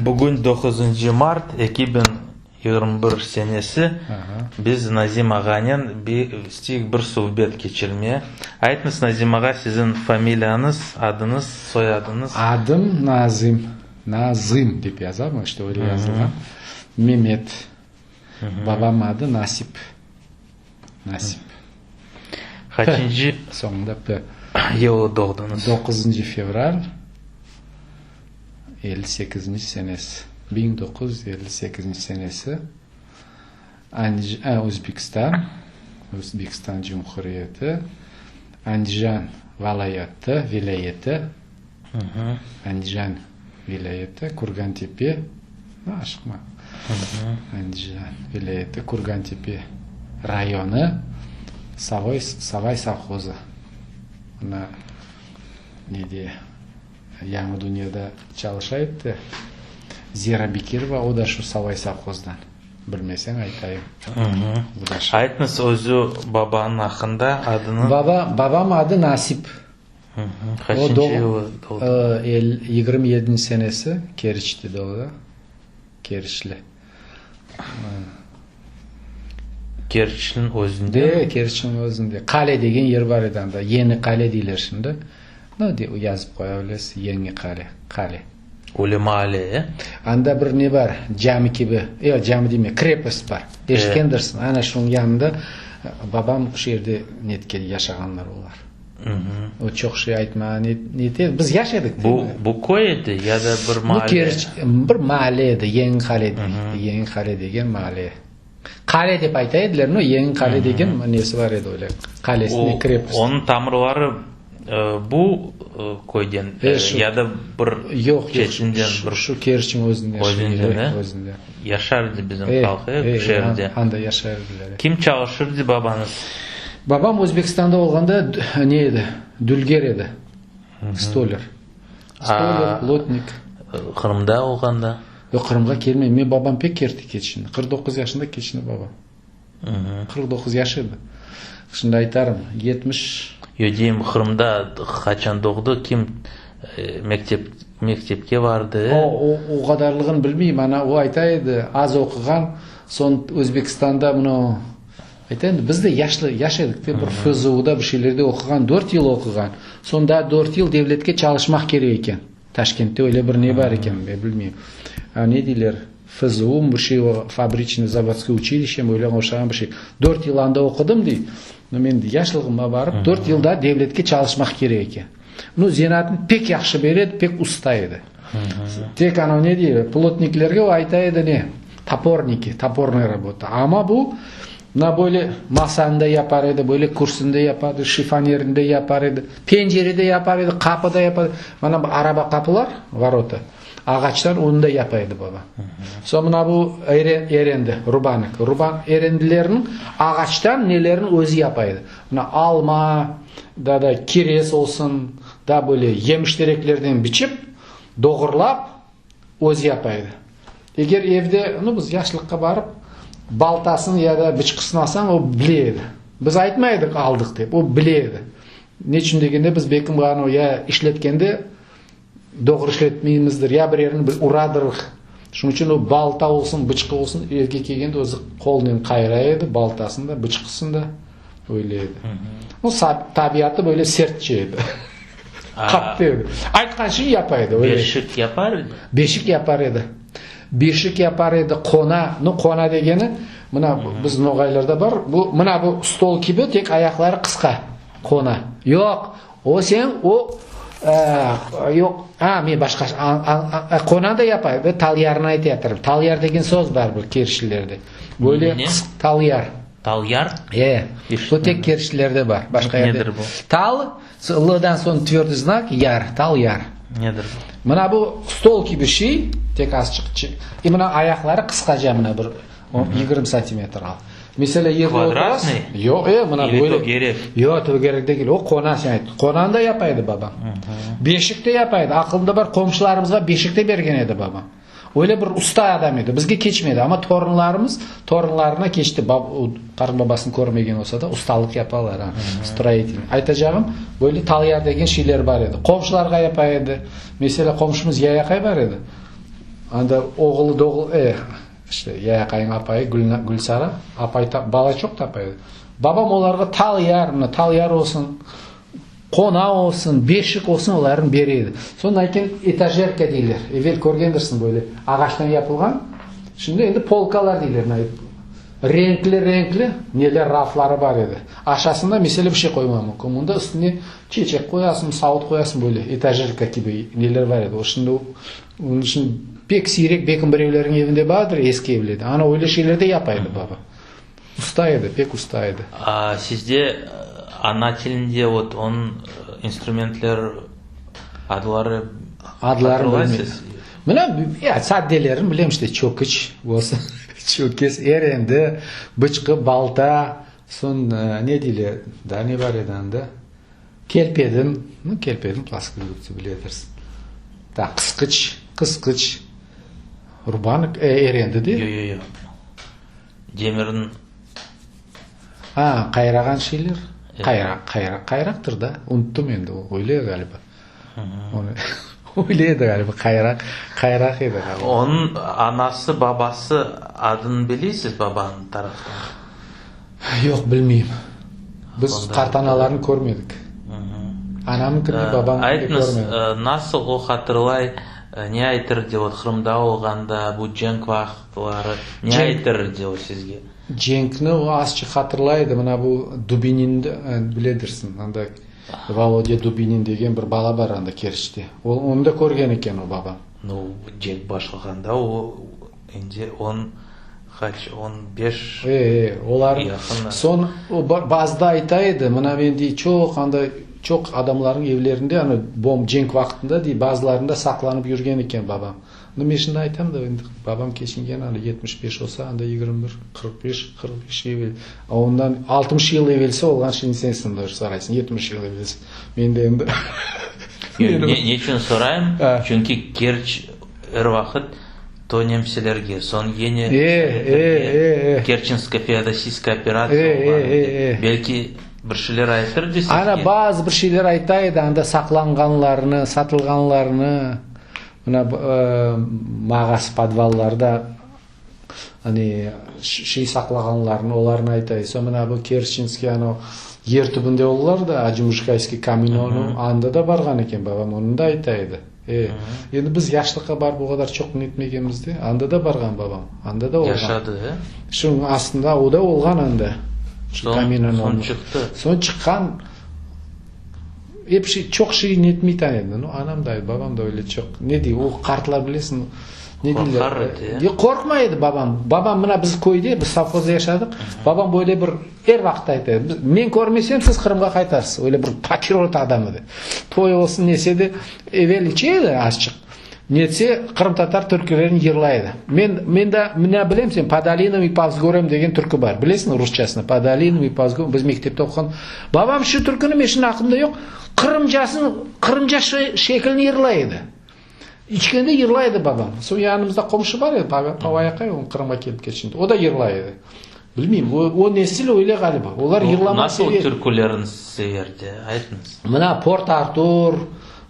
Bugün doquzıncı mart 2021 senesi, biz Nazim ağanen isteyik bir suhbet keçirmeye. Aytıñız, Nazim ağa, siziñ familiyañız, adıñız, soyadıñız? Adım Nazim, Nazım dep yazam, işte öyle yazılğan, Memet. Babam adı Nasip. Nasip. Qaçıncı Soñunda P. yılı doğdıñız? Doquzıncı fevral 58-nci senesi. 1958-nci senesi. Özbekistan, Özbekistan Cumhuriyeti, Andijan valayatı, vilâyeti, Andijan vilâyeti, Kurgantepe, aşıqma, Andijan vilâyeti, Kurgantepe rayonı, Savoy, Savay sovhozı. Mına nede, Yañı dünyada çalışa edi Zera Bekirova, o da şu Savay sovhozdan. Bilmeseñ aytayım. Aytıñız özü babanıñ aqqında, adını. Baba, babam adı Nasip. Qaçıncı yılı doğdı? 27-nci senesi Keriçte doğdı. Keriçli. Keriçniñ özünde? De, Keriçniñ özünde. Qale degen yer bar edi anda. Yeni Qale deyler şimdi. No, de, yazıp qoya bilesiz, Yeñi Qale. Qale. Öyle maale, e? Anda bir ne bar, cami kibi, yoq, cami deme, krepost bar. Eşitkendirsiñ. Ana şunıñ yanında babam şu yerde netken, yaşağanlar olar. O çoq şey aytmağa nete, biz yaş edik. Bu, bu köy edi ya da bir maalle? Bu Keriç, bir maalle edi, Yeñi Qale, Yeñi Qale degen maalle. Qale dep ayta ediler, no, Yeñi Qale degen nesi bar edi öyle, qalesi, ne, krepost. Onıñ tamırları bu köyden ya da bir yoq, çetinden? Yoq, şu Keriçniñ özünden. Özünden, e? Özünden. Yaşar edi bizim halq, e, şu yerde. Anda yaşar ediler. Kim çalışır edi babañız? Babam Özbekistanda olğanda ne edi, dülger edi, stoler. Stoler, plotnik. Qırımda olğanda? Yoq, Qırımğa kelmey. Men babam pek erte keçindi. 49 yaşında keçindi babam. 49 yaş edi. Şimdi aytarım, 70. Yoq, deyim, Qırımda qaçan doğdı, kim mektep, mektepke bardı? O, o, o qadarlığını bilmeyim. Ana, o ayta edi, az oquğan, soñ Özbekistanda mına, ayta endi, biz de yaşlı, yaş edik de, bir FZUda bir şeylerde oquğan, dört yıl oquğan. Soñ daa dört yıl devletke çalışmaq kerek eken. Taşkentte öyle bir ne bar eken, men bilmeyim. A, ne deyler, FZU mı bir şey, o fabriçno-zavodskoye uçilişçe mi, öyle oşağan bir şey. Dört yıl anda oqudım, dey. No, men yaşlığıma barıp, dört yıl daa devletke çalışmaq kerek eken. No, zenaatını pek yahşı bere edi, pek usta edi. Tek anavı ne deyler, plotniklerge o ayta edi ne, toporniki, topornaya rabota. Amma bu, mına böyle masanı da yapar edi, böyle kürsüni de yapar edi, şifonerini de yapar edi, pencere de yapar edi, qapı da yapar edi. Mana bu araba qapılar, vorota, ağaçtan onı da yapa edi baba. Soñ mına bu erendi, rubanik, ruban, erendilerniñ ağaçtan nelerini özü yapa edi. Mına alma, da da kirez olsun, da böyle yemiş tereklerden biçip, doğurlap, özü yapa edi. Eger evde, nu, biz yaşlıqqa barıp, baltasını ya da bıçqısını alsañ, o bile edi. Biz aytmay edik aldıq dep, o bile edi. Ne içün degende, biz belkim anı ya işletkende doğru işletmeymizdir, ya bir yerini bir uradırıq. Şunıñ içün o balta olsun, bıçqı olsun, evge kelgende özü qolnen qayra edi, baltasını da, bıçqısını da, öyle edi. O tabiatı böyle sertçe edi. Qattı edi. Aytqan şeyi yapa edi. Öyle. Beşik yapar edi? Beşik yapar edi. Beşik yapar edi, qona. Nu, qona degeni, mına biz noğaylarda bar, bu, mına bu stol kibi, tek ayaqları qısqa. Qona. Yoq, o sen, o, yoq, a, men başqa, qona da yapa, ve talyarnı aytayatırım. Talyar degen söz bar bu kerişlilerde. Böyle qısq talyar. Talyar? E, bu tek kerişlilerde bar, başqa yerde. Nedir bu? Tal, L'dan soñ tvördıy znak, yar, tal yar. Nedir bu? Mına bu stol kibi şey, tek azçıq, i mına ayaqları qısqaca mına bir 20 santimetr al. Meselâ, yerde oturasıñ. Kvadratnıy? Yoq, e, mına Ili böyle. tögerek? Yoq, tögerek degil, o qona sen ayt. Qonanı da yapa edi babam. Beşik de yapa edi. Aqılımda bar, qomşularımızğa beşik de bergen edi babam. Öyle bir usta adam edi. Bizge keçmedi, amma torunlarımız, torunlarına keçti. Qartbabasını körmegen olsa da, ustalıq yapalar, ha, stroitel. Aytacağım, böyle talyar degen şeyler bar edi. Qomşularğa yapa edi. Meselâ, qomşumız Yayaqay bar edi. Anda oğlu doğul, e, işte, Yaya aqayınıñ apayı Gülsara apay bala çoq tapa edi. Babam olarğa tal yar, mına tal yar olsun, qona olsun, beşik olsun olarnı bere edi. Soñ aytken etajerka deyler. Evel körgendirsiñ böyle ağaçtan yapılğan. Şimdi endi polkalar deyler. Mına renkli-renkli neler rafları bar edi. Aşasında mesele bir şey qoyma mümkün. Mında üstüne çeçek qoyasıñ, savut qoyasıñ böyle etajerka kibi neler bar edi. O şimdi Onıñ içün pek siyrek, belki birevlerniñ evinde bardır, eski evlerde. Ana öyle şeyler de yapa edi baba. Usta edi, pek usta edi. A sizde ana tilinde vot onıñ instrumentler adları hatırlaysız? Mına, ya, saddelerini bilem işte, çöküç olsun, çökez, erendi, bıçqı, balta, soñ ne deyler, daa ne bar edi anda? Kelpedim, nu, kelpedim, plaskolübtsi biledirsiñ. Da, qısqıç, qısqıç, rubanık, e, erendi de. Yo, yo, yo. Demirniñ. A, qayrağan şeyler? Qayraq, qayraq, qayraqtır da. Unuttım endi, o öyle ğaliba. Onı, öyle edi ğaliba, qayraq, qayraq edi ğaliba. Onıñ anası, babası adını bileysiz, babanıñ taraftan? Yoq, bilmeyim. Biz qartanalarnı körmedik. Anamnıñkini, babamnıñkini körmedik. Aytıñız, nasıl o hatırlay, ne aytır de o Qırımda olğanda, bu cenk vaqıtları, ne aytır de o sizge? Cenkni o azçıq hatırlay edi. Mına bu Dubininni biledirsiñ, anda Volodya Dubinin degen bir bala bar anda Kerçte. O, onı da körgen eken o babam. Nu, cenk başlağanda o endi on Qaç, on beş E, e, olar yaqın. Soñ o bazıda ayta edi, mına men dey, çoq anda çoq adamlarnıñ evlerinde ana bom cenk vaqtında dey, bazılarında saqlanıp yürgen eken babam. Nu, men şimdi aytam da, endi babam keçingen anda 75 olsa, anda 21, 45, 45 evel, a ondan 60 yıl evelsi olğan şeyni sen şimdi soraysıñ, 70 yıl evelsi. Men de endi Ne, ne içün sorayım? Çünki Kerç er vaqıt To nemselerge, soñ yene sovetlerge, Kerçensko-Feodosiyskaya operatsiya olğan edi. Belki bir şeyler aytır de sizge? Ana, bazı bir şeyler ayta edi, anda saqlanğanlarını, satılğanlarını, mına, mağaz podvallarda, hani, şey saqlağanlarını, olarnı ayta edi. Soñ mına bu Kerçenskiy, ana, yer tübünde oldılar da, Acimuşkayskiy kaminonı, anda da barğan eken babam, onı da ayta edi. E, endi biz yaşlıqqa barıp o qadar çoq netmegenmiz de, anda da barğan babam, anda da olğan. Yaşadı, e? Şunıñ astında o da olğan anda. Şu Soñ, kaminanıñ soñ olma. çıqtı. Soñ çıqqan, ep şey, çoq şey netmey tan endi. Nu, anam da, babam da öyle çoq, ne dey, o qartlar bilesiñ, ne deyler. Qorqar edi, e? E, qorqmay edi babam. Babam mına biz köyde, biz sovhozda yaşadıq, babam böyle bir Er vaqıt ayta edi, men körmesem, siz Qırımğa qaytarsız. Öyle bir patriot adam edi. Toy olsun, nese de, evel içe edi azçıq. Netse, qırımtatar türkülerini yırlay edi. Men, men de, mına bilem sen, Po dolinam i po vzgorям degen türkü bar. Bilesiñmi rusçasını? Po dolinam i po vzgorям. Biz mektepte oquğan. Babam şu türküni, men şimdi aqlımda yoq, qırımcasını, qırımca şekilini yırlay edi. İçkende yırlay edi babam. Soñ yanımızda qomşu bar edi, Pavay aqay, o Qırımğa kelip keçindi. O da yırlay edi. Bilmeyim, o, o nesil öyle ğaliba. Olar yırlamaq Nasıl seve. türkülerini severdi, aytıñız. Mına Port Artur,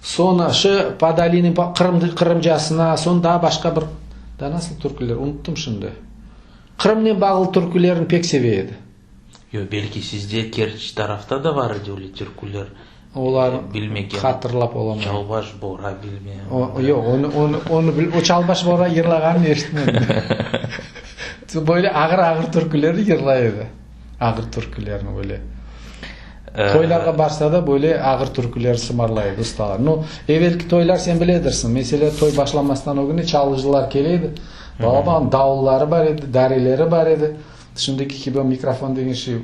soñ şu Po dolinam, Qırım, qırımcasına, soñ daa başqa bir, daa nasıl türküler, unuttım şimdi. Qırımnen bağlı türkülerini pek seve edi. Yoq, belki sizde Kerç tarafta da bar edi öyle türküler, Olar bilmegen. hatırlap olamayım. Çalbaş Bora bilmeyim. O, yoq, onı, onı, onı bil, o Çalbaş Bora yırlağanını eşitmedim. Böyle ağır-ağır türkülerni yırlay edi. Ağır türkülerni böyle. Toylarğa barsa da böyle ağır türküler sımarlay edi ustalar. Nu, evelki toylar sen biledirsiñ, meselâ, toy başlamastan ögüne çalğıcılar kele edi. Balaban davulları bar edi, dareleri bar edi. Şimdiki kibi mikrofon degen şey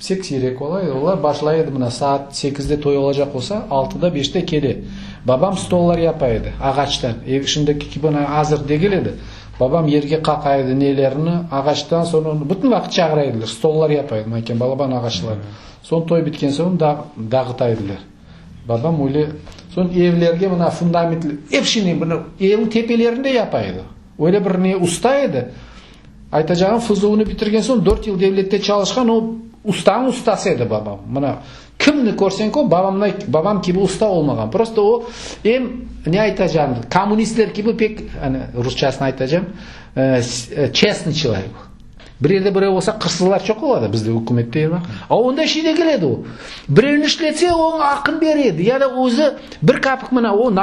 pek siyrek ola edi. Olar başlay edi, mına, saat sekizde toy olacaq olsa, altıda, beşte kele. Babam stollar yapa edi, ağaçtan. Ev şimdiki kibi azır degil edi. Babam yerge qaqa edi nelerini, ağaçtan, soñ onı bütün vaqıt çağıra ediler, stollar yapa edi, manken balaban ağaçlar. Soñ toy bitken soñ dağıta ediler. Babam öyle, soñ evlerge mına fundamentli, ep şeyni, mına, evniñ tepelerinde yapa edi. Öyle bir ne usta edi. Aytacağım, FZU-nı bitirgen soñ dört yıl devlette çalışqan, o. Ustanıñ ustası edi babam. Mına, kimni körseñ kör, babamday, babam kibi usta olmağan. Prosto o, em, ne aytacağım, kommunistler kibi pek, hani, rusçasını aytacağım, çestnıy çelovek. Bir yerde birev olsa, qırsızlar çoq ola da bizde ükümette. A onda şey degil edi o. Birevni işletse, oña aqın bere edi. Ya da özü bir kapik mına o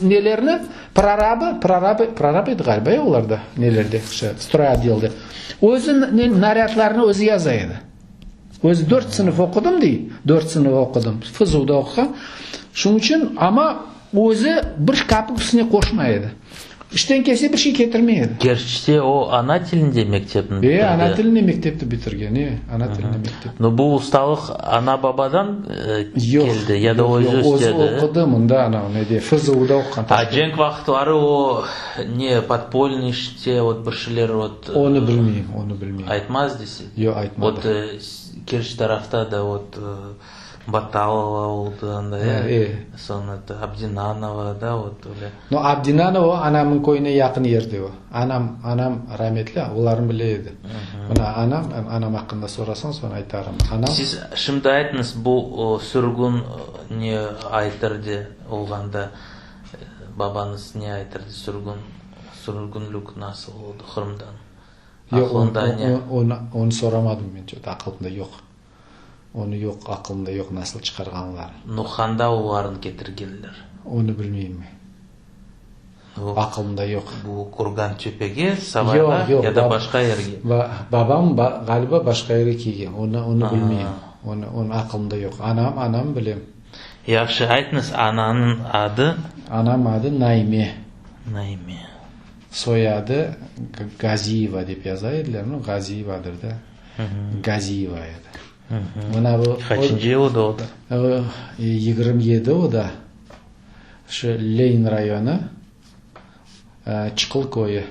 nelerni, prorabı, prorabı, prorab edi ğaliba, e, olarda, nelerde, şu, stroyotdelde. Özü narâdlarnı özü yaza edi. Özü dört sınıf oqudım dey, dört sınıf oqudım, FZUda oquğan. Şunıñ içün, amma özü bir kapik üstüne qoşmay edi. İşten kelse bir şey ketirmey edi. Kerçte o ana tilinde mektepni bitirdi. E, ana tilinde mektepni bitirgen, e, ana tilinde mektep. No, bu ustalıq ana-babadan keldi ya da özü istedi? Yoq, özü oqudı mında, ana, nede, FZUda oquğan. A cenk vaqıtları o, ne, podpolnıy işte, vot, bir şeyler, vot. Onı bilmeyim, onı bilmeyim. Aytmaz dese? Yoq, aytmadı. Vot, Kerç tarafta da, vot, Batalova oldı anda, e, soñ, eto, Abdinanova, da, vot, öyle. No, Abdinanova anamnıñ köyüne yaqın yerde o. Anam, anam rametli, olarnı bile edi. Mına, anam, anam aqqında sorasañ, soñ aytarım. Anam. Siz şimdi aytıñız, bu sürgün ne aytırdı olğanda, babañız ne aytırdı, sürgün, sürgünlik nasıl oldı Qırımdan? Yoq, onı, onı soramadım men, çoq aqılımda yoq. Onı yoq, aqılımda yoq nasıl çıqarğanları. Nu, qanda olarnı ketirgenler? Onı bilmeyim men. Aqılımda yoq. Bu Kurgan Töpege, Savayğa ya da başqa yerge? Babam, ğaliba, başqa yerge kelgen. Onı, onı bilmeyim. Onı, onı aqılımda yoq. Anam, anam bilem. Yahşı, aytıñız, ananıñ adı? Anam adı Naime. Naime. Soyadı Gaziyeva dep yaza ediler. Nu, Gaziyevadır da. Gaziyeva edi. Mına bu. Qaçıncı yılı doğdı? 27 o da. Şu Lenin rayonı, Çıqıl köyü.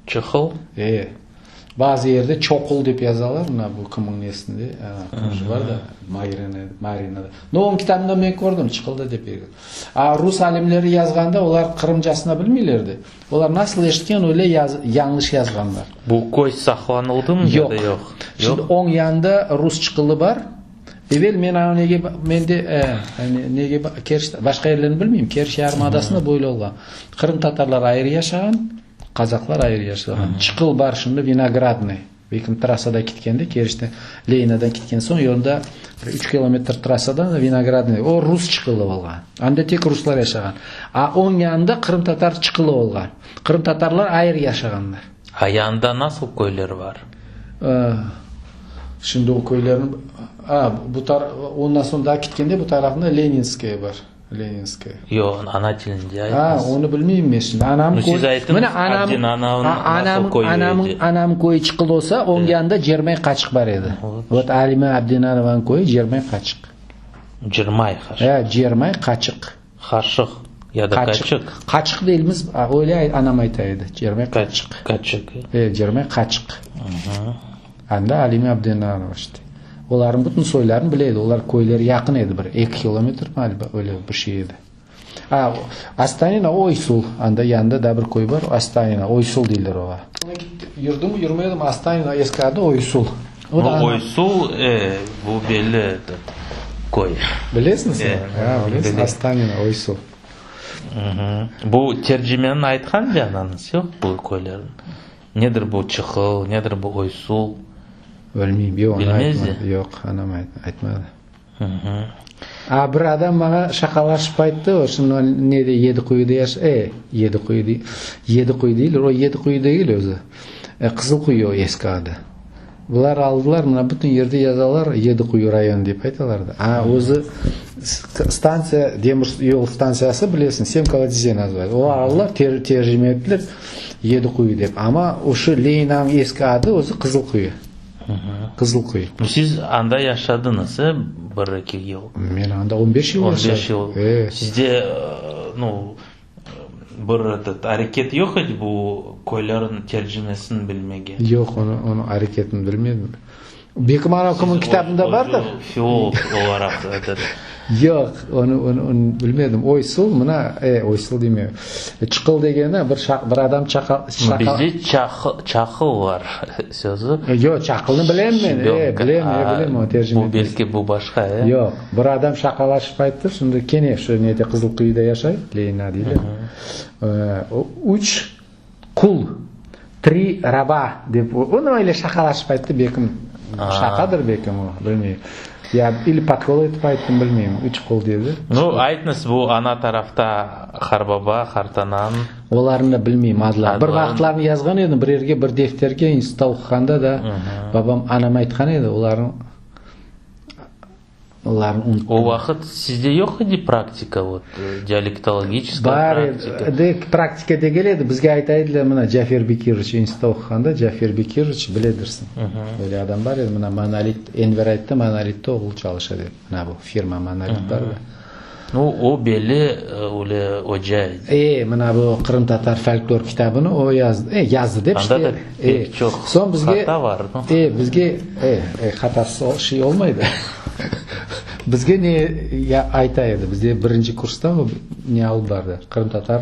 Çıqıl? E. Bazı yerde Çoqul dep yazalar, mına bu kimniñ nesinde, kimci bar da, Marinada. No, onıñ kitabında men kördim, Çıqılda dep. A rus alimleri yazğanda, olar qırımcasına bilmeyler de. Olar nasıl eşitken, öyle yañlış yazğanlar. Bu köy saqlanıldımı ya da yoq? Yoq. Şimdi oñ yanında rus çıqılı bar. Evel men anı nege, mende, nege, Kerç, başqa yerlerni bilmeyim, Kerç yarımadasında böyle olğan. Qırımtatarlar ayrı yaşağan, qazaqlar ayrı yaşağan. Çıqıl bar şimdi, Vinogradnıy. Belkim trassada ketkende, Kerçten, Leninadan ketken soñ, yolda bir üç kilometr trassadan Vinogradnıy, o rus çıqılı olğan. Anda tek ruslar yaşağan. A oñ yanında qırımtatar çıqılı olğan. Qırımtatarlar ayrı yaşağanlar. A yanında nasıl köyler bar? Şimdi o köylerni, a, bu tar, ondan soñ daa ketkende bu tarafında Leninskoye bar. Leninskoye. Yoq, ana tilinde aytıñız. A, onı bilmeyim men şimdi. Anam köy. Siz aytıñız, Abdin anavnıñ nasıl köyü edi? Anam köyü Çıqıl olsa, oñ yanında Cermay Qaçıq bar edi. Vot, Alime Abdinanovanıñ köyü Cermay Qaçıq. Cermay Qaşıq. E, Cermay Qaçıq. Qaşıq ya da Qaçıq. Qaçıq deyilmiz, öyle anam ayta edi, Cermay Qaçıq. Qaçıq. E, Cermay Qaçıq. Anda Alime Abdinanova işte. Olarnıñ bütün soylarını bile edi. Olar köyleri yaqın edi bir, eki kilometr ğaliba, öyle bir şey edi. A, Astanina, Oysul, anda yanında daa bir köy bar, Astanina, Oysul deyler oğa. Yürdim, yürmedim, Astanina eski adı Oysul. O da Oysul, e, bu belli etot köy. Bilesiñiz? E, ha, bilesiñ, Astanina, Oysul. Bu tercimeni aytqan anañız, yoq, bu köylerniñ? Nedir bu Çıqıl, nedir bu Oysul? Bilmeyim, yoq, onı aytmadı. Yoq, anam aytmadı. A, bir adam maña şaqalaşıp ayttı, o şimdi nede, Yediquyuda yaş, e, Yediquyu dey, Yediquyu deyler, o Yediquyu degil özü, Qızılquyu o eski adı. Bular aldılar, mına bütün yerde yazalar, Yediquyu rayonı dep aytalar da. A, özü stantsiya, demir yol stantsiyası, bilesiñ, Semkovo-Dize nazıvayet. Olar aldılar, tercime ettiler Yediquyu dep. Amma o şu Leninanıñ eski adı özü Qızılquyu. Qızılquyu. Siz anda yaşadıñız, e, bir-eki yıl? Men anda on beş yıl yaşadım. On beş yıl. E. Sizde, nu, bir etot areket yoq edi bu köylerniñ tercimesini bilmege? Yoq, onı, onıñ areketini bilmedim. Belki Marokomnıñ kitabında bardır. Filolog olaraq etot. Yoq, onı, onı, onı bilmedim. Oysul, mına, e, oysul deyme. Çıqıl degeni bir şaq, bir adam çaqa, şaqa. Bizde çaqıl, çaqıl var sözü. Yoq, çaqılnı bilem men. E, bilem, e, bilem, o tercime. Bu belki bu başqa, e? Yoq, bir adam şaqalaşıp ayttı, şimdi kene şu nede Qızılquyuda yaşay, Leyna deyler. Üç qul, tri raba, dep, onı öyle şaqalaşıp ayttı, belkim şaqadır, belkim o, bilmeyim. Ya ili podkol etip ayttım, bilmeyim, üç qul dedi. Nu, aytnız, bu ana tarafta qarbaba, qartananıñ. Olarnı da bilmeyim adlarını. Bir vaqıtlarını yazğan edim, bir yerge, bir defterge, institutta oquğanda da babam, anam aytqan edi, olarnıñ. Olarnı unuttum. O vaqıt sizde yoq edi praktika, vot, dialektologiçeskaya Bar praktika? edi, praktika degil edi, bizge ayta ediler, mına, Cafer Bekiroviç, institutta oquğanda Cafer Bekiroviç, biledirsiñ, öyle adam bar edi, mına, Monolit, Enver ayttı, Monolitte oğlu çalışa dep, mına bu firma Monolit bar da. Nu, o belli, öyle oca edi. E, mına bu qırımtatar folklor kitabını o yazdı, e, yazdı dep işte. Anda da pek çoq Soñ bizge, hata var, no? E, bizge, e, e, hatasız şey olmaydı. Bizge ne ya, ayta edi, bizde birinci kursta o ne alıp bardı, qırımtatar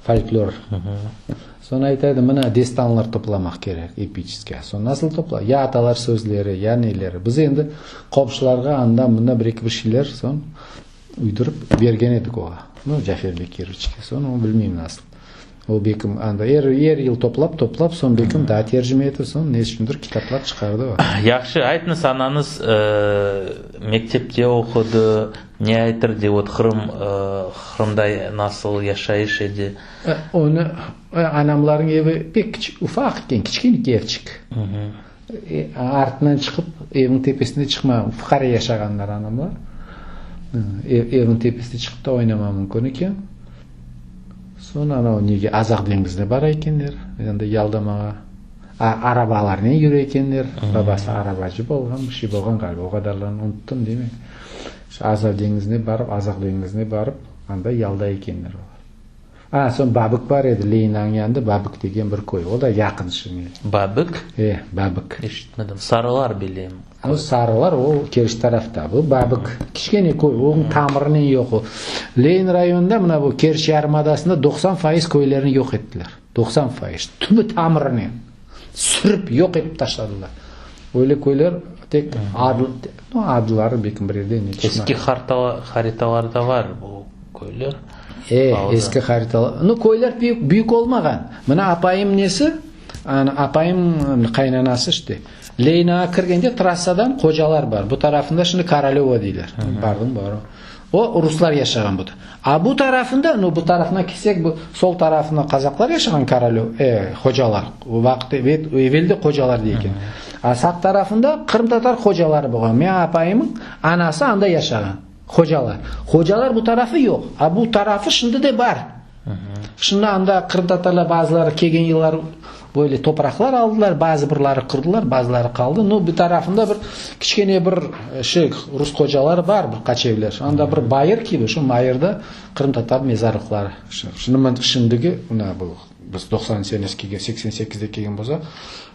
folklor. Soñ ayta edi, mına destanlar toplamaq kerek, epiçeskiy. Soñ nasıl topla? Ya atalar sözleri, ya neleri. Biz endi qomşularğa anda-mında bir-eki bir şeyler soñ uydurıp bergen edik oğa, nu, Cafer Bekiroviçke. Soñ o bilmeyim nasıl. O bekim anda er, er yıl toplap, toplap, soñ bekim daa tercime etip, soñ ne içündir kitaplar çıqardı o. Yahşı, aytıñız, anañız mektepte oqudı, ne aytır, vot Qırım, Qırımda nasıl yaşayış edi? Onı, anamlarnıñ evi pek kiçik, ufaq eken, kiçkene evçik. Artınan çıqıp, evniñ tepesine çıqma, fuqare yaşağanlar anamlar. Evniñ tepesine çıqıp da oynama mümkün eken. Soñ anavı nege Azaq deñizine bara ekenler, anda yaldamağa. Arabalarnen yüre ekenler. Babası arabacı bolğan, bir şey bolğan ğaliba, o qadarlarını unuttım, demek. Şu Azaq deñizine barıp, Azaq deñizine barıp, anda yalday ekenler olar. A, soñ Babik bar edi, Leyinanıñ yanında Babik degen bir köy. O da yaqın şimdi. Babik? E, Babik. Eşitmedim. Sarılar bilem. O Sarılar, o Keriç tarafta. Bu Babik. Kiçkene köy, onıñ tamırınen yoq o. Leyin rayonında, mına bu Keriç yarımadasında 90% köylerni yoq ettiler. 90%. Tübü-tamırınen. Sürip yoq etip taşladılar. Öyle köyler tek adlı, no, adları belki bir yerde ne çıqmaz. Eski haritalarda var bu köyler. E, eski haritalar. No, köyler büyük, büyük olmağan. Mına apayım nesi, ana, apayım qaynanası işte. Leynağa kirgende trassadan qocalar bar. Bu tarafında şimdi Korolövo deyler. Bardım, barım. O, ruslar yaşağan bu. A bu tarafında, no, bu tarafına ketsek, bu sol tarafında qazaqlar yaşağan Korolöv, e, hocalar. O vaqıt evet, evel de hocalar dey eken. A sağ tarafında qırımtatar hocaları bolğan. Men apayımıñ anası anda yaşağan. Hocalar. Hocalar bu tarafı yoq. A bu tarafı şimdi de bar. Şimdi anda qırımtatarlar bazıları kelgen yılları böyle topraqlar aldılar, bazı birleri qırdılar, bazıları qaldı. No, bir tarafında bir kiçkene bir şey, rus qocaları bar, bir qaç evler. Anda bir bayır kibi, şu bayırda qırımtatar mezarlıqları. Şimdi, şimdiki, mına bu, biz 90 senesi kelgen, 88-de kelgen bolsa,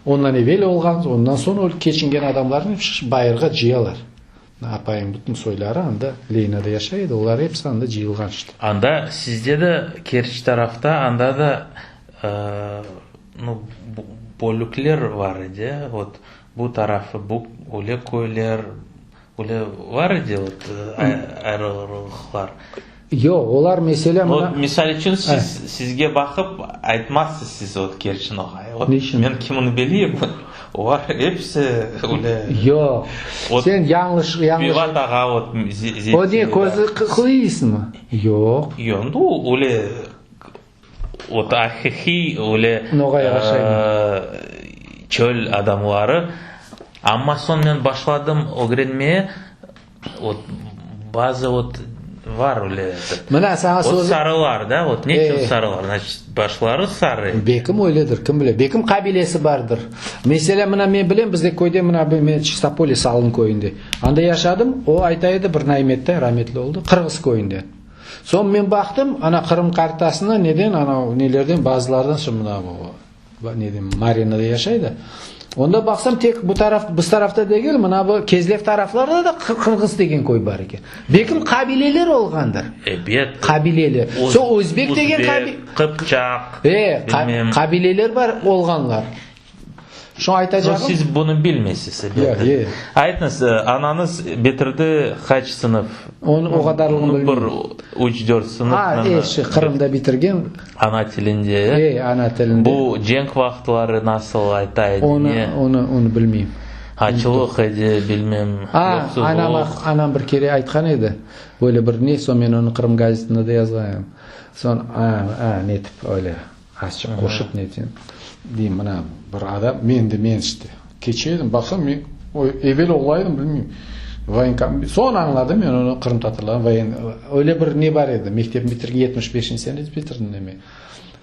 ondan evel olğan, ondan soñ keçingen adamlarnı bayırğa cıyalar. Apayım bütün soyları anda Leynada yaşay edi, olar episi anda cıyılğan işte. Anda sizde de Kerç tarafta anda da nu bölükler var edi, vot bu tarafı bu öyle köyler, öyle var edi vot ayrılıqlar. Yoq, olar meselâ mına. Vot misal içün siz sizge baqıp aytmazsız siz vot Kerç noğay. Vot Ne içün? men kimini bileyim, olar episi öyle. Yoq, sen yañlış, yañlış. Pivat ağa vot O ne, közü qıyıysıñmı? Yoq. Yoq, nu öyle vot aqiqiy öyle Noğayğa şay. çöl adamları. Amma soñ men başladım ögrenmeye, Vot bazı vot var öyle этот. Mına saña Vot söz. sarılar da, vot ne içün E. sarılar? Значит, başları sarı. Bekim öyledir, kim bile. Bekim qabilesi bardır. Meselâ, mına men bilem, bizde köyde mına men Çistopolye Salın köyünde. Anda yaşadım, o ayta edi bir Naimette, rametli oldı, Qırğız köyünde. Soñ men baqtım, ana Qırım kartasına neden, ana nelerden bazılardan şu mına bu neden Marinada yaşay da. Onda baqsam tek bu taraf, biz tarafta degil, mına bu Kezlev taraflarda da Qırğız degen köy bar eken. Belkim qabileler olğandır. Ebet. Qabileler. So özbek degen qabi. Qıpçaq. E, qabileler bar olğanlar. Şu aytacağım. No, siz bunı bilmeysiz, elbette. Yoq, Aytıñız, anañız bitirdi qaç sınıf? Onı o qadarlığını bilmeyim. Bir üç-dört sınıf. A, e, şu Qırımda bitirgen. Ana tilinde. E, ana tilinde. Bu cenk vaqıtları nasıl ayta edi? Onı, onı, onı bilmeyim. Açlıq edi, bilmem, yoqsuzluq. A, anam, anam bir kere aytqan edi, böyle bir ne, soñ men onı Qırım gazetinde de yazğan edim. Soñ, a, a, netip öyle azçıq qoşıp neteyim. Deyim, mına bir adam, men de, men işte, keçe edim, baqsam, men evel oğlaydım, bilmeyim, voyenkom, soñ añladım men onı qırımtatarlarnıñ voyen, öyle bir ne bar edi, mektepni bitirgen, 75-nci sene bitirdim neme.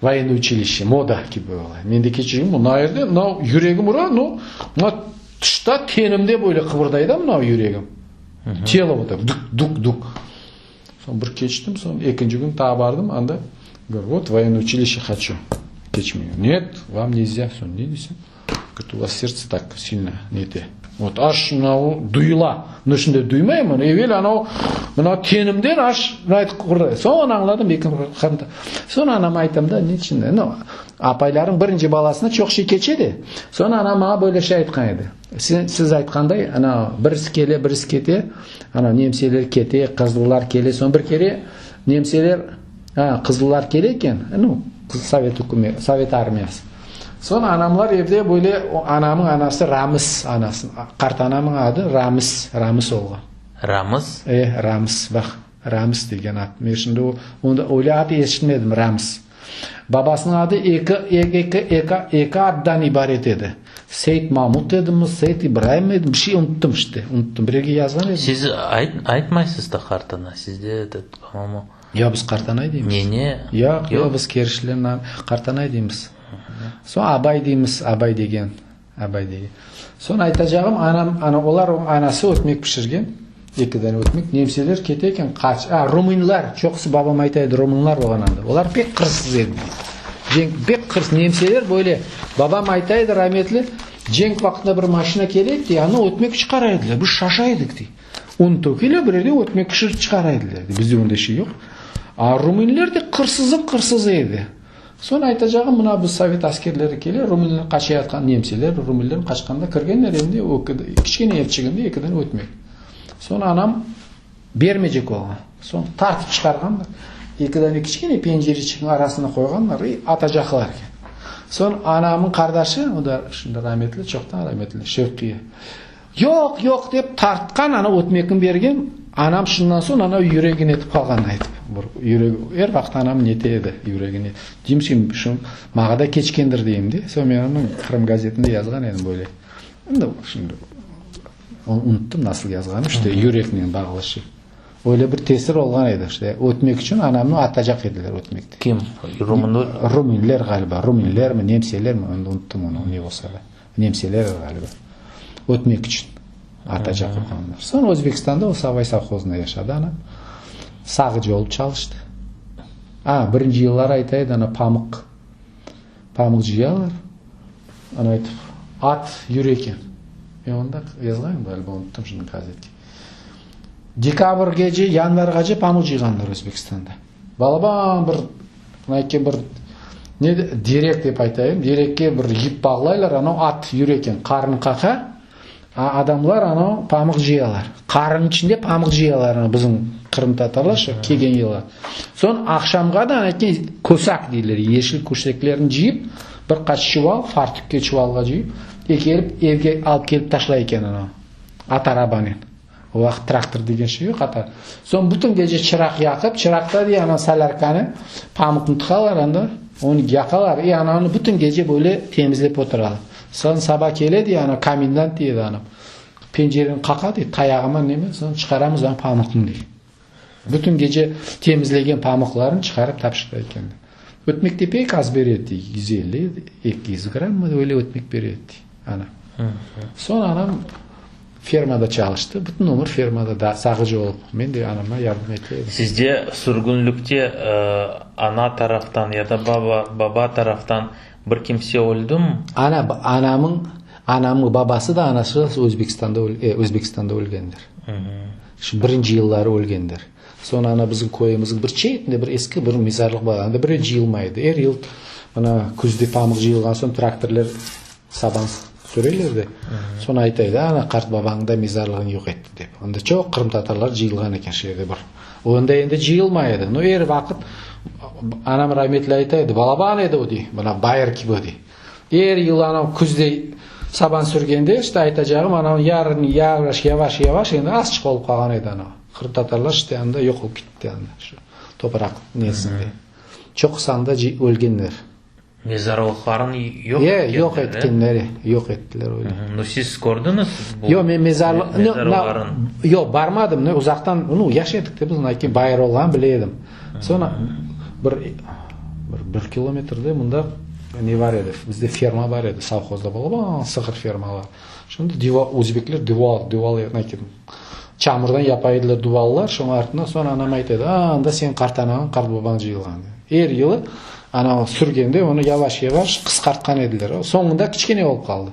Voyennoye uçilişçe, moda kibi ola. Men de keçeyim, mına yerde, mına yüregim ura, no, mına tışta tenimde böyle qıbırday da mına yüregim. Telo вот так, duk, duk, duk. Soñ bir keçtim, soñ ekinci kün taa bardım, anda, говорю, вот военное училище хочу keçmege. Нет, вам нельзя. Soñ ne desem? Говорит, у вас сердце так сильно nete. Вот aş mınau duyula. Mına şimdi duymayım onı. Evel anau mına tenimden aş Soñ añladım, eki Soñ anama aytam da, niçin? No, apaylarıñ birinci balasına çoq şey keçe de. Soñ anam maña böyle şey aytqan edi. Siz aytqanday, ana birisi kele, birisi kete. Ana nemseler kete, qızıllar kele. Soñ bir kere nemseler, a, qızıllar kele eken, nu, sovet ükümet, sovet armiyası. Soñ anamlar evde böyle, anamıñ anası Ramız, anası, qartanamıñ adı Ramız, Ramız olğan. Ramız? E, Ramız, baq, Ramız degen ad. Men şimdi o, onda öyle ad eşitmedim, Ramız. Babasınıñ adı eki, eki, eki, eki addan ibaret edi. Seit Mamut edimi, Seit İbraim edimi, bir şey unuttım işte, unuttım. Bir yerge yazğan edim. Siz ayt, aytmaysız da qartana, sizde etot, po-moyemu. Yoq, biz qartanay deymiz. Nene? Yoq, yoq, biz kerişli qartanay deymiz. Soñ abay deymiz, abay degen, abay degen. Soñ aytacağım, anam, ana, olar, anası ötmek pişirgen, eki dane ötmek. Nemseler kete eken, qaç, a, rumınlar, çoqusı babam ayta edi, rumınlar olğan anda. Olar pek qırsız edi, dey. Cenk, pek qırs, nemseler böyle, babam ayta edi, rametli, cenk vaqtında bir maşina kele edi, dey, anı ötmek çıqara ediler, biz şaşa edik, dey. Un tökile, bir yerde ötmek pişirip çıqara ediler. Bizde onday şey yoq. A rumınler de qırsızın qırsızı edi. Soñ aytacağım, mına bu sovet askerleri kele, rumınler qaçayatqan, nemseler, rumınler qaçqanda kirgenler endi o kiçkene evçiginde ekiden ötmek. Soñ anam bermeycek olğan. Soñ tartıp çıqarğanlar. Eki dane kiçkene pencereçikniñ arasına qoyğanlar, i atacaqlar eken. Soñ anamıñ qardaşı, o da şimdi rametli, çoqtan rametli, Şevqiye. Yoq, yoq, dep tartqan, ana ötmekni bergen, anam şundan soñ ana yüregi netip qalğan aytıp, bir yüregi, er vaqıt anam nete edi, yüregi ne, deyim ki, şu mağa da keçkendir deyim de, soñ men onı Qırım gazetinde yazğan edim böyle, endi şimdi unuttım nasıl yazğanım, işte yüreknen bağlı şey, öyle bir tesir olğan edi, işte ötmek içün anamnı atacaq ediler ötmekte. Kim? Rumınlar? Rumınlar ğaliba, rumınlarmı, nemselermi, endi unuttım onı, ne olsa da. Nemseler ğaliba, ötmek içün atacaq olğanlar. Soñ Özbekistanda o Savay sovhozında yaşadı anam. Sağıcı olıp çalıştı. A, birinci yılları ayta edi, ana, pamıq, pamıq cıyalar. Ana aytıp, at yüre eken. Men onda yazğan edim ğaliba, unuttım şimdi gazetke. Dekabrgece, yanvarğace pamıq cıyğanlar Özbekistanda. Balaban bir, mınayke bir, ne derek dep aytayım, derekke bir yip bağlaylar, anau at yüre eken, qarnı qaqa, a adamlar anau pamıq cıyalar. Qarnıñ içinde pamıq cıyalar, ana bizim qırımtatarlar şu kelgen yılı. Soñ aqşamğa da anayke kösak deyler, yeşil köşeklerni cıyıp, bir qaç çuval, fartükke çuvalğa cıyıp, ekelip evge alıp kelip taşlay eken anau, at arabanen. O vaqıt traktor degen şey yoq, ata. Soñ bütün gece çıraq yaqıp, çıraqta dey ana solârkanı, pamuqnı tıqalar anda, onı yaqalar, i ananı bütün gece böyle temizlep oturalar. Soñ saba kele dey ana, komendant dey edi anam, pencereni qaqa dey, tayağıma neme, soñ çıqaramız ana pamuqnı dey. Bütün gece temizlegen pamuqlarını çıqarıp tapşıra eken. Ötmek de pek az bere dey, 150, 200 gramm öyle ötmek bere dey ana. Soñ anam fermada çalıştı, bütün ömür fermada da sağıcı olıp, men de anama yardım ete edim. Sizde sürgünlikte ana taraftan ya da baba, baba taraftan bir kimse öldümi? Ana, anamıñ. Anamnıñ babası da anası da Özbekistanda Özbekistanda ölgenler. Şu birinci yılları ölgenler. Soñ ana bizim köyümizniñ bir çetinde bir eski bir mezarlıq bar. Anda birev cıyılmay edi. Er yıl mına küzde pamıq cıyılğan soñ traktorlar saban süreler de. Soñ ayta edi, ana qartbabañıñ da mezarlığını yoq etti dep. Anda çoq qırımtatarlar cıyılğan eken şu yerde bir. Onda endi cıyılmay edi. No er vaqıt anam rametli ayta edi, balaban edi o dey, mına bayır kibi dey. Er yıl anam küzde saban sürgende, işte aytacağım, anam yarın yavaş, yavaş, yavaş endi azçıq olıp qalğan edi anam. Qırımtatarlar işte anda yoq olıp ketti anda, şu topraq nesinde. Çoqusı anda ölgenler. Mezarlıqlarını yoq etkenler, E, yoq etkenler, yoq ettiler öyle. Nu, siz kördiñiz bu Yoq, men mezarlıq, mezarlarını? Yoq, barmadım, nu, uzaqtan, nu, yaş edik de biz, ondan bayır olğanın bile edim. Soñra bir, bir, bir kilometrde mında ne bar edi, bizde ferma bar edi, sovhozda balaban sığır fermalar. Şimdi diva, özbekler dival, dival, çamurdan yapa ediler duvallar, şoña artından soñ anam ayta edi, a, anda seniñ qartanañ, qartbabañ cıyılğan dep. Er yılı anam sürgende onı yavaş-yavaş qısqartqan ediler. Soñunda kiçkene olıp qaldı.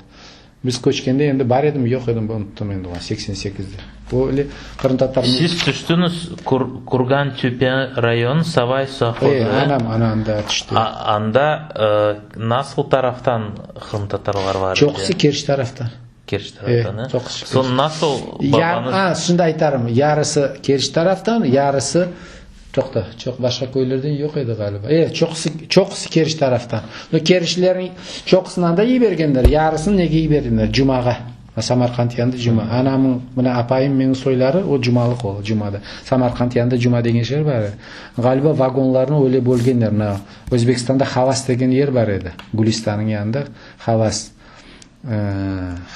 Biz köçkende endi bar edim, yoq edim, unuttım endi, 88-de. Öyle qırımtatar. Siz tüştüñiz Kurgan-Tüpe rayon, Savay sovhozı. E, anam, ana anda tüşti. Anda nasıl taraftan qırımtatarlar bar edi? Çoqusı Kerç taraftan. Kerç taraftan, e? Soñ nasıl babañız? A, şimdi aytarım, yarısı Kerç taraftan, yarısı, toqta, çoq başqa köylerden yoq edi ğaliba. E, çoqusı, çoqusı Kerç taraftan. No, kerçlilerniñ çoqusını anda yibergenler, yarısını nege yibergenler? Cumağa. Samarqand yanında Cuma. Anamıñ, mına apayım menim soyları, o Cumalıq ola, Cumada. Samarqand yanında Cuma degen şeer bar edi. Ğaliba vagonlarnı öyle bölgenler. Mına Özbekistanda Havas degen yer bar edi, Gülistanıñ yanında Havas.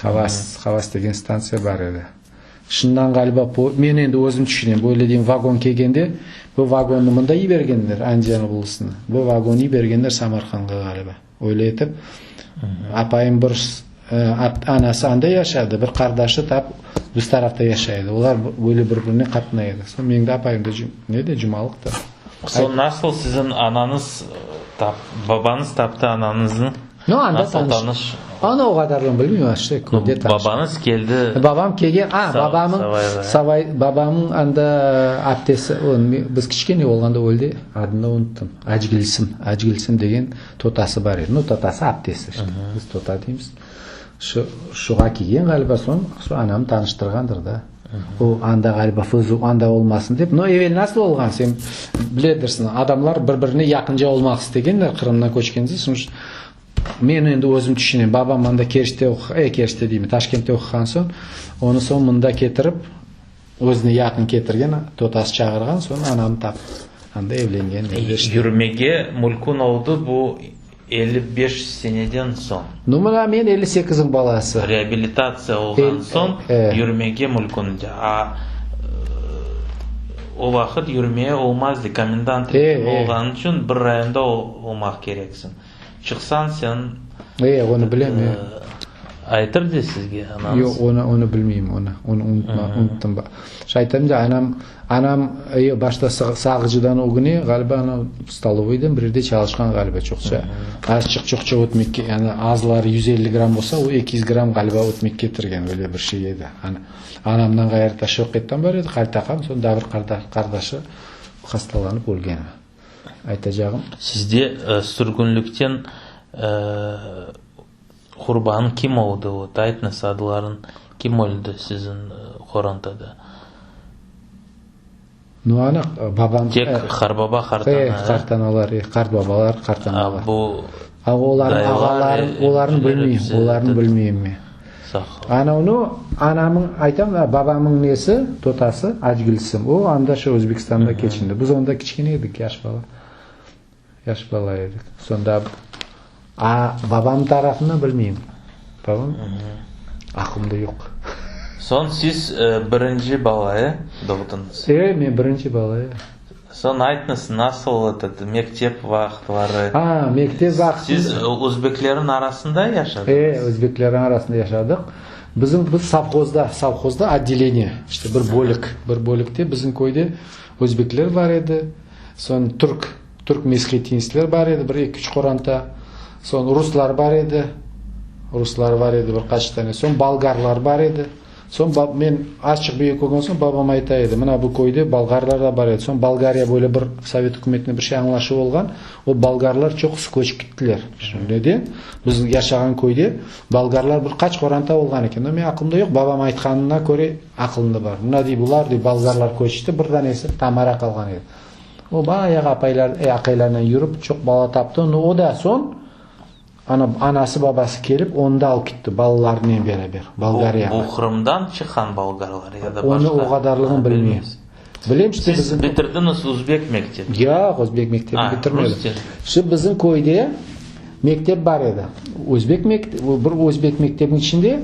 Havas, Havas degen stantsiya bar edi. Şundan ğaliba, men endi özüm tüşünem, böyle deyim, vagon kelgende, bu vagonnı mında yibergenler, Andijan oblasına, bu vagonnı yibergenler Samarqandğa ğaliba. Öyle etip, apayım bir, anası anda yaşadı, bir qardaşı tap biz tarafta yaşay edi. Olar böyle bir-birine qatnay edi. Soñ menim de apayım da ne de, Cumalıqta. Soñ nasıl siziñ anañız tap, babañız taptı anañıznı? No, anda Nasıl tanış? Anı o qadarını bilmeyim, işte köyde tanış. Babañız keldi. Babam kelgen, a, babamıñ, Savay, babamıñ anda aptesi, biz kiçkene olğanda öldi, adını unuttım, Acgilsim, Acgilsim degen totası bar edi. No, totası, aptesi işte, biz tota deymiz. Şu, şuğa kelgen ğaliba, soñ, şu anamı tanıştırğandır da. O anda ğaliba FSU anda olmasın dep. No, evel nasıl olğan, sen biledirsiñ, adamlar bir-birine yaqınca olmaq istegenler Qırımdan köçkende. Soñ men endi özüm tüşünem, babam anda Kerçte oquğan, e, Kerçte deyim, Taşkentte oquğan soñ, onı soñ mında ketirip, özüne yaqın ketirgen, totası çağırğan, soñ anamı tapıp, anda evlengen. Yürmege mülkün oldı bu 55 seneden soñ. Nu, mına men 58-niñ balası. Reabilitatsiya olğan soñ yürmege mülkün. A, o vaqıt yürmeye olmazdı, komendant rejimi olğanı içün bir rayonda olmaq kereksiñ. Çıqsañ sen. E, onı bilem, e. Aytırdı sizge anañız? Yoq, onı, onı bilmeyim, onı, onı unutma, unuttım. Şay aytam da, anam, anam, e, başta sağıcıdan ögüne, ğaliba, ana stolovıyda bir yerde çalışqan ğaliba çoqça. Azçıq çoqça ötmekke, yani azları 150 gramm olsa, o 200 gramm ğaliba ötmek ketirgen, öyle bir şey edi. Ana, anamdan ğayrı da Şevqettan bar edi, qartaqam, soñ daa bir qardaşı hastalanıp ölgen. Aytacağım. Sizde sürgünlikten Qurban kim oldı, vot aytnız adların, kim öldi siziñ qorantada? Nu, ana, babam. Tek qarbaba, qartana, e? Qartanalar, e, qartbabalar, qartanalar. A bu A olarnıñ ağaları, olarnı bilmeyim, olarnı bilmeyim men. Sağ ol. Ana onı, anamıñ, aytam da, babamıñ nesi, totası, Acgülsüm, o anda şu Özbekistanda keçindi. Biz onda kiçkene edik, yaş bala. Yaş bala edik. Sonda a babam tarafını bilmeyim. Babam aqlımda yoq. Soñ siz birinci bala, e, doğdıñız? E, men birinci bala, e. Soñ aytñız, nasıl etet mektep vaqıtları? A, mektep vaqtı. Siz özbeklerniñ arasında yaşadıñız? E, özbeklerniñ arasında yaşadıq. Bizim, biz sovhozda, sovhozda otdeleniye, işte bir bölük, bir bölükte bizim köyde özbekler bar edi. Soñ türk, türk meshetinistler bar edi, bir eki-üç qoranta. Soñ ruslar bar edi. Ruslar bar edi bir qaç tane. Soñ bolgarlar bar edi. Soñ men azçıq büyük olğan soñ babam ayta edi, mına bu köyde bolgarlar da bar edi. Soñ Bolgariya böyle bir sovet ükümetinen bir şey añlaşuv olğan, o bolgarlar çoqusı köçip kittiler. Şimdi neden? Biz yaşağan köyde bolgarlar bir qaç qoranta olğan eken. No, men aqılımda yoq, babam aytqanına köre aqılımda bar. Mına dey, bular dey, bolgarlar köçti, bir danesi Tamara qalğan edi. O bayağı apaylar, aqaylarnen yürip çoq bala taptı. No, o da soñ Ana, anası-babası kelip, onı da alıp kitti, balalarınen beraber, Bolgariyağa. Bu, bu Qırımdan çıqqan bolgarlar ya da başqa? Onı o qadarlığını bilmeyim. Bilem, işte Siz bizim... bitirdiñiz özbek mektebini? Yoq, özbek mektebini A, bitirmedim. rus tili. Şu bizim köyde mektep bar edi. Özbek mektebi, bir özbek mektebiniñ içinde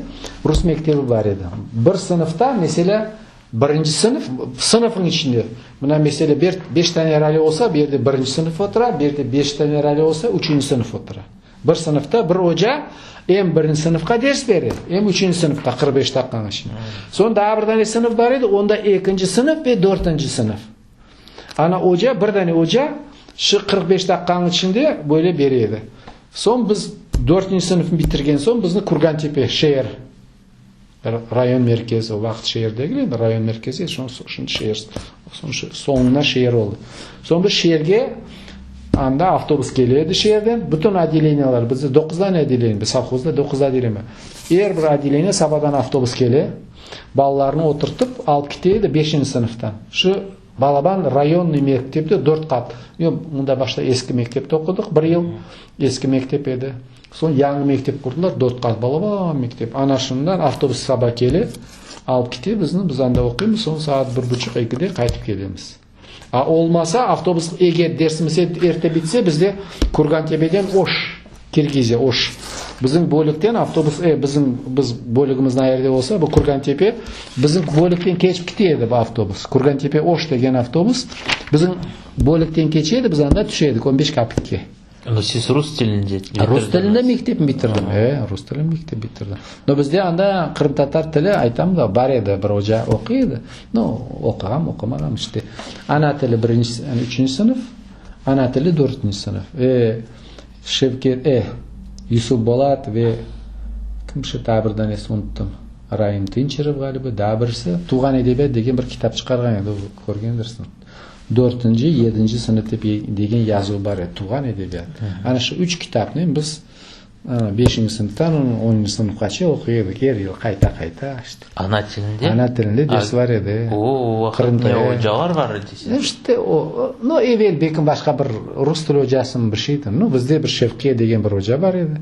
rus mektebi bar edi. Bir sınıfta, meselâ, Birinci sınıf, sınıfıñ içinde, mına mesele, bir, beş tane rale olsa, bir yerde birinci sınıf otura, bir yerde beş tane rale olsa, üçünci sınıf otura. Bir sınıfta bir oca em birinci sınıfqa ders bere, em üçünci sınıfqa 45 daqiqanıñ içinde. Soñ daa bir dane sınıf bar edi, onda ekinci sınıf ve dörtünci sınıf. Ana oca, bir dane oca şu 45 daqiqanıñ içinde böyle bere edi. Soñ biz dörtünci sınıfnı bitirgen soñ bizni Kurgantepe şeer Rayon merkezi, o vaqıt şeer degil endi, rayon merkezi edi, şimdi şeer, soñuna şeer oldı. Soñ biz şeerge, anda avtobus kele edi şeerden, bütün otdeleniyalar, bizde doquz dane otdeleniya, biz sovhozda doquz otdeleniya bar. Er bir otdeleniya sabadan avtobus kele, balalarnı oturtıp alıp kete edi beşinci sınıftan. Şu balaban rayonnıy mektepte dört qat, yoq, mında başta eski mektepte oqudıq bir yıl, eski mektep edi. Soñ yañı mektep qurdılar, dört qat balaban mektep. Ana şundan avtobus saba kele, alıp kete bizni, biz anda oquymız, soñ saat bir buçuq, ekide qaytıp kelemiz. A olmasa, avtobus, eger dersimiz erte bitse, bizde Kurgantebeden Oş, Kirgiziya, Oş. Bizim bölükten avtobus, e, bizim, biz bölügimiz ne yerde olsa, bu Kurgantepe, bizim bölükten keçip kete edi bu avtobus. Kurgantepe Oş degen avtobus bizim bölükten keçe edi, biz anda tüşe edik, on beş kapikke. No siz rus tilinde bitirdiñiz? Rus tilinde mektepni bitirdim. E, rus tilinde mektep bitirdim. No bizde anda qırımtatar tili, aytam da, bar edi, bir oca oquy edi. No, oquğan, oqumağan, işte. Ana tili birinci, üçünci sınıf, ana tili dörtünci sınıf. E, Şevket, e, Yusuf Bolat ve kim şu taa bir danesi unuttım. Raim Tınçerov ğaliba, daa birisi Tuvğan edebiyat degen bir kitap çıqarğan edi, körgendirsiñ. Dörtünci, yedinci sınıf dep degen yazuv bar edi, tuvğan edebiyat. Ana şu üç kitapnen biz beşinci sınıftan onuncu sınıfqace oquy edik, er yıl qayta-qayta işte. Ana tilinde? Ana tilinde ders bar edi. O, o vaqıt ne ocalar bar edi sizde? İşte o, no, evel belki başqa bir rus tili ocasımı bir şeydi. No, bizde bir Şevqiye degen bir oca bar edi.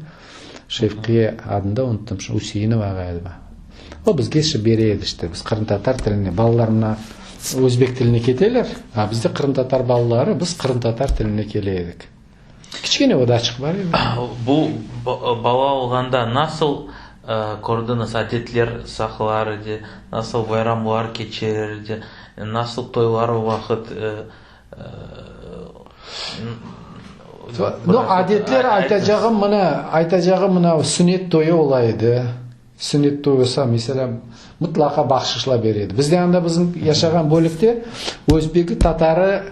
Şevqiye adını da unuttım, şu Üseinova ğaliba. O bizge şu bere edi işte, biz qırımtatar tiline, balalar mına özbek tiline keteler, a bizde qırımtatar balaları, biz qırımtatar tiline kele edik. Kiçkene odaçıq bar edi. Bu bala olğanda nasıl kördiñiz, adetler saqlar edi, nasıl bayramlar keçer edi, nasıl toylar o vaqıt No, adetler aytacağım mına, aytacağım mına sünnet toyu ola edi. Sünnet toyu olsa, meselâ, mıtlaqa bahşışlar bere edi. Bizde anda bizim yaşağan bölükte özbegi, tatarı,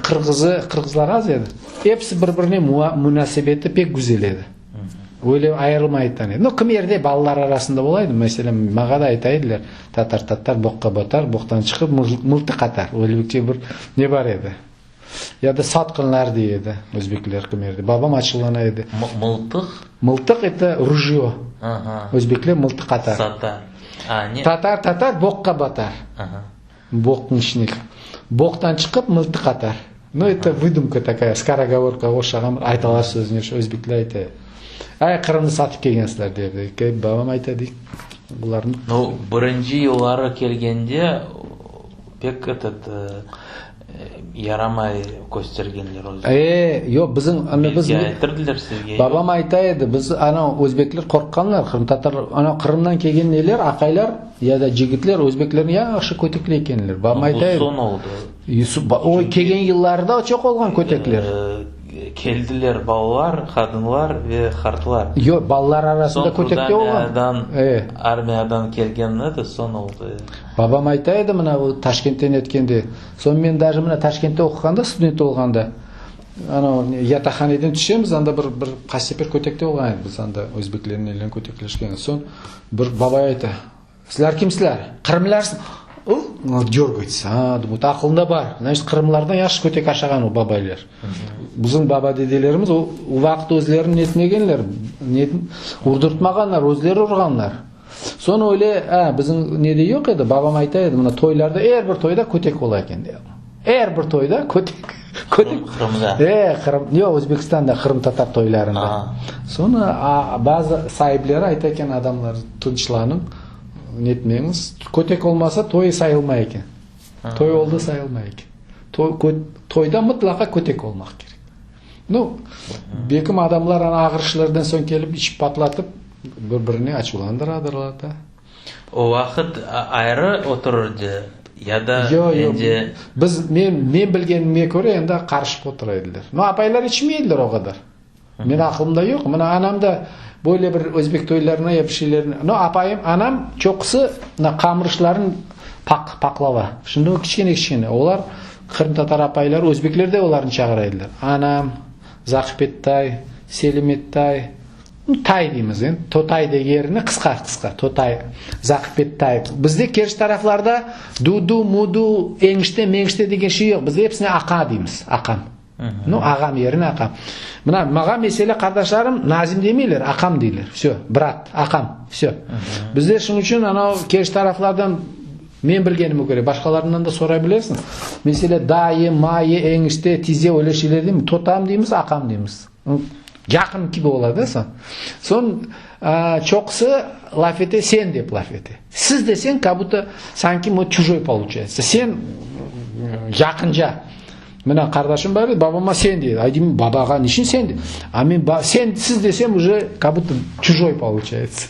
qırğızı, qırğızlar az edi. Episi bir-birine munasebeti pek güzel edi. Öyle ayırılmayıp edi. No, kim yerde balalar arasında ola edi, meselâ, maña da ayta ediler, tatar, tatar, boqqa batar, boqtan çıqıp mıltıq atar. Öyle bir ne bar edi. Ya da satqınlar dey edi özbekler kim erde. Babam açuvlana edi. Mıltıq? Mıltıq eto rujyo. Aha. Özbekler mıltıq atar. Satar. A, ne? Tatar, tatar boqqa batar. Aha. Boqnıñ içine. Boqtan çıqıp mıltıq atar. Nu, eto vıdumka takaya, skorogovorkağa oşağan bir aytalar sözüne şu özbekler ayta. Ay, Qırımnı satıp kelgensizler, derdi. Babam ayta, dey, bularnı. Nu, birinci yılları kelgende pek etot, Yaramay köstergenler özüni. E, yoq, bizim, ana, biz. Belki aytırdılar sizge, yoq? Babam ayta edi, biz, ana, özbekler qorqqanlar, qırımtatarlar, ana, Qırımdan kelgen neler, aqaylar ya da cigitler özbeklerni yahşı kötekley ekenler. Babam ayta edi. Bu soñ oldı. Yusuf, o kelgen yıllarda çoq olğan kötekler. Keldiler balalar, qadınlar ve qartlar. Yoq, balalar arasında kötek de olğan. Soñ armiyadan, armiyadan kelgen edi, soñ oldı. Babam ayta edi, mına, o Taşkentten etkende. Soñ men daje mına Taşkentte oquğanda, student olğanda. Ana, yataqhaneden tüşemiz, anda bir, bir qaseper kötekte olğan edi, biz anda özbeklernen ile kötekleşken. Soñ bir babay ayta, Sizler kimsizler? Qırımlarsıñ? O, dörgaytsın. A, bu aqılında bar. Значит, qırımlardan yahşı kötek aşağan o babaylar. Bizim baba-dedelerimiz o vaqıt özlerini netmegenler, net, urdurtmağanlar, özleri urğanlar. Soñ öyle, a, bizim nede yoq edi, babam ayta edi, mına toylarda, er bir toyda kötek ola eken. Er bir toyda kötek. Kötek. Qırımda. E, Qırım, yoq, Özbekistanda qırımtatar toylarında. Soñ a, bazı saipleri ayta eken adamlar, tınçlanıñ, netmeñiz, kötek olmasa toy sayılmay eken. Toy oldı sayılmay eken. Toy, toyda mıtlaqa kötek olmaq kerek. Nu, belkim adamlar ana ağır işlerden soñ kelip içip patlatıp, bir-birine açuvlandıradırlar da. O vaqıt ayrı oturırdı ya da Yoq, yoq. endi? Biz, men, men bilgenime köre, endi qarışıp otura ediler. No, apaylar içmey ediler o qadar. Men aqılımda yoq. Mına anam da böyle bir özbek toylarına ya bir şeylerine. No, apayım, anam çoqusı mına qamır işlerin paq, paqlava. Şimdi o kiçkene-kiçkene. Olar qırımtatar apayları, özbekler de olarnı çağıra ediler. Anam, Zaqipetday, Selimetday, Tay deymiz endi, totay degerine qısqa-qısqa, totay, Zaqipetday. Bizde Kerç taraflarda dudu, mudu, eñişte, meñişte degen şey yoq. Bizde episine aqa deymiz, aqam. Nu, ağam yerine aqam. Mına, mağa mesele qardaşlarım Nazim demeyler, aqam deyler. Vsö, brat, aqam, vsö. Bizde şunıñ içün anau Kerç taraflardan men bilgenime köre, başqalarından da soray bilersiñ, mesele dayı, mayı, eñişte, tize öyle şeyler deymiz, totam deymiz, aqam deymiz. Yaqın kibi ola da soñ. Soñ çoqusı laf ete, sen dep laf ete. Siz deseñ, kak budto sanki mı çujoy poluçayetsâ. Sen yaqınca. Mına qardaşım bar edi, babama sen dey. Ay deyim, babağa niçün sen dey? A men sen, siz desem uje kak budto çujoy poluçayetsâ.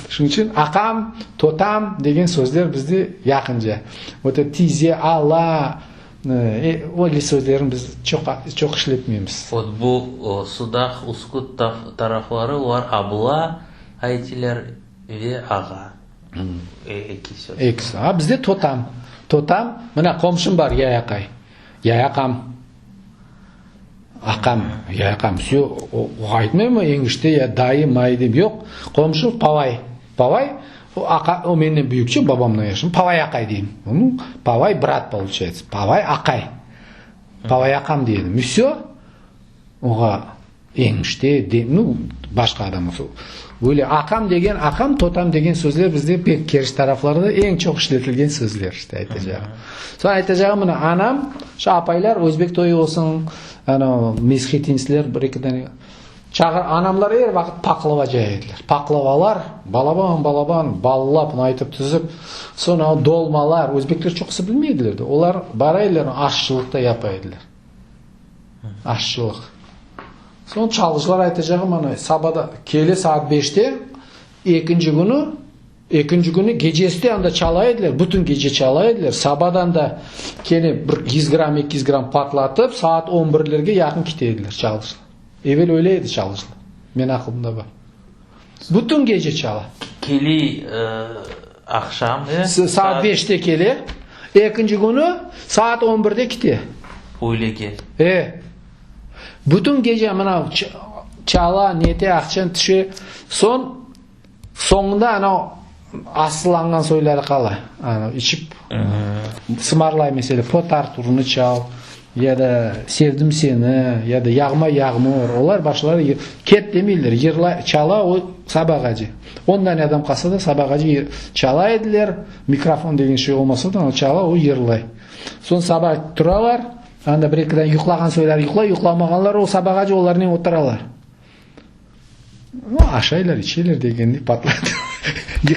Şunıñ içün aqam, totam degen sözler bizde yaqınca. Vot et tize, ala, Öyle sözlerni biz çoq çoq işletmeymiz. Vot bu Sudaq, Uskut tarafları olar abla aytiler ve ağa. Eki söz. Ekisi. A bizde totam. Totam, mına qomşum bar Yayaqay. Yayaqam. Aqam, yayaqam. Vsyo, o aytmaymı eñişte ya dayı, mayı dep. Yoq. Qomşu Pavay. Pavay, o aqa, o menden büyükçe, babamdan yaşım. Pavay aqay deyim. Nu, Pavay brat получается. Pavay aqay. Pavay aqam dey edim. И vsyo. Oğa eñişte, de, nu, başqa adam olsa. Böyle aqam degen, aqam, totam degen sözler bizde pek Keriç taraflarda eñ çoq işletilgen sözler, işte aytacağım. Soñ aytacağım mına, anam, şu apaylar özbek toyu olsun, ana, meshetinskiler bir eki dane Çağır, anamlar er vaqıt paqlava caya ediler. Paqlavalar, balaban-balaban, ballap, aytıp tizip, soñ o dolmalar, özbekler çoqusı bilmey ediler de, olar bara ediler, aşçılıq da yapa ediler. Aşçılıq. Soñ çalğıcılar aytacağım, ana, sabada kele saat beşte, ekinci künü, ekinci künü gecesi de anda çala ediler, bütün gece çala ediler, sabadan da kene bir yüz gramm, 200 gramm patlatıp, saat on birlerge yaqın kete ediler çalğıcılar. Evel öyle edi çalğıcılar. Men aqılımda bar. Bütün gece çala. Keliy aqşam, e? Saat beşte kele, ekinci künü saat on birde kite. Üylege. E. Bütün gece mına çala, nete, aqşam tüşe. Soñ, soñunda ana asıllanğan soyları qala. Ana içip sımarlay, meselâ, Port Arturnı çal, ya da Sevdim seni, ya da Yağma yağmur. Olar başları ket demeyler, yırlay, çala o sabağace. On dane adam qalsa da sabağace çala ediler. Mikrofon degen şey olmasa da, çala, o yırlay. Soñ saba turalar, anda bir-eki dane yuqlağan soyları yuqlay, yuqlamağanlar o sabağace olarnen oturalar. Aşaylar, içeyler degenday patladı.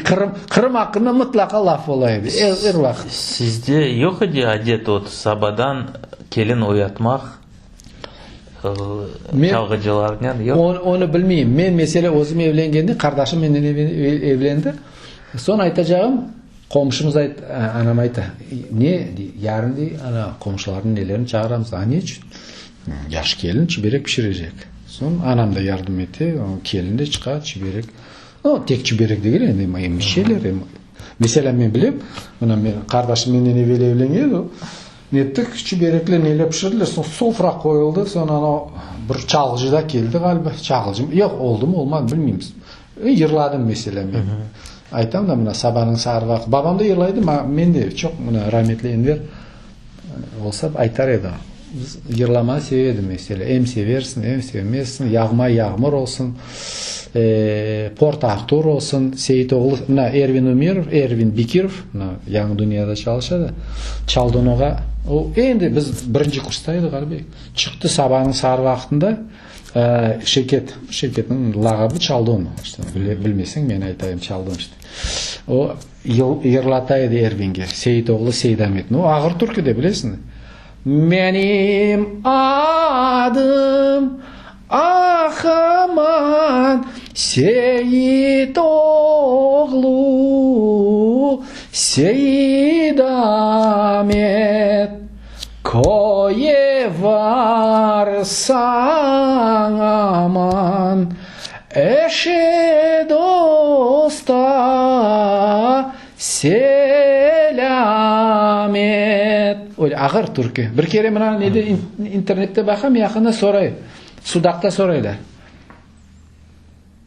Qırım, Qırım aqqında mıtlaqa laf ola edi, er, er vaqıt. Sizde yoq edi adet ot sabadan kelin oyatmaq çalğıcılarnen, yoq? Onı, onı bilmeyim. Men, mesele, özüm evlengende, qardaşım menen evlendi. Soñ aytacağım, qomşumız ayt, anam ayta, ne, dey, yarın, dey, ana, qomşularnıñ nelerini çağıramız. A ne içün? Yaş kelin çiberek pişirecek. Soñ anam da yardım ete, kelin de çıqa, çiberek. No, tek çiberek degil endi, em bir şeyler. Em, meselâ, men bilem, mına men, qardaşım menden evel evlengen, o. Nettik, çiberekli neler pişirdiler, soñ sofra qoyuldı, soñ ana bir çalğıcı da keldi ğaliba, çalğıcı, yoq, oldumı, olmadı, bilmeymiz. Yırladım, meselâ, men. Aytam da, mına, sabanıñ sarı vaqtı, babam da yırlay edi, men de çoq, mına, rametli Enver olsa, aytar edi. Biz yırlamağa seve edim, meselâ, em seversiñ, em sevmezsiñ, yağma yağmur olsun, Port Artur olsun, Seit oğlu, mına, Ervin Ümerov, Ervin Bekirov, mına, Yañı dünyada çalışa da, Çaldun ağa, o, endi biz birinci kursta edik, ğaliba, çıqtı sabanıñ sarı vaqtında, Şevket, Şevketniñ lağabı Çaldun, işte, bilmeseñ, men aytayım, Çaldun, işte. O, yırlata edi Ervinge, Seit oğlu Seydametni. O, ağır türkü de, bilesiñmi? Menim adım Ah, aman, Seit oğlu Seydamet, Köye varsañ, aman, Eşe dosta selâm et. Öyle ağır türkü. Bir kere mına nede internette baqam, yaqında soray. Sudaqta soraylar.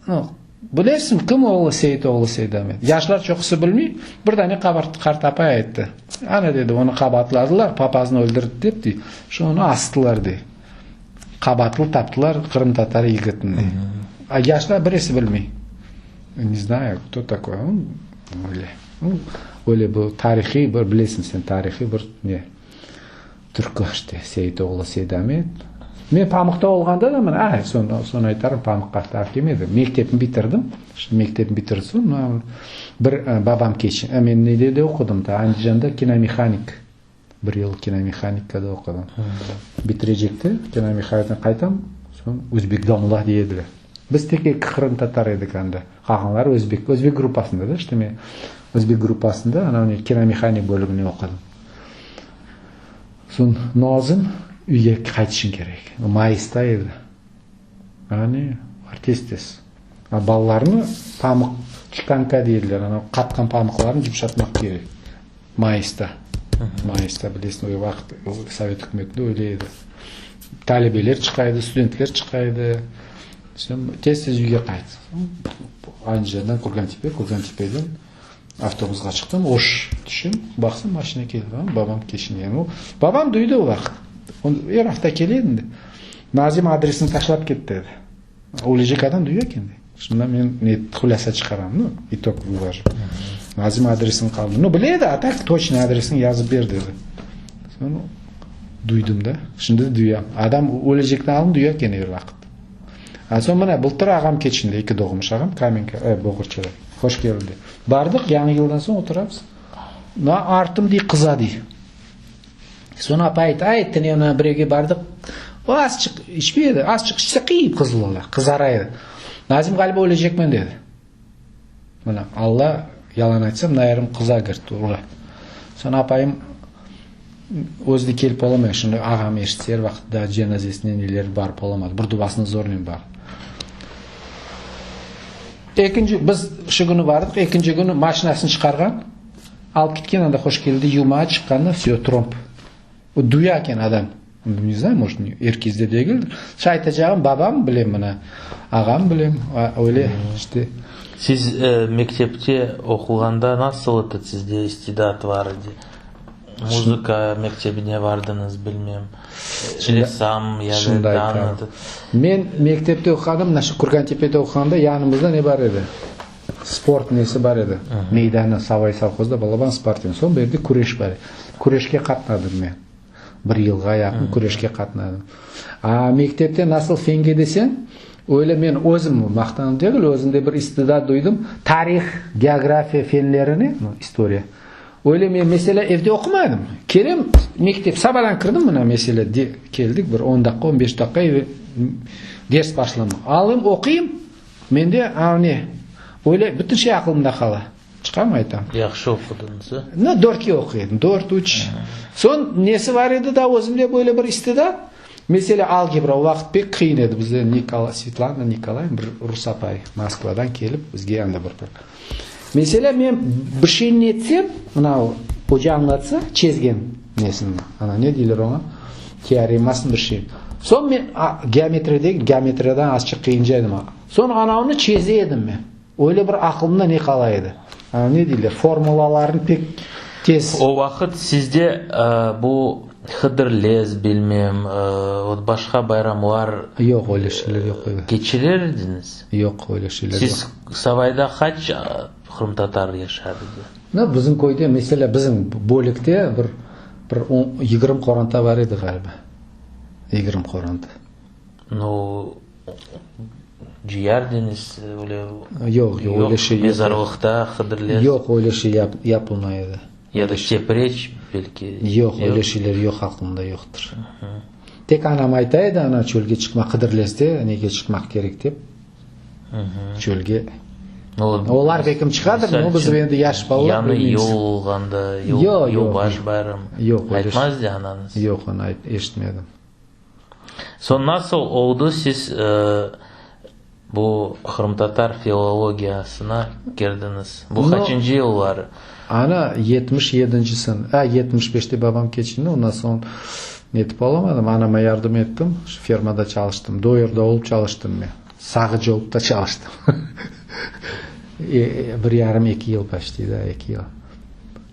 Nu, bilesiñmi, kim oğlu Seit oğlu Seydamet? Yaşlar çoqusı bilmey. Bir dane qart apay ayttı. Ana, dedi, onı qabaatladılar, papaznı öldürdi dep, dey, şu onı astılar, dey. Qabaatlı taptılar qırımtatar yigitini, dey. A yaşlar birisi bilmey. Ne znаю, кто такой он, öyle. Öyle bu tarihiy bir, bilesiñ sen, tarihiy bir ne. Türkü işte, Seit oğlu Seydamet. Men Pamuqta olğanda da mına, ay, soñ, soñ aytarım, Pamuqqa taa kelmedim. Mektepni bitirdim. İşte mektepni bitirdim soñ, mına bir babam keç, men nede de oqudım taa, Andijanda kinomehanik. Bir yıl kinomehanikada oqudım. Bitirecekte kinomehanikten qaytam, soñ özbek domla dey ediler. Biz tek eki qırımtatar edik anda. Qalğanları özbek. Özbek gruppasında da, işte men özbek gruppasında, ana kinomehanik bölüginde oqudım. Soñ Nazım üyge qaytışıñ kerek. Mayısta edi. Ani, tez-tez. A balalarnı pamıq, çikanka deydiler, ana qatqan pamıqlarnı yımşatmaq kerek. Mayısta. Mayısta, bilesiñ, o vaqıt Sovet ükümetinde öyle edi. Talebeler çıqa edi, studentler çıqa edi. Soñ tez-tez üyge qayt. Andijandan Kurgantepege, Kurgantepeden Avtobusqa çıqtım, Oş tüşem, baqsam, maşina keldi, babam keçingen. O, babam duydı o vaqıt. O, er afta kele edi. Nazim adresini taşlap ketti, dedi. Ölecek adam duya eken, dey. Şundan men ne hulâsa çıqaram, nu, itog vıvojу. Nazim adresini qaldı. Nu, bile edi, a tak toçnıy adresini yazıp ber, dedi. Soñ duydım da, şimdi de duyam. Adam ölecekten aldın duya eken er vaqıt. A soñ mına bıltır ağam keçindi, eki doğmuş ağam, Kamenka, e, Boğurçada. Hoş keldi. Bardıq, yañı yıldan soñ oturamız. Na, artım dey, qıza dey. Soñ apay ayta, ay, tünevin bir evge bardıq, o azçıq içmey edi, azçıq içse qıyıp qızıl ola, qızara edi. Nazim ğaliba ölecekmen dedi. Mına, Alla, yalan aytsam, nayerim qıza girdi, ura. Soñ apayım özü de kelip olamay, şimdi ağam eşitse er vaqıt da cenazesine neler barıp olamadı, bir duvasına zornen bardı. Ekinci, biz şu künü bardıq, ekinci künü maşinasını çıqarğan, alıp ketken, anda hoş keldi, yuvmağa çıqqanda, vse, tromb. O duya eken adam. Ne znаю, может, er kezde degildir. Şu aytacağım, babam bilem mına, ağam bilem, öyle işte. Siz mektepte oquğanda nasıl edi, sizde istidat bar edi? Muzıka mektebine bardıñız, bilmem, ressam ya da daa ne? Men mektepte oquğanda, mına şu Kurgantepede oquğanda yanımızda ne bar edi? Sport nesi bar edi? Meydanı, Savay sovhozda balaban sportivnıy. Soñ bu yerde küreş bar edi. Küreşke qatnadım men. Bir yılğa yaqın küreşke qatnadım. A mektepte nasıl fenge deseñ, öyle men özüm, maqtanıp degil, özümde bir istidat duydım. Tarih, geografiya fenlerini, istoriya, öyle men, meselâ, evde oqumaydım. Kelem, mektep, sabadan kirdim, mına, meselâ, de, keldik, bir on daqqa, on beş daqqa eve, ders başlanmaq. Alayım, oquyım, mende, a ne, öyle bütün şey aqılımda qala. Çıqam aytam. Yahşı oqudıñız, a? No, dörtke oquy edim, dört, üç. Soñ nesi bar edi daa özümde böyle bir istidat? Meselâ, algebra, o vaqıt pek qıyın edi bizde, Nikola, Svetlana Nikolayevna, bir rus apay Moskvadan kelip, bizge anda bir. Meselâ, men bir şeyni netsem, mına. Oca añlatsa, çezgen nesini, ana, ne deyler oña, teoremasını bir şey. Soñ men, geometriya degil, geometriyadan azçıq qıyınca edim. Soñ anavını çeze edim men. Öyle bir aqılımda ne qala edi. Ana, ne deyler, formulalarını pek tez. O vaqıt sizde bu Hıdırlez, bilmem, başqa bayramlar. Yoq, öyle şeyler yoq edi. Keçirer ediñiz? Yoq, öyle şeyler yoq. Siz Savayda qaç qırımtatar yaşar edi? No, bizim köyde, meselâ, bizim bölükte bir, bir on, 20 qoranta bar edi, ğaliba. 20 qoranta. No, cıyar ediñiz, öyle? Yoq, yoq, öyle şey yoq. Mezarlıqta Hıdırlez? Yoq, öyle şey yap, yapılmay edi. Ya da Tepreç, belki? Yoq, öyle şeyler yoq, aqlımda yoqtır. Tek anam ayta edi, ana, çölge çıqmaq, Hıdırlezde nege çıqmaq kerek dep. Çölge. Olar belkim çıqadır, no biz endi yaş balalar Yañı bilmeymiz. yıl olğanda, Yoq, yılbaş bayram. Yoq, öyle şey. Aytmaz edi anañız? Yoq, onı eşitmedim. Soñ nasıl oldı siz bu qırımtatar filologiyasına kirdiñiz? Bu qaçıncı yılları? Ana, 77-nci sene, a, 75-te babam keçindi, ondan soñ netip olamadım, anama yardım ettim, şu fermada çalıştım, doyerda olıp çalıştım men, sağıcı olıp da çalıştım. Bir yarım, eki yıl poçti, da, eki yıl.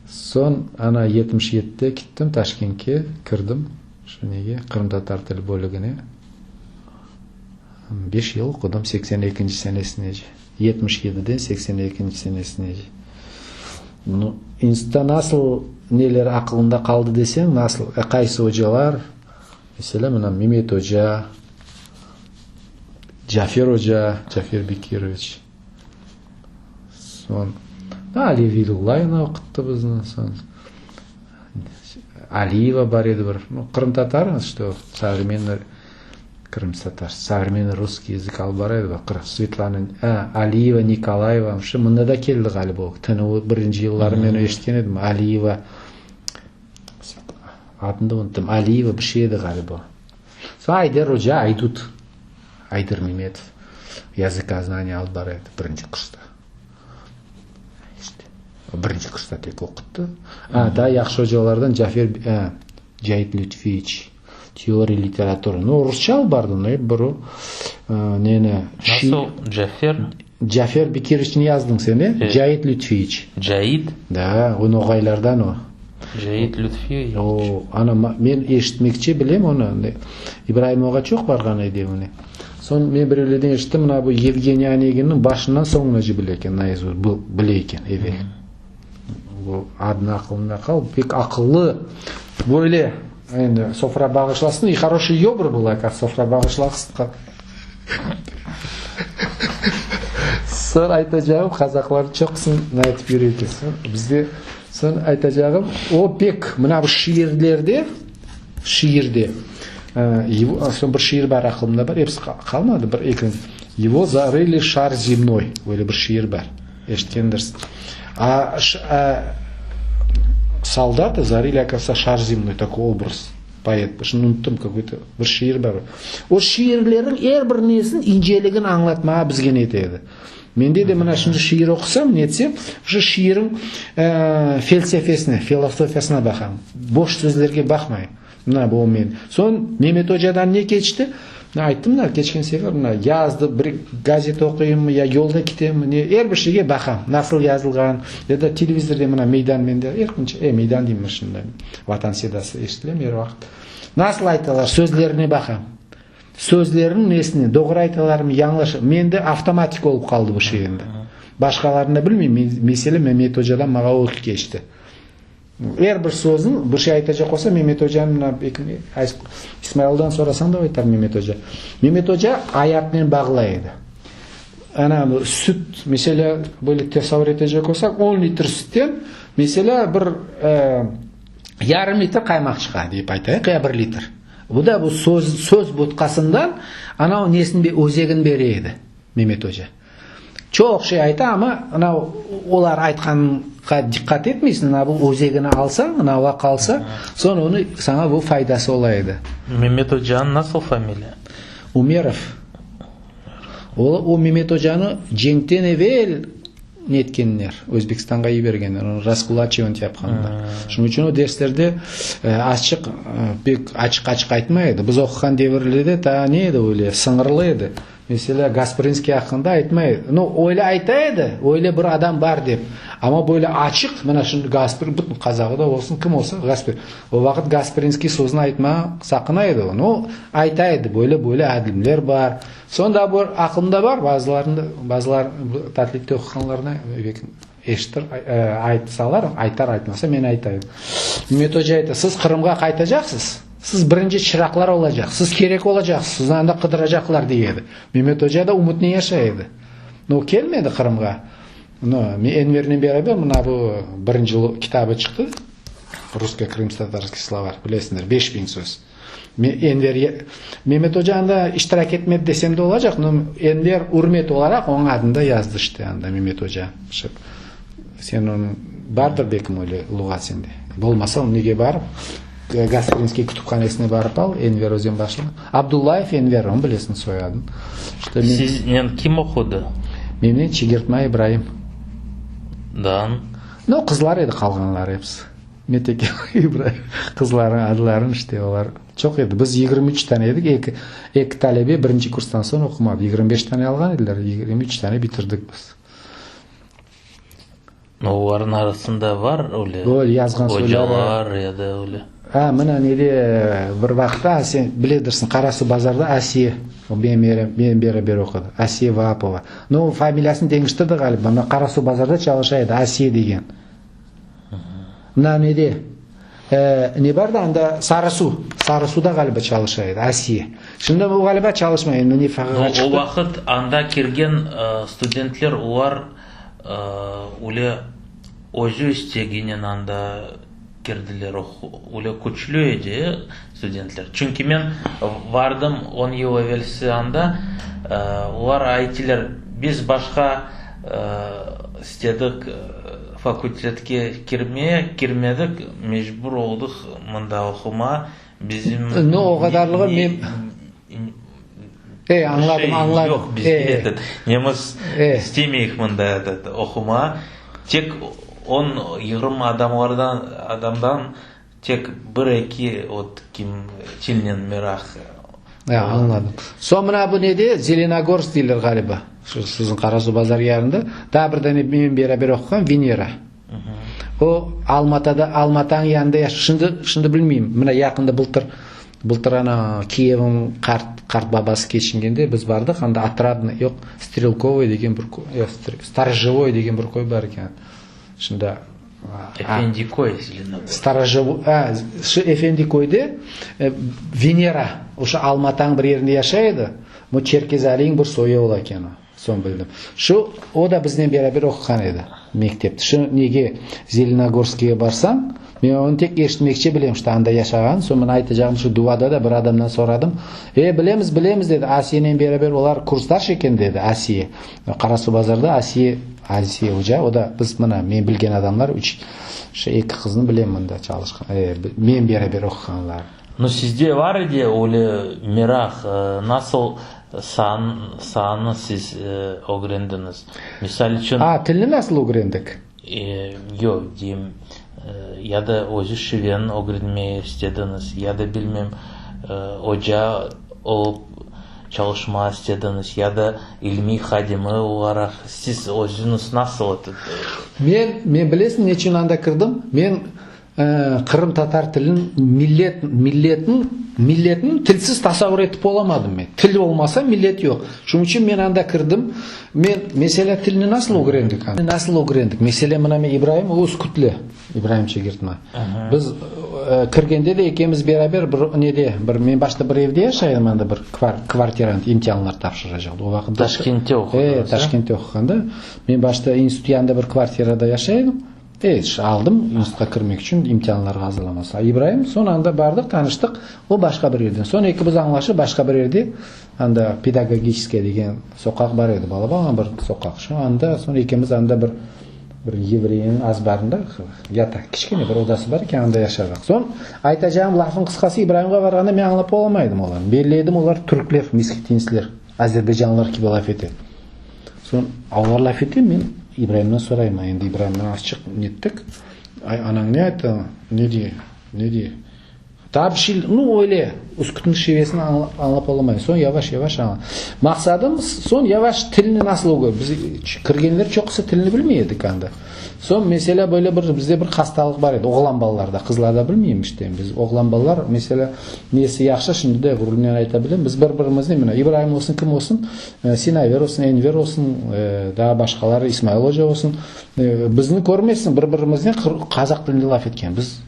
Soñ, ana, 77-te kittim Taşkentke, kirdim şu nege, qırımtatar til bölügine. Beş yıl oqudım, 82-nci senesinece. 77-den 82-nci senesinece. Nu, institutta nasıl neler aqılında qaldı deseñ, nasıl, qaysı ocalar, meselâ, mına Memet oca, Cafer oca, Cafer Bekiroviç, soñ Ali Velillayevna oquttı bizni, soñ Aliyeva bar edi bir, nu, qırımtatar, što, sovremennoy Qırımtatar, sovremennoy russkiy yazık alıp bara edi, Svetlana, a, Aliyeva, Nikolayeva, şu mında da keldi ğaliba o, TNU birinci yılları men eşitken edim, Aliyeva, adını da unuttım, Aliyeva bir şey edi ğaliba. Soñ Ayder oca, Aydut, Ayder Memetov, yazıkoznaniye alıp bara edi birinci kursta. İşte, birinci kursta tek oquttı. A, daa yahşı ocalardan Cafer, a, Cait Lütfiyeviç. Teoriya literatura. Nu, rusça alıp bardı, no, ep bir o, neni. Nasıl, Cafer? Cafer Bekiroviçni yazdıñ sen, e? Cait Lütfiyeviç. Cait? Da, o noğaylardan o. Cait Lütfiyeviç. O, ana, men eşitmekçe bilem onı. İbraim ağa çoq barğan edi evine. Soñ men birevlerden eşittim, mına bu Yevgeniy Oneginniñ başından soñunace bile eken, naizust, bile eken, evel. Bu adını aqılımda qaldı, pek aqıllı, böyle, endi sofra bağışlasın, i horoşiy yobr был, оказывается, sofra bağışlasın. Soñ aytacağım, qazaqlar çoqusın aytıp yüre eken. Bizde soñ aytacağım, o pek mına bu şiirlerde, şiirde, soñ bir şiir bar aqılımda bar, episi qalmadı, bir eki, Его zarıli şar zemnoy, öyle bir şiir bar. Eşitkendirsiñ. A, a, soldatı zarıli, oказывается, şar zemnoy, takoy obraz, poet. Şimdi unuttım, kakoy-to bir şiir bar. O şiirlerniñ er bir nesiniñ inceligini añlatmağa bizge nete edi. Mende de mına şimdi şiir oqusam, netsem, şu şiiriñ e, felsefesine, filosofiyasına baqam. Boş sözlerge baqmayım. Mına bu men. Soñ Memet ocadan ne keçti? Mına ayttım da keçken sefer, mına yazdı, bir gazeta oquyımmı, ya yolda kitemmi, ne, er bir şeyge baqam, nasıl yazılğan, ya da televizorde mına Meydan mende er kün, e, Meydan deyim şimdi, Vatan sedası eşitilem er vaqıt. Nasıl aytalar, sözlerine baqam. Sözleriniñ nesine, doğru aytalarmı, yañlış, mende avtomatik olıp qaldı bu şey endi. Başqalarında bilmeyim, mesele Memet ocadan mağa o keçti. Er bir sözüñ, bir şey aytacaq olsa, Memet ocanıñ mına İsmaildan sorasañ da o aytar Memet oca. Memet oca ayatnen bağlay edi. Ana bu süt, meselâ, böyle tasavvur etecek olsaq, on litr sütten, meselâ, bir yarım litr qaymaq çıqa, deyip aytayıq, ya bir litr. Bu da bu söz, söz botqasından ana o nesini, özegini bere edi Memet oca. Çoq şey ayta, amma mına olar aytqanğa diqqat etmeysiñ, mına bu özegini alsañ, mına va qalsa, soñ onı saña bu faydası ola edi. Memet ocanıñ nasıl familiya? Umerov. O, o Memet ocanı cenkten evel. Netkenler, Özbekistanğa yibergenler, onı raskulaçivant yapqanlar. Şunıñ içün o derslerde azçıq pek açıq-açıq aytmay edi. Biz oquğan devirlerde taa ne edi öyle, sıñırlı edi. Meselâ, Gasprinskiy aqqında aytmay edi. No, öyle ayta edi, öyle bir adam bar dep. Amma böyle açıq, mına şimdi Gaspr, bütün qazağı da olsun, kim olsa, Gaspr. O vaqıt Gasprinskiy sözüni aytmağa saqına edi o. No, ayta edi, böyle-böyle alimler bar. Soñ daa bir aqlımda bar, bazılarını, bazılar tatlikte oquğanlarnı eşitir, aytsalar, aytar, aytmasa, men aytayım. Ümet oca ayta, siz Qırımğa qaytacaqsız, siz birinci çıraqlar olacaqsız, siz kerek olacaqsız, sizni anda qıdıracaqlar, dey edi. Memet oca da ümütnen yaşay edi. No, kelmedi Qırımğa. No, Envernen beraber mına bu birinci kitabı çıqtı, Russko-krımsko-tatarskiy slovar, bilesiñler, 5000 söz. Enver, Memet oca anda iştirak etmedi desem de olacaq, no Enver ürmet olaraq onıñ adını da yazdı işte anda Memet oca. Sen onıñ bardır belkim öyle luğat sende. Bolmasa nege barıp, Gasprinskiy kütüphanesine barıp al, Enver Özenbaşlı. Abdullayev Enver, onı bilesiñ soyadını. İşte men, Siznen kim oqudı? Mennen Çegertma İbraim. Dan. No, qızlar edi qalğanları episi. Meteke İbrahim qızlarınıñ adlarını işte olar çoq edi. Biz 23 tane edik, eki, eki talebe birinci kurstan soñ oqumadı. 25 tane alğan ediler, 23 tane bitirdik biz. No, olarnıñ arasında var öyle Öyle yazğan ocalar ya da öyle. Ha, mına nede bir vaqıtta sen biledirsiñ, Qarasuvbazarda Asiye, o menim beraber oqudı, Asiye Vaapova. No, familiyasını deñiştirdi ğaliba, mına Qarasuvbazarda çalışa edi, Asiye degen. Mına nede, ne bar da anda, Sarı-Su, Sarı-Suda ğaliba çalışa edi, Asiye. Şimdi o ğaliba çalışmay, endi nefaqağa çıqtı. O vaqıt anda kirgen studentler, olar öyle özü isteginen anda kirdiler, öyle küçlü edi studentler. Çünki men vardım on yıl evelsi anda, olar ayttılar, biz başqa İstedik fakultetke kirmeye, kirmedik, mecbur oldıq mında oqumağa. Bizim No, o qadarlığı men E, añladım, añladım. Yoq bizde, etot, nemiz istemeyik mında, etot, oqumağa. Tek on, yigirmi adamlardan, adamdan tek bir-eki, vot, kim tilnen meraq. E, añladım. Soñ mına bu nede, Zelenogorsk deyler ğaliba, şu siziñ Qarasuvbazar yanında, daa bir dane mennen beraber oquğan Venera. O, Almatada, Almatanıñ yanında yaşay. Şimdi, şimdi bilmeyim, mına yaqında bıltır, bıltır ana kiyevim qart, qart babası keçingende biz bardıq, anda Otradnoy, yoq, Strelkovıy degen bir köy, Storjevoy degen bir köy bar eken. Şimdi Efendiköy, Storojevой, a, şu Efendiköyde Venera, o'sha Almatanıñ bir yerinde yaşay edi. Bu Çerkez Aliyniñ bir soyu ola eken o, soñ bildim. Şu, o da biznen beraber oquğan edi mektepte. Şu nege Zelenogorskiyge barsañ, men onı tek eşitmekçe bilem, işte anda yaşağanın. Soñ mına aytacağım, şu Duvada da bir adamdan soradım. E, bilemiz, bilemiz, dedi, Asiyenen beraber olar kursdaş eken, dedi, Asiye. Qarasuvbazarda Asiye, Asiye oca, o da biz mına men bilgen adamlar üç, şu eki qıznı bilem mında çalışqan, men beraber oquğanlar. No sizde var edi öyle meraq, nasıl saan, saanı siz ögrendiñiz? Misal içün. A, tilni nasıl ögrendik? Yoq, deyim, ya da özü şiveni ögrenmeye istediñiz, ya da bilmem, oca olıp çalışmağa istediñiz, ya da ilmiy hadimi olaraq, siz özüñiz nasıl Men, men bilesiñ neçün anda kirdim? Men Qırımtatar tilin millet, milletniñ, milletniñ tilsiz tasavur etip olamadım men. Til olmasa millet yoq. Şunıñ içün men anda kirdim. Men, meselâ, tilni nasıl ögrendik? Nasıl ögrendik? Meselâ, mına men İbraim, o üskütli, İbraim Çegirtma. Biz kirgende de ekemiz beraber bir nede, bir, men başta bir evde yaşay edim, anda bir kvartirant imtianlar tapşıracaq. O vaqıt Taşkentte oqudıñız, e? Taşkentte oquğanda. Men başta institut yanında bir kvartirada yaşay edim. E, aldım institutqa kirmek içün imtianlarğa azırlaması. İbraim, soñ anda bardıq, tanıştıq, o başqa bir yerden. Soñ ekimiz añlaşıp, başqa bir yerde, anda Pedagogiçeskaya degen soqaq bar edi, balaban bir soqaq. Şu anda, soñ ekimiz anda bir bir yevreyniñ azbarında yataq, kiçkene bir odası bar eken, anda yaşadıq. Soñ, aytacağım lafıñ qısqası, İbraimğa barğanda men añlap olamaydım olarnı. Belli edim, olar türkler, meshetintsler, azerbaycanlılar kibi laf ete. Soñ, olar laf ete, men. İbraimden sorayım, endi İbraimden azçıq nettik. Ay, anañ ne ayttı, ne dey, ne dey? Daa bir şey, nu, öyle, Üskütniñ şivesini añlap olamayım. Soñ yavaş-yavaş añla. Maqsadım, soñ yavaş tilni nasıl ögren. Biz kirgenler çoqusı tilni bilmey edik anda. Soñ, meselâ, böyle bir bizde bir hastalıq bar edi, oğlan balalarda, qızlarda bilmeyim işte. Biz oğlan balalar, meselâ, nesi yahşı, şimdi de ğururnen ayta bilem, biz bir-birimiznen, mına, İbraim olsun, kim olsun, Sinaver olsun, Enver olsun, daa başqaları, İsmail oca olsun, bizni körmezsiñ bir-birimiznen qazaq tilinde laf etken. Biz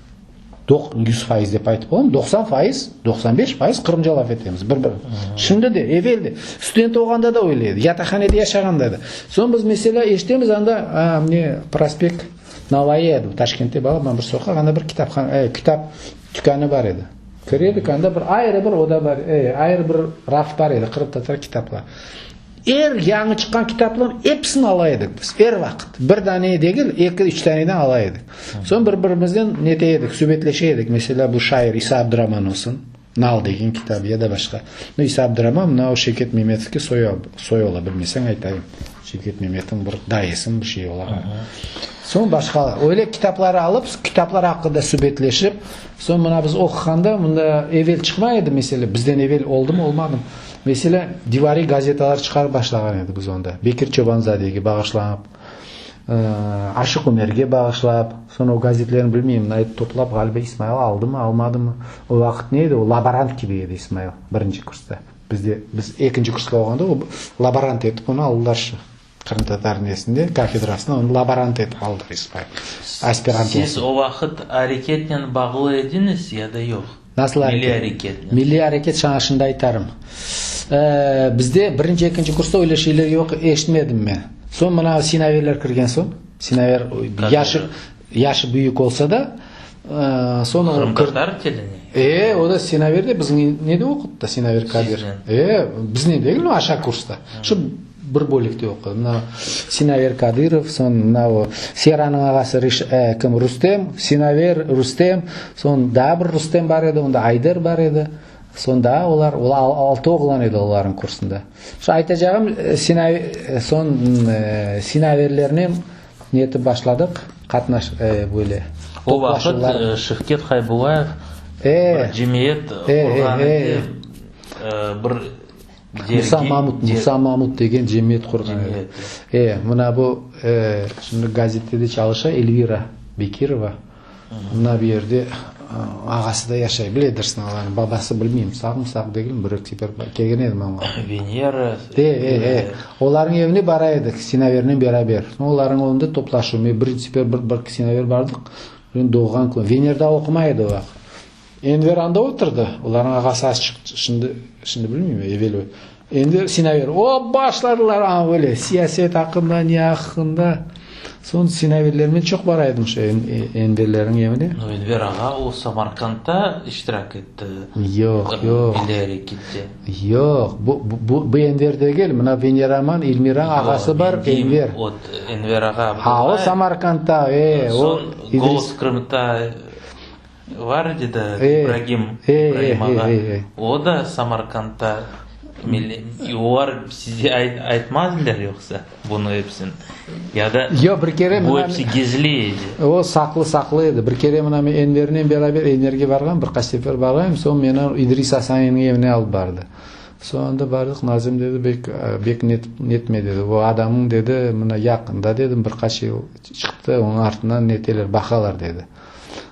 100% dep aytıp olamam, 90%, 95% qırımca laf etemiz bir-bir. Şimdi de, evel de, student olğanda da öyle edi, yataqhanede yaşağanda da. Soñ biz, meselâ, eşitemiz anda, a, ne, prospekt Navayı edi, Taşkentte balaban bir soqaq, anda bir kitaphan, e, kitap tükânı bar edi. Kire edik, anda bir ayrı bir oda bar, e, ayrı bir raf bar edi, qırımtatar kitaplar. Er yañı çıqqan kitaplarnıñ episini ala edik biz, er vaqıt. Bir dane degil, eki, üç taneden ala edik. Soñ bir-birimizden nete edik, subetleşe edik. Meselâ, bu şair İsa Abduraman olsun, Nal degen kitabı ya da başqa. No, İsa Abduraman mına o Şevket Memetovke soy, soy ola, bilmeseñ aytayım. Şevket Memetovnıñ bir dayısımı bir şey ola. Soñ başqa, öyle kitapları alıp, kitaplar aqqında subetleşip, soñ mına biz oquğanda, mında evel çıqmay edi, meselâ, bizden evel oldumı, olmadımı. Meselâ, divariy gazetalar çıqarıp başlağan edik biz onda. Bekir Çobanzadege bağışlanıp, Aşıq Umerge bağışlap. Soñ o gazetlerni bilmeyim, toplap, ğaliba, İsmail aldımı, almadımı. O vaqıt ne edi, o laborant kibi edi İsmail birinci kursta. Bizde, biz ekinci kursta olğanda o laborant etip onı aldılar şu qırımtatar nesinde, kafedrasına onı laborant etip aldılar İsmail. Aspirant olsun. Siz o vaqıt areketnen bağlı ediñiz ya da yoq? Nasıl areket? Milliy areket. Milliy areket saña şimdi aytarım. Bizde birinci, ekinci kursta öyle şeyler yoq, eşitmedim men. Soñ mına Sinaverler kirgen soñ, Sinaver yaşı, yaşı büyük olsa da, soñ o Qırımtatar tilini? E, o da Sinaver de bizim nede oqudı da, Sinaver Kadir. Siznen. E, biznen degil, aşağı kursta. Şu Bir bölükte oqudı. Mına Sinaver Kadırov, soñ mına o Seranıñ ağası Riş, e, kim, Rustem, Sinaver, Rustem, soñ daa bir Rustem bar edi, onda Ayder bar edi. Soñ daa olar, olar altı oğlan edi olarnıñ kursunda. Şu aytacağım, Sinaver, soñ Sinaverlernen ne etip başladıq, qatnaş, e, böyle O vaqıt Şevket Haybullayev bir cemiyet qurğan edi, bir Musa Mamut, Musa Mamut degen cemiyet qurğan edi. E, mına bu, e, şimdi gazetede çalışa Elvira Bekirova. Mına bu yerde ağası da yaşay, biledirsiñ olarnı, babası bilmeyim, sağmı, sağ degilmi, bir eki sefer kelgen edim oña. Venera. E, e, e. Olarnıñ evine bara edik Sinavernen beraber. Olarnıñ evinde toplaşuv. Men birinci sefer bir, bir Sinaver bardıq, doğğan kün. Venera daa oqumay edi o vaqıt. Enver anda oturdı, olarnıñ ağası az çıqtı, şimdi, şimdi bilmeyim, evel Enver, Sinaver, o, başladılar a, öyle, siyaset aqqında, ne aqqında. Soñ Sinaverlermen çoq bara edim şu Enverlerniñ evine. No, Enver ağa o Samarkandda iştirak etti. Yoq, yoq. Milliy arekette. Yoq, bu, bu, bu Enver degil, mına Veneraman, Elmiranıñ ağası bar, Enver. Yoq, Enver ağa. Ha, o Samarkandda, e, o. Soñ Golos Krımda. Var edi da İbragim, İbragim ağa, o da Samarkandda milliy, olar sizge aytmazlar yoqsa bunı epsin, ya da Yoq, bir kere bu epsi gizli edi? O saqlı, saqlı edi. Bir kere mına men Envernen beraber Enverge barğan, bir qaç sefer barğan, soñ meni İdris Asaninniñ evine alıp bardı. Soñ anda bardıq, Nazim dedi, bek, bek netme dedi, o adamıñ dedi, mına yaqında dedim, bir qaç yıl çıqtı, onıñ artından neteler, baqalar dedi.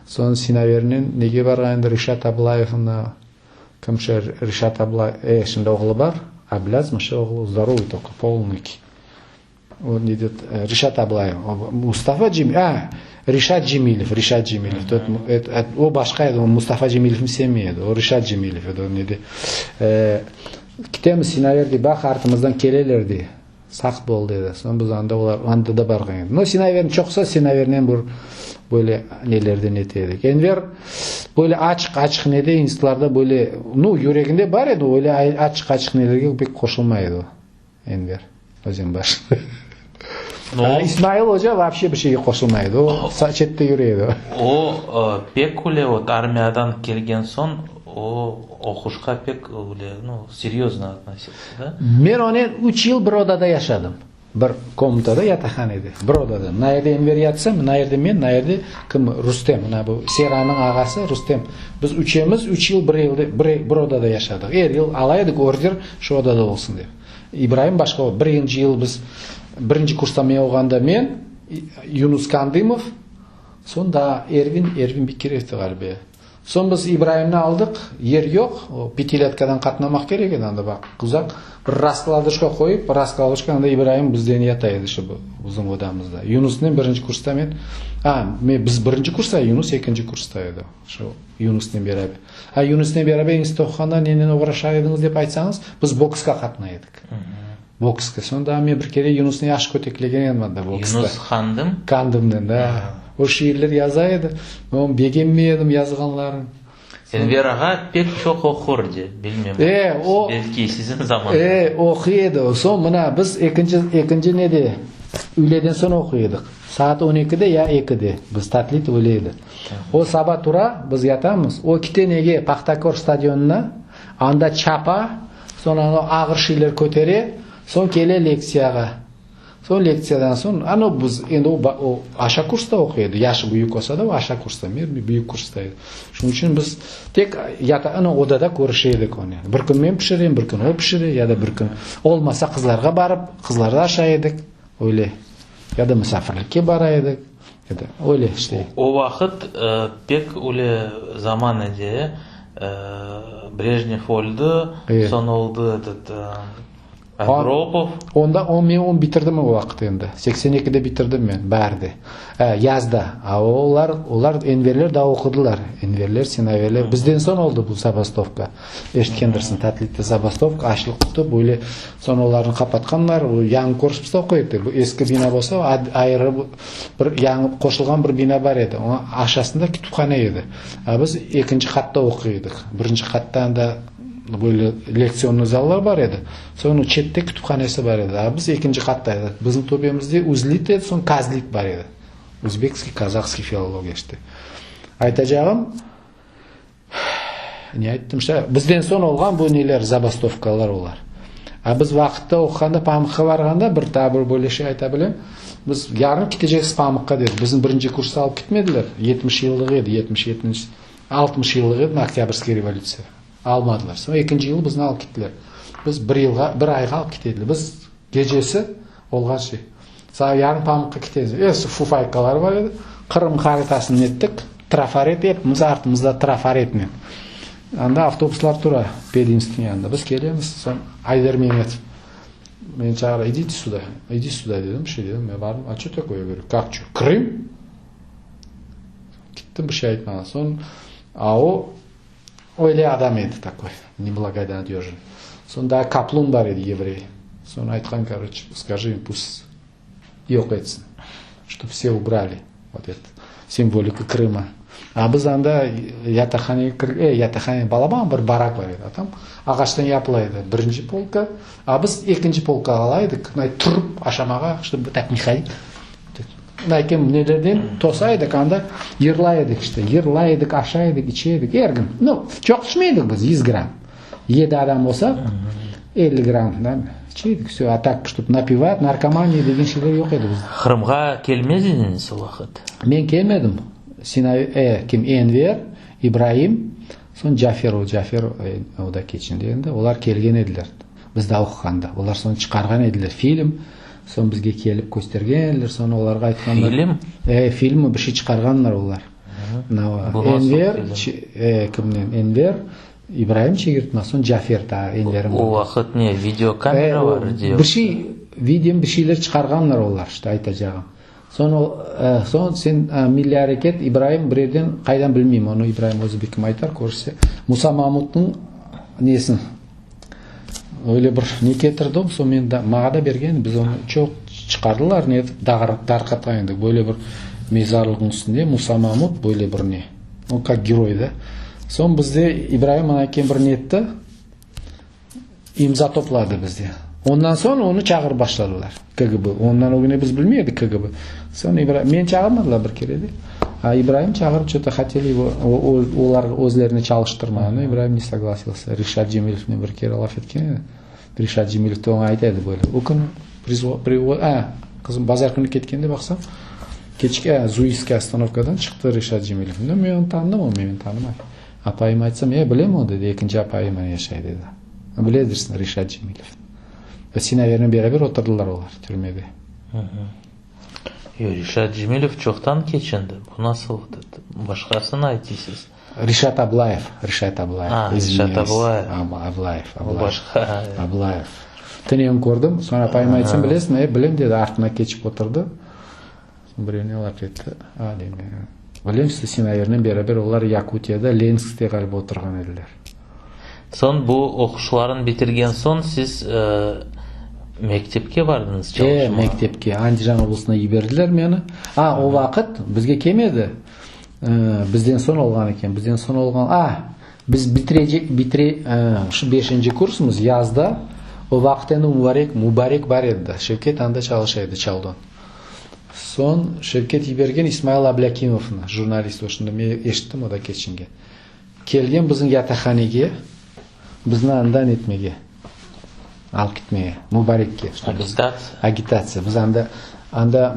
Soñ Sinavernen nege barğan endi Reşat Ablayevni, kim şu Reşat Ablay, e, şimdi oğlu bar, Ablâzmı şu oğlu, zdorovyy tokoy, polnıy, o ne det, Reşat Ablayev, Mustafa Cemilev, a, Reşat Cemilev, Reşat Cemilev, tot, o başqa edi, o Mustafa Cemilevni sevmey edi, o Reşat Cemilev edi, o nede, e, ketemiz Sinaver dey, baq artımızdan keleler dey. Saqt bol, dedi. Soñ biz anda olar, anda da barğan edik. No, Sinaverni çoqusa Sinavernen bir böyle nelerden ete edik. Enver böyle açıq-açıq nede institutlarda böyle, nu, yüreginde bar edi, öyle açıq-açıq nelerge pek qoşulmay edi o, Enver Özenbaş. No, İsmail oca вообще bir şeyge qoşulmay edi, o çette yüre edi. O, pek öyle vot armiyadan kelgen soñ, o, oquşqa pek öyle, nu, seryozno отноsился, da? Men onen üç yıl bir odada yaşadım. Bir komnatada, yataqhanede, bir odada. Mına yerde Enver yatsa, mına yerde men, mına yerde kim, Rustem, mına bu Seranıñ ağası Rustem. Biz üçemiz üç yıl bir evde, bir, bir odada yaşadıq. Er yıl ala edik order, şu odada olsun dep. İbraim başqa, birinci yıl biz, birinci kursta men oğanda men, Yunus Kandımov, soñ daa Ervin, Ervin Bekirevdi ğaliba. Soñ biz İbraimni aldıq, yer yoq, o pitiletkadan qatnamaq kerek edi, anda baq, uzaq, bir raskladuşka qoyıp, raskladuşka anda İbraim bizden yata edi şu bizim odamızda. Yunusnen birinci kursta men, a, men, biz birinci kursta, Yunus ekinci kursta edi, şu Yunusnen beraber. A, Yunusnen beraber institut oquğanda nenen oğraşa ediñiz dep aytsañız, biz boksqa qatnay edik. Boksqa. Soñ daa men bir kere Yunusnı yahşı köteklegen edim anda boksta. Yunus Qandım? Qandımnen, da. O şiirler yaza edi. Men onı begenmey edim yazğanların. Enver ağa pek çoq oqurdı, bilmem, E, o, belki siziñ zamanda. E, oquy edi. Soñ mına biz ekinci, ekinci nede, üyleden soñ oquy edik. Saat on ekide ya ekide. Biz tatlit öyle edi. O saba tura, biz yatamız. O kite nege, Pahtakor stadionına, anda çapa, Soñ anau ağır şeyler kötere, soñ kele lektsiyağa. Soñ lektsiyadan soñ, anau biz, endi o, o aşa kursta oquy edi, yaşı büyük olsa da, o aşa kursta, men büyük kursta edi. Şunıñ içün biz tek yata, anau odada körüşe edik onen. Bir kün men pişirem, bir kün o pişire, ya da bir kün olmasa qızlarğa barıp, qızlarda aşay edik, öyle. Ya da musafirlikke bara edik, ya da öyle işte. O vaqıt pek öyle zaman edi, Brejnev öldi, soñ oldı etot Andropov. Onda o, men onı bitirdim o vaqıt endi. 82-de bitirdim men, baarde, yazda. A olar, olar, Enverler daa oqudılar. Enverler, Sinaverler. Bizden soñ oldı bu zabastovka. Eşitkendirsiñ, Tatlitte zabastovka, açlıq tutıp, öyle soñ olarnı qapatqanlar. O yañı korpusta oquy edi. Bu eski bina bolsa, ayrı bir yañı qoşulğan bir bina bar edi. Oña aşasında kütüphane edi. A biz ekinci qatta oquy edik. Birinci qatta anda böyle lektsionnıy zallar bar edi. Soñ çette kütüphanesi bar edi. A biz ekinci qatta edik. Bizim töpemizde uzlit edi, soñ kazlit bar edi. Uzbekskiy, kazahskiy filologiya işte. Aytacağım, ne ayttım işte, bizden soñ olğan bu neler, zabastovkalar olar. A biz vaqıtta oquğanda, Pamıqqa barğanda, bir daa bir böyle şey ayta bilem, biz yarın ketecekpiz Pamıqqa dedik. Bizni birinci kursta alıp ketmediler. 70 yıllığı edi, 77-nci, 60 yıllığı edi Oktâbrskiy revolütsiya. Almadılar. Soñ ekinci yılı bizni alıp kettiler. Biz bir yılğa, bir ayğa alıp ketediler. Biz gecesi olğan şey. Yarın Pamıqqa ketemiz. Episi fufaykalar bar edi. Qırım haritasını nettik. Trafaret epimiz artımızda trafaretnen. Anda avtobuslar tura pedinstitutnıñ yanında. Biz kelemiz, soñ Ayder Memetov meni çağıra, idite süda, idi süda dedim, bir şey dedim. Men bardım, a ço takoye, ya govoryu, kak ço, Krım? Kettim, bir şey aytmadan. Soñ, a o öyle adam edi takoy, neblagodnadejnıy. Soñ daa Kaplun bar edi, yevrey. Soñ aytqan, koroçe, skajı im, pust yoq etsin, ştob vse ubrali vot et simvoliku Krıma. A biz anda yataqhanege kir, e, yataqhane, balaban bir barak bar edi, a tam ağaçtan yapıla edi birinci polka, a biz ekinci polkağa ala edik, mınay turıp aşamağa, ştob tak ne hodit, mınay eken nelerden tosa edik, anda yırlay edik işte, yırlay edik, aşay edik, içe edik, er kün. Nu, çoq içmey edik biz, yüz gramm. Yedi adam bolsaq, 50 grammdan içe edik, vse, a tak, ştob napivat, narkomaniya degen şeyler yoq edi bizde. Qırımğa kelmez ediñiz o vaqıt? Men kelmedim. Sina, e, kim, Enver, İbraim, soñ Cafer, o Cafer, o da keçindi endi, olar kelgen ediler, biz daa oquğanda. Olar soñ çıqarğan ediler film, soñ bizge kelip köstergen ediler, soñ olarğa aytqanlar. Film? E, filmmi, bir şey çıqarğanlar olar. Enver, e, kimnen, Enver, İbraim çegirtma, soñ Cafer daa Enverniñ O vaqıt ne, videokamera bar edi? Bir şey, video bir şeyler çıqarğanlar olar, işte, aytacağım. Soñ o, soñ sen milliy areket, İbraim bir yerden, qaydan bilmeyim, onı İbraim özü belkim aytar, körüşse, Musa Mamutnıñ nesin, öyle bir ne ketirdi, soñ men da, maña da bergen, biz onı çoq çıqardılar, ne etip, darqatqan edik, böyle bir mezarlıqnıñ üstünde Musa Mamut böyle bir ne. O kak geroy da. Soñ bizde İbraim anaken bir netti, imza topladı bizde. Ondan soñ onı çağırıp başladılar, KGB. Ondan ögüne biz bilmey edik KGB. Soñ İbraim, meni çağırmadılar bir kere de. A İbraim çağırıp, ço-to hoteli его, olar özlerine çalıştırmanı, İbraim ne soglasilся. Reşat Cemilevnen bir kere laf etken edi. Reşat Cemilev de oña ayta edi böyle. O kün. A, qızım, bazar künü ketkende baqsam, keçki, a, Zuiskiy ostanovkadan çıqtı Reşat Cemilev. Nu, men onı tanıdım, o meni tanımay. Apayıma aytsam, e, bilem o, dedi, ekinci apayıman yaşay, dedi. Biledirsiñ Reşat Cemilevni. Ve Sinavernen beraber oturdılar olar türmede. Yoq, Reşat Cemilev çoqtan keçindi. Bu nasıl, başqasını aytıysız. Reşat Ablayev, Reşat Ablayev. A, Reşat Ablayev. Ablayev, O başqa. Ablayev. Tünevin kördim, soñ apayıma aytsam, bilesiñmi? E, bilem, dedi, artına keçip oturdı. Soñ birevnen laf etti. A, deyim, bilem, Sinavernen beraber olar Yakutiyada, Lenskte ğaliba oturğan ediler. Soñ bu oquşlarını bitirgen soñ siz mektepke bardıñız çalışmağa? E, mektepke. Andijan oblastına yiberdiler meni. A, o vaqıt bizge kelmedi. Bizden soñ olğan eken. Bizden soñ olğan. A, biz bitirecek, bitire, şu beşinci kursumız yazda. O vaqıt endi Mubarek, Mubarek bar edi da. Şevket anda çalışa edi, Çaldon. Soñ Şevket yibergen İsmail Ablâkimovnı, jurnalist o şimdi men eşittim o da keçinge. Kelgen bizim yataqhanege, bizni andan etmege, alıp ketmege, Mubarekke. Agitatsiya. Agitatsiya. Biz anda, anda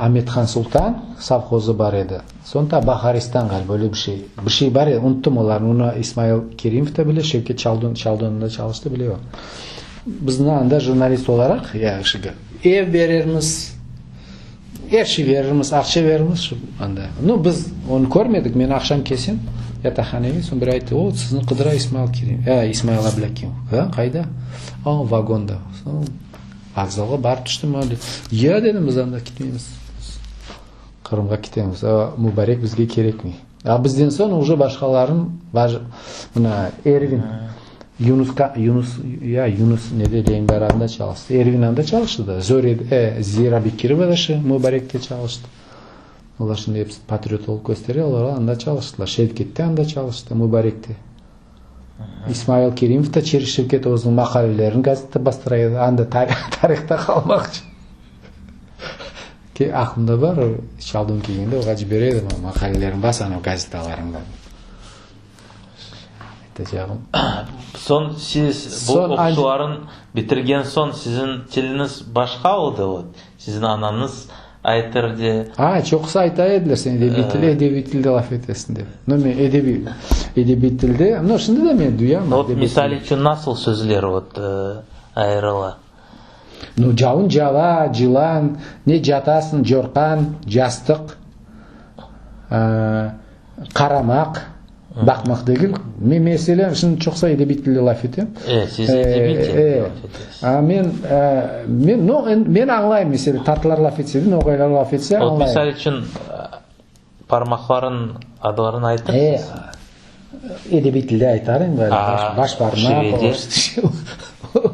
Amethan Sultan sovhozı bar edi. Soñ ta Baharistan ğaliba, öyle bir şey. Bir şey bar edi, unuttım olarnı. Onı İsmail Kerimov da bile, Şevket Çaldon, Çaldonda çalıştı, bile o. Bizni anda jurnalist olaraq, ya, ev berermiz, Er şey verirmiz, aqça verirmiz şu anda. Nu, biz onı körmedik, men aqşam kelsem yataqhanege, soñ biri ayttı, o, sizni qıdıra İsmail Kerim, e, İsmail Ablâkimov. Ha, qayda? A, vagonda. Soñ vokzalğa barıp tüştim, o, ya, dedim, biz anda ketmeymiz, biz Qırımğa ketemiz, o, Mubarek bizge kerekmey. A bizden soñ uje başqaların, mına, Ervin, Yunus, Yunus, ya, Yunus nede, Leningaradda çalıştı. Ervin anda çalıştı da. Zöre, e, Zera Bekirova da şu Mubarekte çalıştı. Olar şimdi episi patriot olıp köstere, olar anda çalıştılar. Şevket de anda çalıştı, Mubarekte. İsmail Kerimov da çeris Şevket özüniñ maqalelerini gazette bastıra edi, anda tarihta qalmaq içün. Ki, aqlımda bar, çaldın kelgende oğa cibere edim, maqalelerini bas anav gazetalarıñda. Aytacağım. Soñ siz bu oquşların bitirgen soñ siziñ tiliñiz başqa oldı, vot, siziñ anañız aytır de. A, çoqusı ayta ediler, sen edebiy til, edebiy tilde laf etesiñ dep. No, men edebiy, edebiy tilde, no, şimdi de men duyam. Vot, misal içün nasıl sözler, vot, ayırıla? No, cavun cava, cılan, ne catasıñ, corqan, castıq, qaramaq. Baqmaq degil. Men meselâ, şimdi çoqsa edebiy tilde laf etem. E, siz edebiy tilde laf etesiz. A, men, men, no, men añlayım, meselâ, tatlar laf etse de, noğaylar laf etse, añlayım. Ot, misal içün, parmaqlarıñ adlarını aytırsız? E, edebiy tilde aytarım, baş, baş parmaq,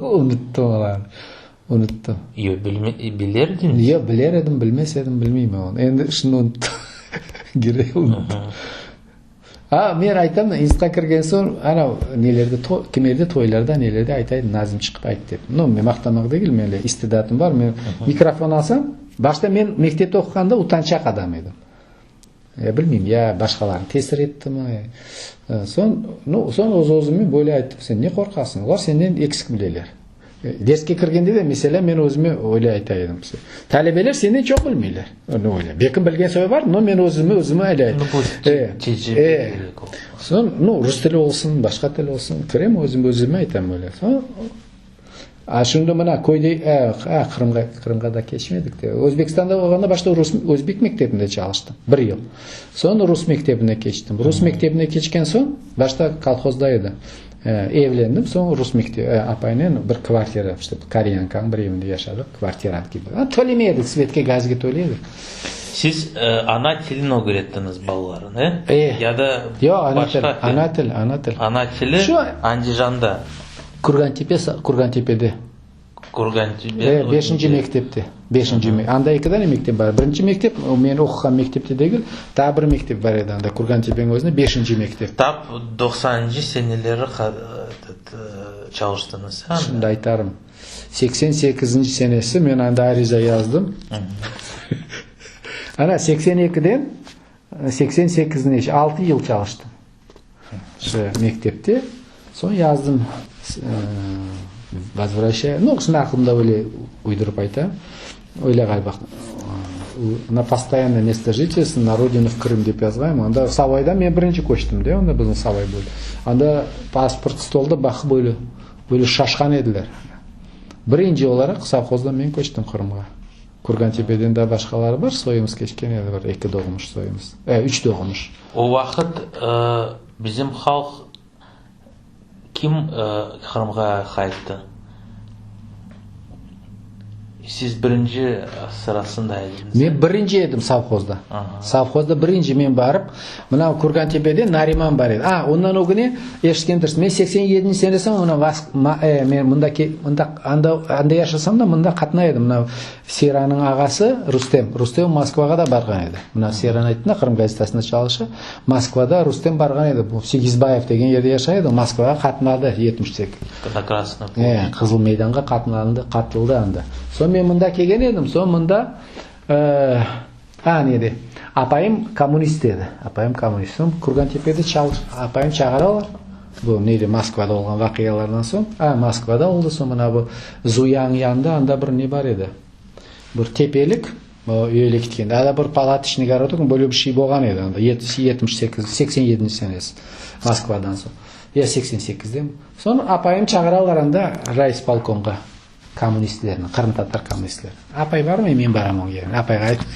unuttım olarnı, unuttım. Yoq, bilirdiñiz? Yoq, biler edim, bilmez edim, bilmeyim onı. Endi şimdi unuttım. Geri unuttım. A, men aytam da, institutqa kirgen soñ, ana, nelerde, kimerde toylarda, nelerde ayta edim, Nazim çıqıp ayt dep. No, men maqtanmaq degil, men öyle istidatım bar, men mikrofon alsam, başta men mektepte oquğanda utançaq adam edim. Ya bilmeyim, ya başqalarnıñ tesir ettimi. Soñ, no, soñ öz-özüme böyle ayttım, sen ne qorqasıñ, olar senden eksik bileler. Derske kirgende de, meselâ, men özüme öyle ayta edim. Talebeler senden çoq bilmeyler. Öyle. Belki bilgen soyu bar, no men özüme, özüme öyle aytam. Nu, bu tecribe kerek oldu. Soñ, nu, rus tili olsun, başqa til olsun, kirem, özüm, özüme aytam öyle. Soñ, a şimdi mına köyde, a, Qırımğa, Qırımğa da keçmedik de. Özbekistanda olğanda başta rus, özbek mektebinde çalıştım, bir yıl. Soñ rus mektebine keçtim. Rus mektebine keçken soñ, başta kolhozda edi. Evlendim, soñ rus mektebi, apaynen bir kvartira, işte, Karyankanıñ bir evinde yaşadıq, kvartirant kibi. Tölemey edik, svetke, gazge töley edik. Siz ana tilini ögrettiñiz balalarına, e? E. Ya da Yoq, ana til, başqa til? ana til, ana til. Ana tili Şu Andijanda. Kurgantepe, Kurgantepede. Kurgantepede. E, beşinci mektepte. Beşinci me-, anda eki dane mektep bar. Birinci mektep, o men oquğan mektepte degil, daa bir mektep bar edi anda, Kurgantepeniñ özünde beşinci mektep. Tap doqsanıncı seneleri çalıştıñız, anda? Şimdi aytarım. 88-nci senesi men anda ariza yazdım. Ana, 82-den 88-ne, altı yıl çalıştım. Şu mektepte. Soñ yazdım. Vozvraşçayu, nu, şimdi aqlımda öyle uydurıp aytam, öyle ğaliba, na postoyanное место жительства на родину в Крым dep yazğan, anda Savaydan men birinci köçtim de, onda bizim Savay böyle. Anda pasport stolda baqıp öyle, böyle şaşqan ediler. Birinci olaraq sovhozdan men köçtim Qırımğa. Kurgantepeden daa başqaları bar, soyumız keçken edi, bir eki doğmuş soyumız, e, üç doğmuş. O vaqıt bizim halq Kim Qırımğa qayttı? Siz birinci sırasında ediñiz. Men birinci edim sovhozda. Sovhozda birinci men barıp, mına Kurgantepede Nariman bar edi. A, ondan ögüne eşitkendirsiz, men 87-nci senesi mına men mında, mında, anda, anda yaşasam da, mında qatnay edim. Mına Seyranıñ ağası Rustem. Rustem Moskvağa da barğan edi. Mına Seyran ayttı da, Qırım gazetasında çalışa. Moskvada Rustem barğan edi. Bu Segizbayev degen yerde yaşay edi. Moskvağa qatnadı 78. Na Krasnıy ploşçad. E, Qızıl meydanğa qatnandı, qatıldı anda. Soñ men mında kelgen edim. Soñ mında, e, a, nede, apayım kommunist edi. Apayım kommunist. Soñ Kurgantepede çalış, apayım çağıralar. Bu nede, Moskvada olğan vaqialardan soñ. A, Moskvada oldı. Soñ mına bu Zuyanıñ yanında anda bir ne bar edi? Bir tepelik, öyle ketkende. Anda bir palatoçnıy gorodok, böyle bir şey bolğan edi anda. 78, 87-nci senesi Moskvadan soñ. Ya 88-de mi? Soñ apayım çağıralar anda rayispolkomğa kommunistlerni, qırımtatar kommunistlerni. Apay barmay, men baram onıñ yerine. Apayğa ayttım.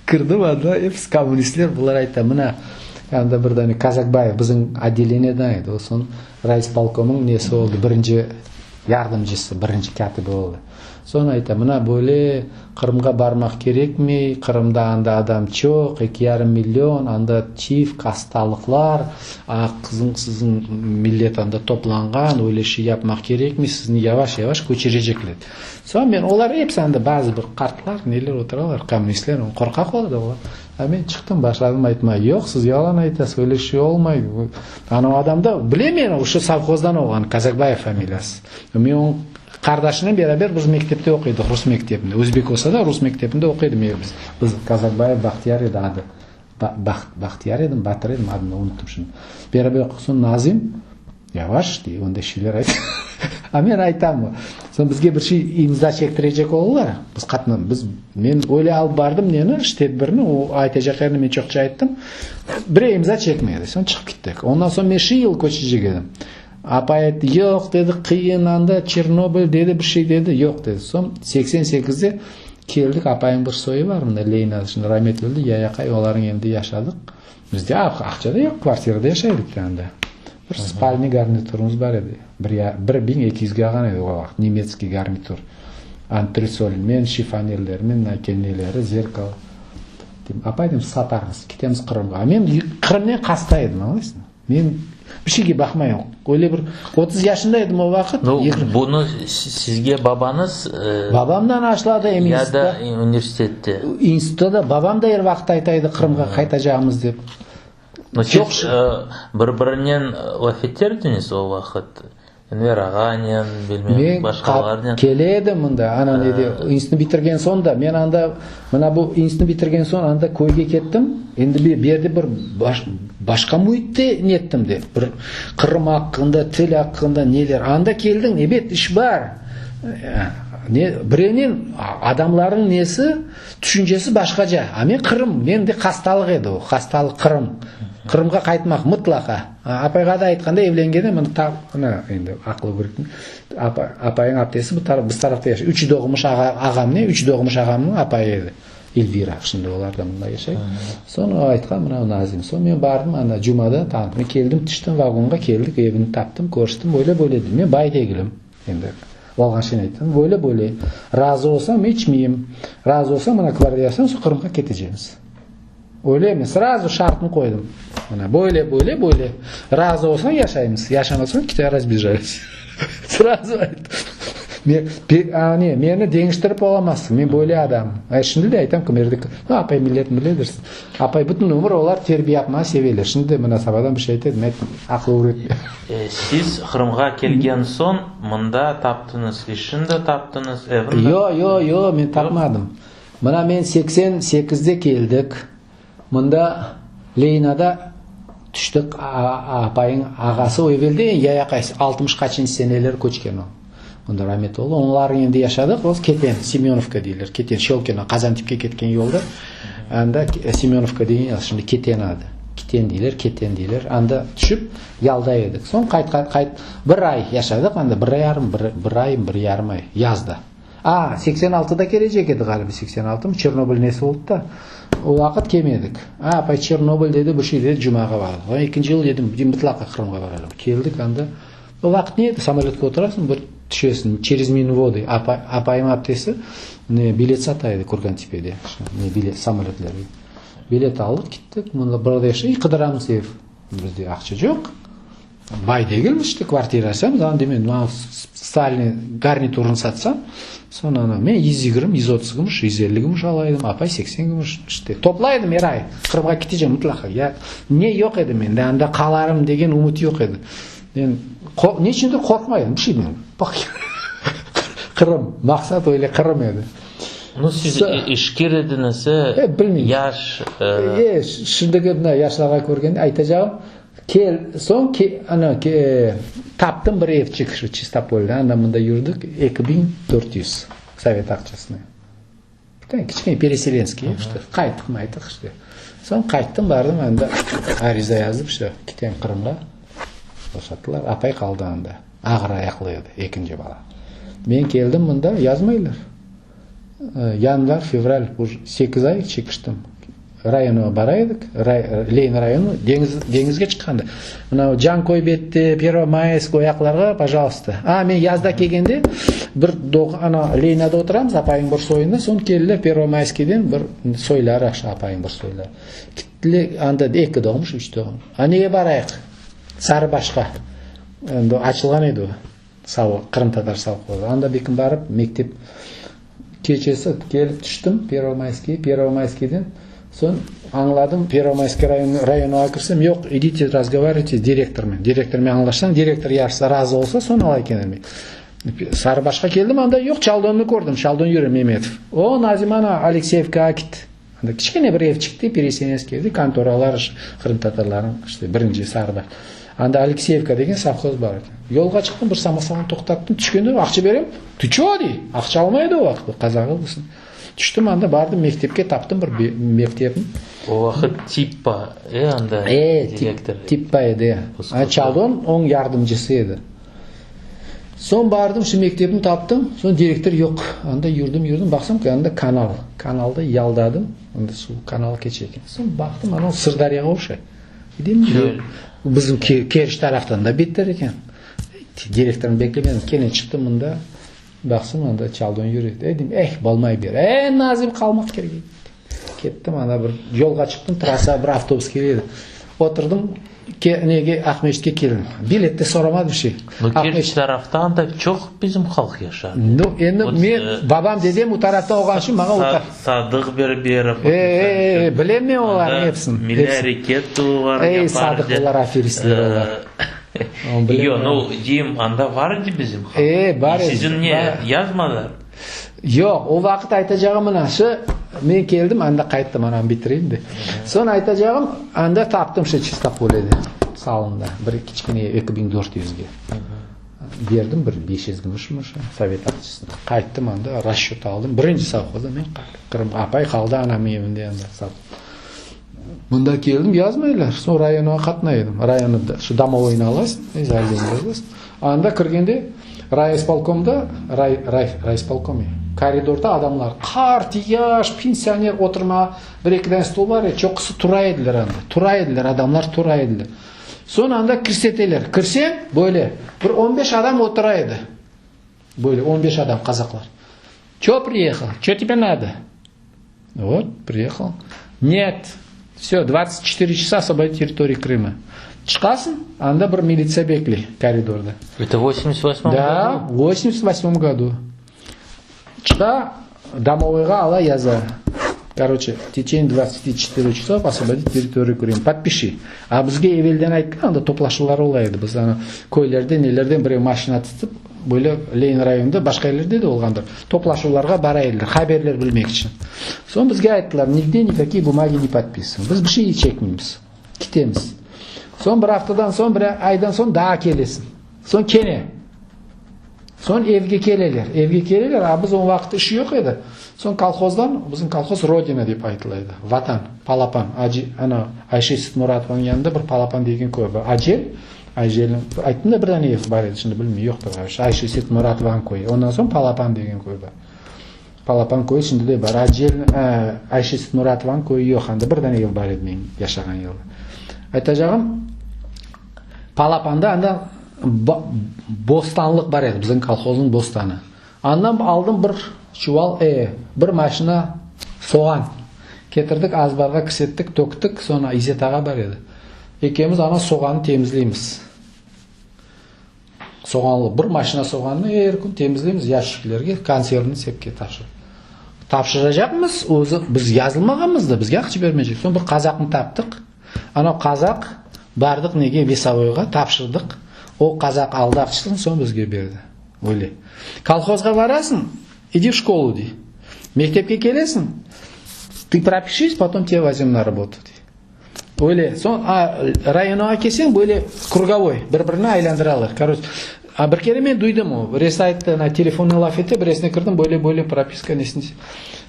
Kirdim anda, episi kommunistler, bular ayta, mına, anda bir dane Kazakbayev bizim otdeleniyadan edi. O soñ rayispolkomıñ nesi oldı, birinci yardımcısı, birinci kâtibi oldı. Soñ ayta, mına böyle Qırımğa barmaq kerekmey, Qırımda anda adam çoq, eki yarım million, anda tif, hastalıqlar, a qızıñ, siziñ millet anda toplanğan, öyle şey yapmaq kerekmey, sizni yavaş-yavaş köçürecekler. Soñ men, olar episi anda bazı bir qartlar, neler oturalar, kommunistler, qorqaq ola da olar. A men çıqtım, başladım aytmağa, yoq, siz yalan aytasız, öyle şey olmay. Ana o adam da bile meni, şu sovhozdan olğan, Kazakbayev familiyası. Men onıñ Qardaşınen beraber biz mektepte oquydıq, rus mektebinde. Özbek olsa da, rus mektebinde oquy edim biz. Biz Kazakbayev Bahtiyar edi adı. Baht, Bahtiyar edim, Batır edim, adını unuttım şimdi. Beraber oquq. Soñ Nazim, yavaş, dey, onday şeyler ayt. A men aytam. Soñ bizge bir şey imza çektirecek oldılar. Biz qatnam, biz, men öyle alıp bardım neni, iş tedbirini, o aytacaq yerini men çoqça ayttım. Birev imza çekmedi. Soñ çıqıp kettik. Ondan soñ men şu yıl köçecek edim. Apay ayttı, yoq, dedi, qıyın anda, Çernobıl dedi, bir şey dedi, yoq, dedi. Soñ 88-de keldik, apayımnıñ bir soyu bar mında, Leyna, şimdi rametli öldi, yayaqay, olarnıñ evinde yaşadıq. Bizde aqça da yoq, kvartirada yaşay edik de anda. Bir spalnıy garniturımız bar edi, bir bir 1200-ge alğan edik o vaqıt, nemetskiy garnitur. Antresolmen, şifonerlermen, neleri, zerkalo. Deyim, apay, deyim, satarmız, ketemiz Qırımğa. A men Qırımnen hasta edim, añlaysıñmı? Men bir şeyge baqmayım. Öyle bir 30 yaşında edim o vaqıt. Nu, bunı sizge babañız Babamdan aşladı em ya da universitette? İnstitutta da babam da er vaqıt ayta edi Qırımğa qaytacağımız dep. No, siz bir-birinen laf eterdiñiz o vaqıt? Enver ağanen, bilmem, başqalarnen. Men kele edim mında, ana nede, institutnı bitirgen soñ da, men anda, mına bu institutnı bitirgen soñ anda köyge kettim, endi bir yerde bir başqa müitte nettim de, bir Qırım aqqında, til aqqında neler, anda keldiñ, ebet, iş bar, ne, birevnen adamlarnıñ nesi, tüşüncesi başqaca, a men Qırım, mende hastalıq edi o, hastalıq Qırım, Qırımğa qaytmaq mıtlaqa. Apayğa da aytqanda, evlengende, mına ta, mına endi aqlı bir, apayıñ aptesi bu taraf, biz tarafta yaşay. Üç doğmuş ağa, ağam ne, üç doğmuş ağamnıñ apayı edi. Elvira, şimdi olar da mında yaşay. Soñ o aytqan, mına Nazim. Soñ men bardım anda cumada tanıdım. Men keldim, tüştim vagonğa, keldik, evini taptım, körüştim, böyle böyle dedim. Men bay degilim, endi olğan şeyni ayttım. Böyle böyle. Razı olsam, içmeyim. Razı olsam, mına kvartira yazsam, soñ Qırımğa ketecemiz. Öylemi? Srazu şartnı qoydım. Mına, böyle, böyle, böyle. Razı olsañ yaşaymız, yaşamasañ kite razbijayız. Srazu ayttım. Men, a, ne, meni deñiştirip olamazsıñ, men böyle adamım. A, şimdi de aytam, kimerde, no, apay milletni biledirsiñ. Apay bütün ömür olar terbiye yapmağa seveler. Şimdi de mına sabadan bir şey ayta edim, ayttım, aqıl ögretme. Siz Qırımğa kelgen soñ mında taptıñız, işin de taptıñız, evin de? Yo, yo, yo, men tapmadım. Mına men 88-de keldik, mında Leinada tüştik, apayıñ ağası o evelde yayaqay, 60 qaçıncı seneleri köçken o. Onda ramet oldı. Onlarnıñ evinde yaşadıq. O Keten, Semyonovka deyler. Keten, Şelkino, Qazantipke ketken yolda. Anda Semyonovka degen yer, şimdi Keten adı. Kiten deyler, Keten deyler. Anda tüşip Yalda edik. Soñ qaytqan, qayt, bir ay yaşadıq anda, bir yarım, bir, bir ay, bir yarım ay, yazda. A, 86-da kelecek edi ğaliba, 86 mı, Çernobıl nesi oldı da, o vaqıt kelmedik. A, apay Çernobıl dedi, bir şey dedi, cumağa bardıq. Soñ ekinci yıl dedim, mıtlaqa Qırımğa baralım. Keldik anda. O vaqıt ne edi, samolötke oturasıñ, bir tüşesiñ, çerez Minvody. Apay, apayım aptesi ne, bilet sata edi Kurgantepede, ne, bilet, samolötlerge. Bilet aldıq, kettik, mında bir yaşay, qıdıramız ev. Bizde aqça yoq. Bay degilmiz işte, kvartira alsamız, ana demen, mına staliy garniturını satsam, soñ ana men 120, 130 gümüş, 150 gümüş ala edim, apay 80 gümüş, işte toplay edim er ay. Qırımğa ketecem mıtlaqa. Ya ne yoq edi mende, anda qalarım degen ümüt yoq edi. Men ne içündir qorqmay edim, bir şeyden. Qırım, maqsat öyle Qırım edi. Nu, siz işkir ediñiz, e, bilmeyim. Yaş. E, şimdiki mına yaşlarğa körgende aytacağım, kel, soñ ke, ana, ke, taptım bir evçik şu Çistopolde, anda mında yürdik, 2400 sovet aqçasına. Bir tane kiçkene pereselenskiy ev, işte, qayttıq, mayttıq, işte. Soñ qayttım, bardım anda ariza yazıp, işte, ketem Qırımğa. Boşattılar. Apay qaldı anda. Ağır ayaqlı edi, ekinci bala. Men keldim mında, yazmaylar. Yanvar, fevral, sekiz ay çekiştim. Rayonğa bara edik, Lenin rayonı, deñiz, deñizge çıqqanda. Mına Canköy bette, Pervomaysk o yaqlarğa, pajalsta. A, men yazda kelgende bir doğ, ana, Leninada oturamız, apayım bir soyunda, soñ keldiler Pervomayskiyden bir soyları, apayım bir soyları. Kettiler, anda eki doğmuş, üç doğmuş. A, nege barayıq? Sarıbaşqa. Endi açılğan edi o, savo, qırımtatar sovhozı. Anda bir kün barıp, mektep keçesi kelip tüştim Pervomayskiy, Pervomayskiyden soñ añladım, Pervomayskiy rayon, rayonğa kirsem, yoq, idite razgovarivayte direktormen. Direktormen añlaşsañ, direktor yarısı razı olsa, soñ alay ekenler. Sarıbaşqa keldim, anda yoq, Çaldonnı kördim, Çaldon yüre Memetov. O, Nazim ana, Alekseyevkağa kitti. Anda kiçkene bir ev çıqtı, pereselenskiy evde, kontoralar, qırımtatarlarnıñ, işte, birinci Sarıbaş. Anda Alekseyevka degen sovhoz bar eken. Yolğa çıqtım, bir samosalnı toqtattım, tüşkende, aqça berem, tı ço, dey, aqça almay edi o vaqıt, qazağı olsun. Tüştüm anda, bardım mektepke, taptım bir mektepni. O vaqıt Tippa, e, anda E, direktor. Tippa edi. A, Çaldon onıñ yardımcısı edi. Soñ bardım, şu mektepni taptım, soñ direktor yoq. Anda yürdim, yürdim, baqsam ki, anda kanal. Kanalda yaldadım, anda suv, kanal keçe eken. Soñ baqtım, ana Sırdaryağa oşay. Dedim, Çöl. Bizim Keriç taraftan da beter eken. Direktornı beklemedim, kene çıqtım mında. Baqsam, anda Çaldon yüre. Dedim, eh, bolmay ber. Eh, Nazim qalmaq kerek. Kettim, ana bir yolğa çıqtım, trassa bir avtobus kele edi. Oturdum, ke, nege, Aqmescitke keldim. Bilet de soramadı bir şey. Nu, Kerç taraftan da çoq bizim halq yaşadı. Nu, endi men, babam, dedem o taraftan olğan içün maña o taraf. Sadıq Berberov. E, e, e, bilem men olarnıñ epsini. Milliy areket olar yapar. Ey, Sadıq olar aferistler olar. Yoq, nu, deyim, anda bar edi bizim halq. E, bar edi. Siziñ ne, yazmadılar? Yoq, o vaqıt aytacağım mına şu, men keldim, anda qayttım, anam bitireyim de. Soñ aytacağım, anda taptım şu Çistopolede, salonda, bir kiçkene 2400-ge. Berdim bir 500 gümüşmi şu, sovet aqçasını. Qayttım anda, rasçöt aldım. Birinci sovhozda men qayttım. Qırım, apay qaldı anamnıñ evinde anda. Mında keldim, yazmaylar. Soñ rayonğa qatnay edim. Rayonda şu domovoynı alasıñ, zaявlение yazasıñ. Anda kirgende rayispolkomda, ray, ray, rayispolkom, koridorda adamlar, qart, yaş, pensioner oturmağa bir eki dane stol bar edi, çoqusı tura ediler anda. Tura ediler, adamlar tura ediler. Soñ anda kirseteler. Kirseñ, böyle, bir on beş adam otura edi. Böyle on beş adam, qazaqlar. Ço priyehal? Ço tebe nado? Vot, priyehal. Net, vse, 24 çasa osvobodit territoriyu Krıma. Çıqasıñ, anda bir militsiya bekley koridorda. Это в 88 Да, году? в 88 году. Çıqa, domovoyğa ala yaza. Короче, в течение 24 часов освободить территорию Крыма. Подпиши. A bizge evelden ayttılar, anda toplaşuvlar ola edi. Biz ana köylerden, nelerden birev maşina tutıp, böyle Lenin rayonında, başqa yerlerde de olğandır, toplaşuvlarğa bara ediler, haberler bilmek içün. Soñ bizge ayttılar, nigde nikakiye bumagi ne podpisıvaem. Biz bir şey çekmeymiz, ketemiz. Soñ bir aftadan soñ, bir aydan soñ daa kelesiñ. Soñ kene. Soñ evge keleler. Evge keleler, a biz o vaqıt iş yoq edi. Soñ kolhozdan, bizim kolhoz Rodina dep aytıla edi, Vatan, Palapan, Acı, ana, Ayşe Sitmuratovanıñ yanında bir Palapan degen köy bar. Acel, Ayjelniñ, ayttım da bir dane ev bar edi, şimdi bilmeyim, yoqtır ğaliba, Ayşe Sitmuratovanıñ köyü. Ondan soñ Palapan degen köy bar. Palapan köyü şimdi de bar. Acel, Ayşe Sitmuratovanıñ köyü yoq, anda bir dane ev bar edi men yaşağan yerde. Aytacağım, Palapanda anda bostanlıq bar edi, bizim kolhoznıñ bostanı. Andan aldım bir çuval, e, bir maşina soğan. Ketirdik, azbarğa kirsettik, töktik, soñra İzzet ağa bar edi. Ekemiz ana soğannı temizleymiz. Soğanlı, bir maşina soğannı er kün temizleymiz, yaşiklerge, konservni sepke taşıp. Tapşıracaqmız, özü, biz yazılmağanmız da, bizge aqça bermeycek. Soñ bir qazaqnı taptıq. Ana qazaq, bardıq nege, vesovoyğa, tapşırdıq. O qazaq aldı aqçasını, soñ bizge berdi. Öyle. Kolhozğa barasıñ, idi v şkolu, dey. Mektepke kelesiñ, ты пропишись, потом тебя возьмем на работу, dey. Öyle. Soñ, a, rayonoğa kelseñ, böyle krugovoy, bir-birini aylandıralar. Koroç, a, bir kere men duydım o. Birisi ayttı, ana, telefonnen laf ete, birisine kirdim, böyle-böyle propiska nesini.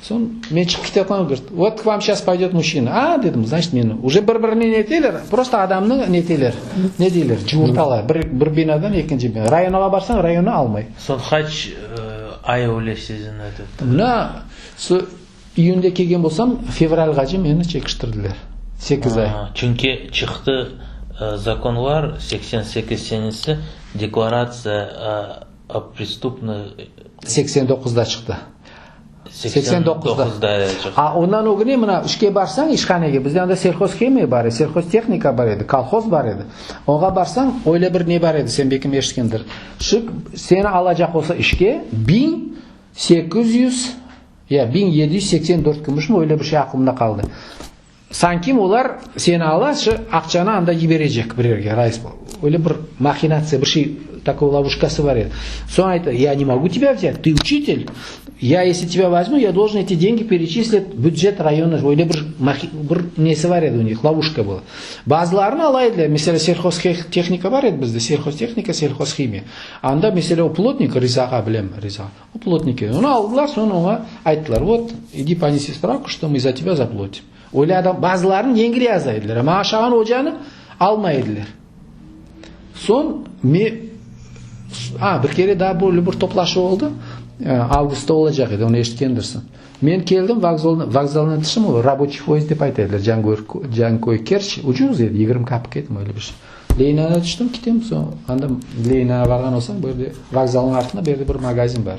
Soñ, men çıqıp keteyatqanda, govorit, vot k vam şças poydet mujçina. A, dedim, znaçit, meni uje bir-birine neteler, prosto adamnı neteler, ne deyler, cuvurtalar, bir, bir binadan ekinci bina. Rayonoğa barsañ, rayono almay. Soñ qaç ay öyle siziñ etti? Mına, İyünde kelgen bolsam, fevralğace meni çekiştirdiler. Sekiz ay. Çünki çıqtı zakonlar 88 senesi deklaratsiya o prestupnıy. 89da çıqtı. 89da çıqtı. A ondan ögüne mına işke barsañ, işhanege, bizde anda selhozhimiya bar edi, selhoztehnika bar edi, kolhoz bar edi. Oña barsañ, öyle bir ne bar edi, sen belkim eşitkendir. Şu seni alacaq olsa işke, 1800 Ya, 1784 kümüşmi, öyle bir şey aqlımda qaldı. Sankim olar seni ala, şu aqçanı anda yiberecek bir yerge, rais. Öyle bir mahinatsiya, bir şey, takoy lovuşkası bar edi. Soñ ayta, ya ne mogu tebâ vzât, tı uçitel, ya esli tebâ vozmu, ya doljen eti dengi pereçislit bücet rayona, öyle bir bir nesi bar edi u nih, lovuşka была. Bazılarını ala ediler, meselâ, selhoztehnika bar edi bizde, selhoztehnika, selhozhimiya. Anda, meselâ, o plotnik, Riza ağa bilem, Riza. O plotnik edi. Onı aldılar, soñ oña ayttılar, vot, idi ponesi spravku, çto mı za tebâ zaplotim. Öyle adam, bazılarını yengil yaza ediler, amma aşağan ocanı almay ediler. Soñ me, a, bir kere daa böyle bir toplaşuv oldı, avgustta olacaq edi, onı eşitkendirsiñ. Men keldim, vokzaldan, vokzaldan tışım, o raboçiy poyezd dep ayta ediler, Canköy, Kerç, ucuz edi, 20 kapik edimi, öyle bir şey. Leynağa tüştim, ketem, soñ anda Leynağa barğan olsañ, bu yerde vokzalnıñ artında bu yerde bir magazin bar.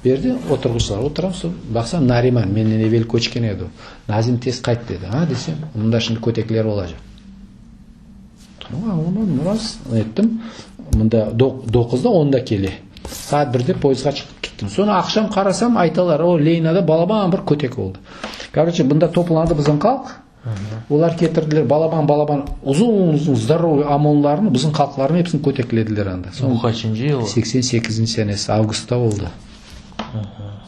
Bu yerde oturğıçlar, oturam, soñ baqsam Nariman, menden evel köçken edi o. Nazim tez qayt dedi. A, desem, mında şimdi kötekler olacaq. Añlamadım, rast ettim. Mında doquzda, onda kele. Saat birde poyezdğa çıqıp kettim. Soñ aqşam qarasam, aytalar, o Leynada balaban bir kötek oldı. Koroçe, bunda toplandı bizim halq. Olar ketirdiler balaban-balaban, uzun-uzun, zdorovıy OMONlarnı, bizim halqlarnıñ episini köteklediler anda. Bu qaçıncı yıl? Seksen sekizinci senesi, avgustta oldı.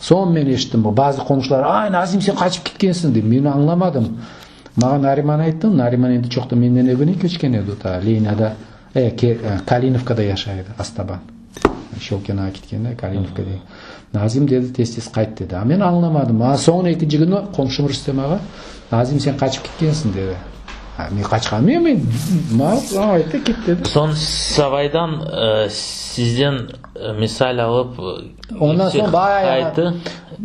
Soñ men eşittim, bazı qomşular, ay, Nazim, sen qaçıp ketkensiñ, dey. Men añlamadım. Maña Nariman ayttı, Nariman endi çoqtan menden ögüne köçken edi, ta Leynada, e, Kalinovkada yaşay edi, Astaban. Şçolkinoğa ketkende, Kalinovka dey. Nazim dedi, tez-tez qayt, dedi. A men añlamadım. A soñra ekinci künü qomşum Rustem ağa, Nazim, sen qaçıp ketkensiñ, dedi. A men qaçqanım yoq, men maña ayttı, ket, dedi. Soñ Savaydan sizden misal alıp, Ondan soñ bayağı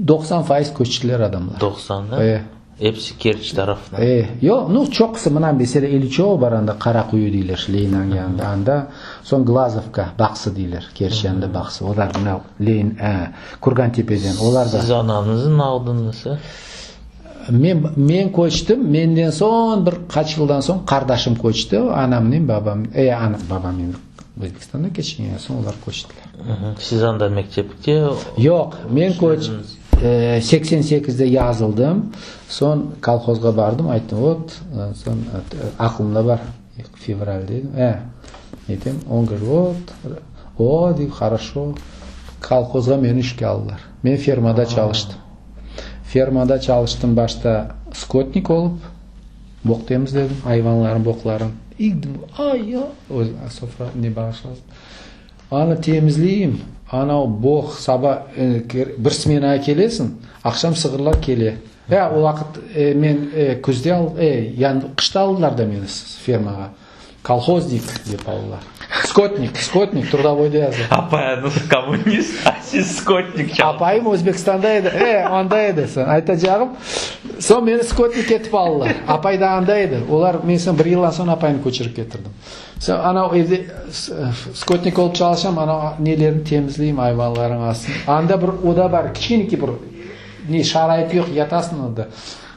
90% köçtiler adamlar. 90, da? E. Episi Kerç tarafına. E, yoq, nu, çoqusı, mına, meselâ, İliçovo bar anda, Qara Quyu deyler, Leynanıñ yanında, anda, soñ Glazovka, Baqsı deyler, Kerç yanında Baqsı, olar mına, Leyn, e, Kurgantepeden, olar da. Siz anañıznı aldıñız, e? Men, men köçtim, menden soñ, bir qaç yıldan soñ qardaşım köçti, anamnen babam, e, ana, babam endi Özbekistanda keçken, soñ olar köçtiler. Siz anda mektepte? Yoq, men köç, 88-de yazıldım, soñ kolhozğa bardım, ayttım, vot, soñ aqlımda bar, fevralde, e, netem, on govorit, vot, o, dey, horoşo, kolhozğa meni işke aldılar. Men fermada çalıştım. Fermada çalıştım başta skotnik olıp, boq temizledim, ayvanların boqların, ay, ay, sofra ne bağışlasın. Anı temizleyim. Anau boq saba bir smenağa kelesiñ, aqşam sığırlar kele. Ya o vaqıt men küzde al, qışta aldılar da meni fermağa. Kolhoznik dep aldılar. Skotnik, skotnik, trudovoyda yazdı. Apayıñız kommunist, a siz skotnik çalıştınız. Apayım Özbekistanda edi, e, anda edi. Soñ aytacağım, soñ meni skotnik etip aldılar. Apay da anda edi. Olar, men soñ bir yıldan soñ apaynı köçürip ketirdim. Soñ ana evde skotnik olıp çalışam, ana nelerini temizleyim, ayvanlarnıñ astını. Anda bir oda bar, kiçkeneki bir ne, şarait yoq, yatasıñ anda.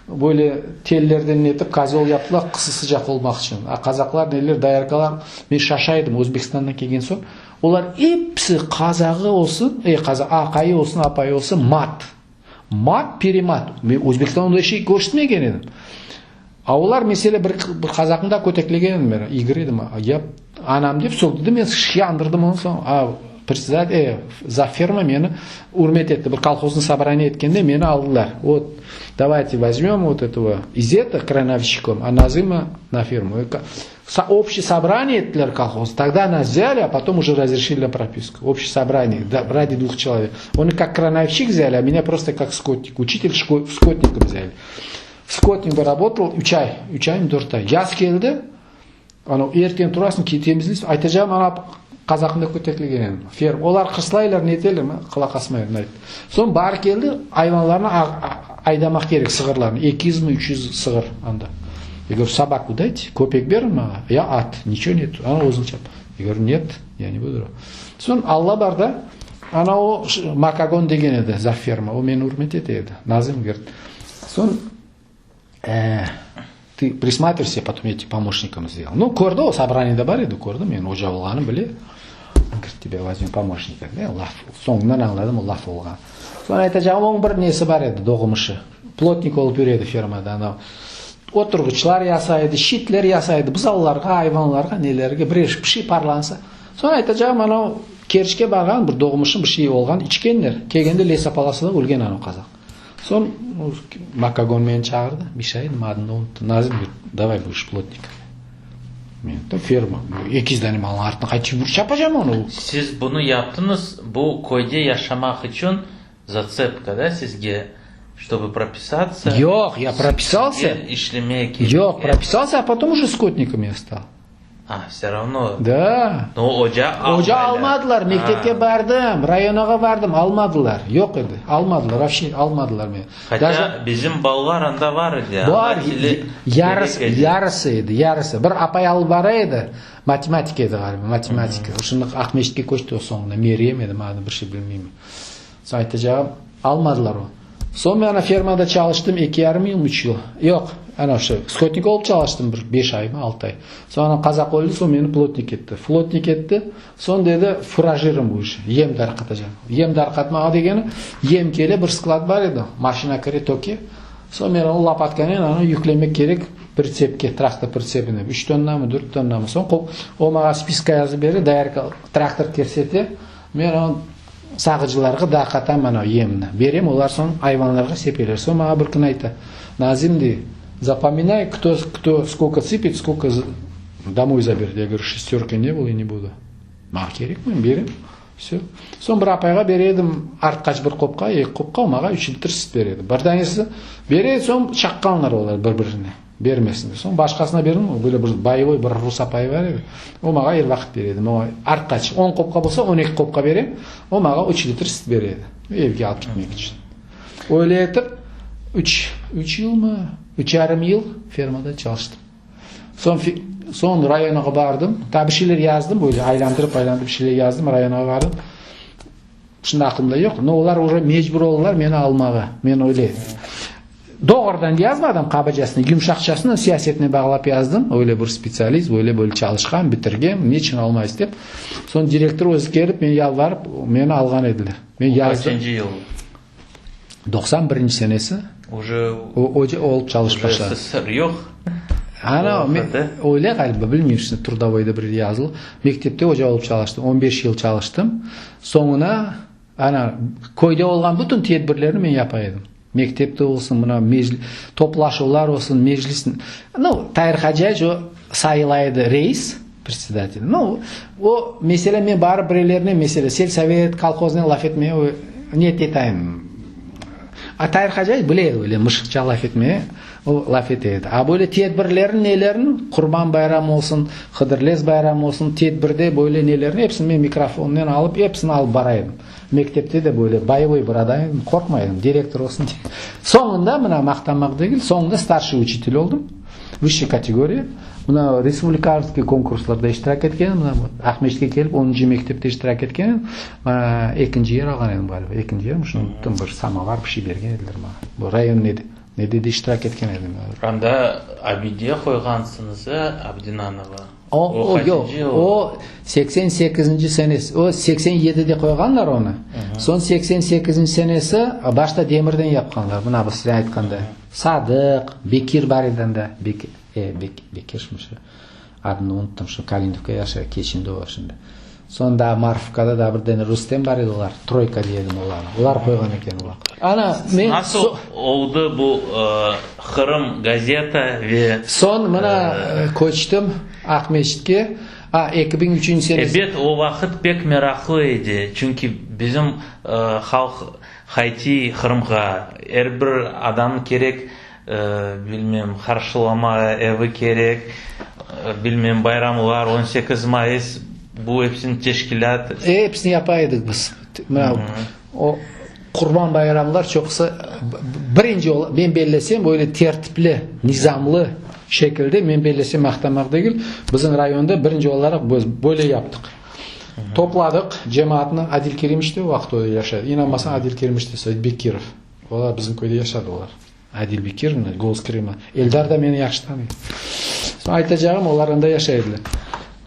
Böyle tellerden netip kozöl yaptılar, qısı sıcaq olmaq içün. A qazaqlar neler, doyarkalar, men şaşa edim Özbekistandan kelgen soñ, olar episi qazağı olsun, ey, qazaq, aqayı olsun, apayı olsun, mat. Mat, peremat. Men Özbekistanda onday şey körşitmegen edim. A olar, mesele, bir, bir qazaqnı da köteklegen edim men, İgor edim, ya anam dep sögdü de, men şiyandırdım onı soñ. A predsedatel, e, zavferma meni ürmet etti. Bir kolhoznı sobraniye etkende meni aldılar. Vot, davayte vozmem vot etogo İzeta krановщиком, a Nazıma na fermu. Общий sobraniye ettiler kolhoz. Togda nas vzяли, a potom уже razрешили na propisku. Общий sobraniye, da, ради dvuh çelovek. Onı kak krановщик vzяли, a menya prosto kak skotnik. Uçitel skotnikom vzяли. Skotnikde rabotal üç ay, üç aymı, dört ay. Yaz keldi, anau erten turasıñ, temizleysiñ. Aytacağım, ana qazaqnı da köteklegen edim. Fer, olar qırslaylar, neteler, men qulaq asmay edim. Soñ baar keldi, ayvanlarnı aydamaq kerek, sığırlarnı. 200 mi, 300 sığır anda. Ya govorю, sobaku dayte, köpek beriñ maña, ya at, niçego net, ana özüñ çap. Ya govorю, net, ya ne budu. Soñ Alla bar da, ana o Makagon degen edi zavferma, o meni ürmet ete edi. Nazım, govorit, soñ Ты присматривайся, потом я тебе помощником сделал. Ну, kördi, o sobraniyede bar edi, kördi, men oca olğanım bile. Он говорит, тебя возьмем помощником. E, laf, soñundan añladım, o laf olğan. Soñ aytacağım, onıñ bir nesi bar edi, doğmuşı. Plotnik olıp yüre edi fermada, anav. Oturğıçlar yasay edi, şitler yasay edi, buzavlarğa, ayvanlarğa, nelerge, birer bir şey parlansa. Soñ aytacağım, anav Kerçke barğan bir doğmuşı bir şey olğan, içkenler. Kelgende lesopolosada ölgen anav qazaq. Soñ Makagon meni çağırdı, Mişa edim, adını unuttım, Nazim, говорит, davay budешь plotnikом. Men ayttım, ferma, 200 dane malnıñ artına qaytıp yürip çapacam onı. Siz bunı yaptıñız, bu köyde yaşamaq içün zatsepka, da, sizge, ştobu propisatsa? Yoq, ya propisalsâ. İşlemeye kerek. Yoq, propisalsâ, a potom uje skotnikom ya stal. Ah, vse ravno. Da. No, oca almaylar. Oca almadılar. Mektepke bardım, rayonoğa bardım, almadılar. Yoq edi. Almadılar, vobşe almadılar meni. Hatâ bizim balalar anda bar edi. Bar, yarısı, yarısı edi, yarısı. Bir apay alıp bara edi, matematika edi ğaliba, matematika. Şimdi Aqmescitke köçti o soñunda, Meryem edi, adını bir şey bilmeyim. Soñ aytacağım, almadılar o. Soñ men ana fermada çalıştım eki yarım yılmı, üç yıl. Yoq, ana şu skotnik olıp çalıştım bir beş aymı, altı ay. Soñ ana qazaq öldi, soñ meni plotnik etti. Flotnik etti, soñ dedi, furajirom bu iş, yem darqatacam. Yem darqatmağa degeni, yem kele, bir sklad bar edi, maşina kire, töke. Soñ men onı lopatkanen anı yüklemek kerek pritsepke, traktor pritsepine. Üç tonnamı, dört tonnamı. Soñ o maña spiska yazıp berdi, doyarka traktor kersete, Men o sağıcılarğa darqatam ana yemni, berem, olar soñ ayvanlarğa sepeler. Soñ maña bir kün ayta, Nazim, dey, zapominay, kto, kto skolko sypet, skolko domoy zaberet. Ya govorю, şestörka ne bylo i ne budu. Maña kerek mi, berem, vsö. Soñ bir apayğa bere edim artqaç bir qopqa, eki qopqa, o maña üç litr süt bere edi. Bir danesi bere edi, soñ çaqqanlar olar bir-birine. Bermesin dep. Soñ başqasına berdim, böyle bir boyevoy bir rus apayı bar edi, o maña er vaqıt bere edi. Men oña artqaç, on qopqa bolsa, 12 qopqa berem, o maña üç litr süt bere edi, evge alıp ketmek içün. Öyle etip, üç, üç yılmı, üç yarım yıl fermada çalıştım. Soñ, soñ rayonağa bardım, ta bir şeyler yazdım, böyle aylandırıp-aylandırıp bir şeyler yazdım, rayonağa bardım. Şimdi aqlımda yoq, no olar uje mecbur oldılar meni almağa. Men öyle doğrudan yazmadım qabacasını, yumşaqçasını siyasetine bağlap yazdım. Öyle bir spetsialist, böyle böyle çalışqan, bitirgen, neçün almaysız dep. Soñ direktor özü kelip, men yalvarıp, meni alğan ediler. Men yazdım. Qaçıncı yıl? 91 senesi. Uje Oca olıp çalışıp başladı. Uje SSR yoq. Ana, men, öyle ğaliba, bilmeyim şimdi, trudovoyda bir yazılı. Mektepte oca olıp çalıştım, 15 yıl çalıştım. Soñuna, ana, köyde olğan bütün tedbirlerni men yapa edim. Mektepte olsun, mına, meclis, toplaşuvlar olsun, meclis, nu, Tair Hacıyeviç o sayıla edi reis. Predsedatel. Nu, o mesele men barıp birevlernen mesele selsovet, kolhoznen laf etmeye niyet etayım. A Tair Hacayev bile edi öyle mışıqça laf etmeye, o laf ete edi. A böyle tedbirlerin nelerin, Qurban bayram olsun, Hıdırlez bayram olsun, tedbirde böyle nelerin episini men mikrofonnen alıp, episini alıp bara edim. Mektepte de böyle boyevoy bir adam edim, qorqmay edim, direktor olsun dep. Soñunda, mına maqtanmaq degil, soñunda starşiy uçitel oldım. Vısşiy kategoriya. Mına respublikanskiy konkurslarda iştirak etken edim. Mına Aqmescitke kelip onuncı mektepte iştirak etken edim. Ekinci yer alğan edim ğaliba. Ekinci yermi, şunı unuttım. Bir samovar bir şey bergen ediler maña. Bu rayon nede, nede de iştirak etken edim. Anda abide qoyğansıñız, a, Abdinanova? O, o, yoq, o 88-nci senesi, o 87-de qoyğanlar onı, soñ 88-nci senesi başta demirden yapqanlar, mına bu size aytqanday. Sadıq, Bekir bar edi anda, Bek, e, Bek, Bekir şu, adını unuttım, şu Kalinovka yaşay, keçindi o şimdi. Soñ daa Marfovkada daa bir dene Rustem bar edi, olar, troyka dey edim olarnı, olar qoyğan eken olar. Ana, men. Nasıl oldı bu Qırım gazeta ve. Soñ mına köçtim Aqmescitke, a, 2003-nci senesi. Ebet, o vaqıt pek meraqlı edi, çünki bizim halq qaytiy Qırımğa, er bir adam kerek, bilmem, qarşılama evi kerek, bilmem, bayramlar, 18 mayıs, bu episini teşkilât. Episini yapa edik biz. Mına o Qurban bayramlar çoqusı birinci men bellesem, böyle tertipli, nizamlı şekilde, men bellesem, maqtanmaq degil, bizim rayonda birinci olaraq biz böyle yaptıq. Topladıq cemaatnı, Adil Kerimiç de o vaqıt o yaşay edi, inanmasañ Adil Kerimiç de, Said Bekirov, olar bizim köyde yaşadı olar. Adil Bekirov, Golos Krıma. Eldar da meni yahşı tanıy. Soñ aytacağım, olar anda yaşay ediler.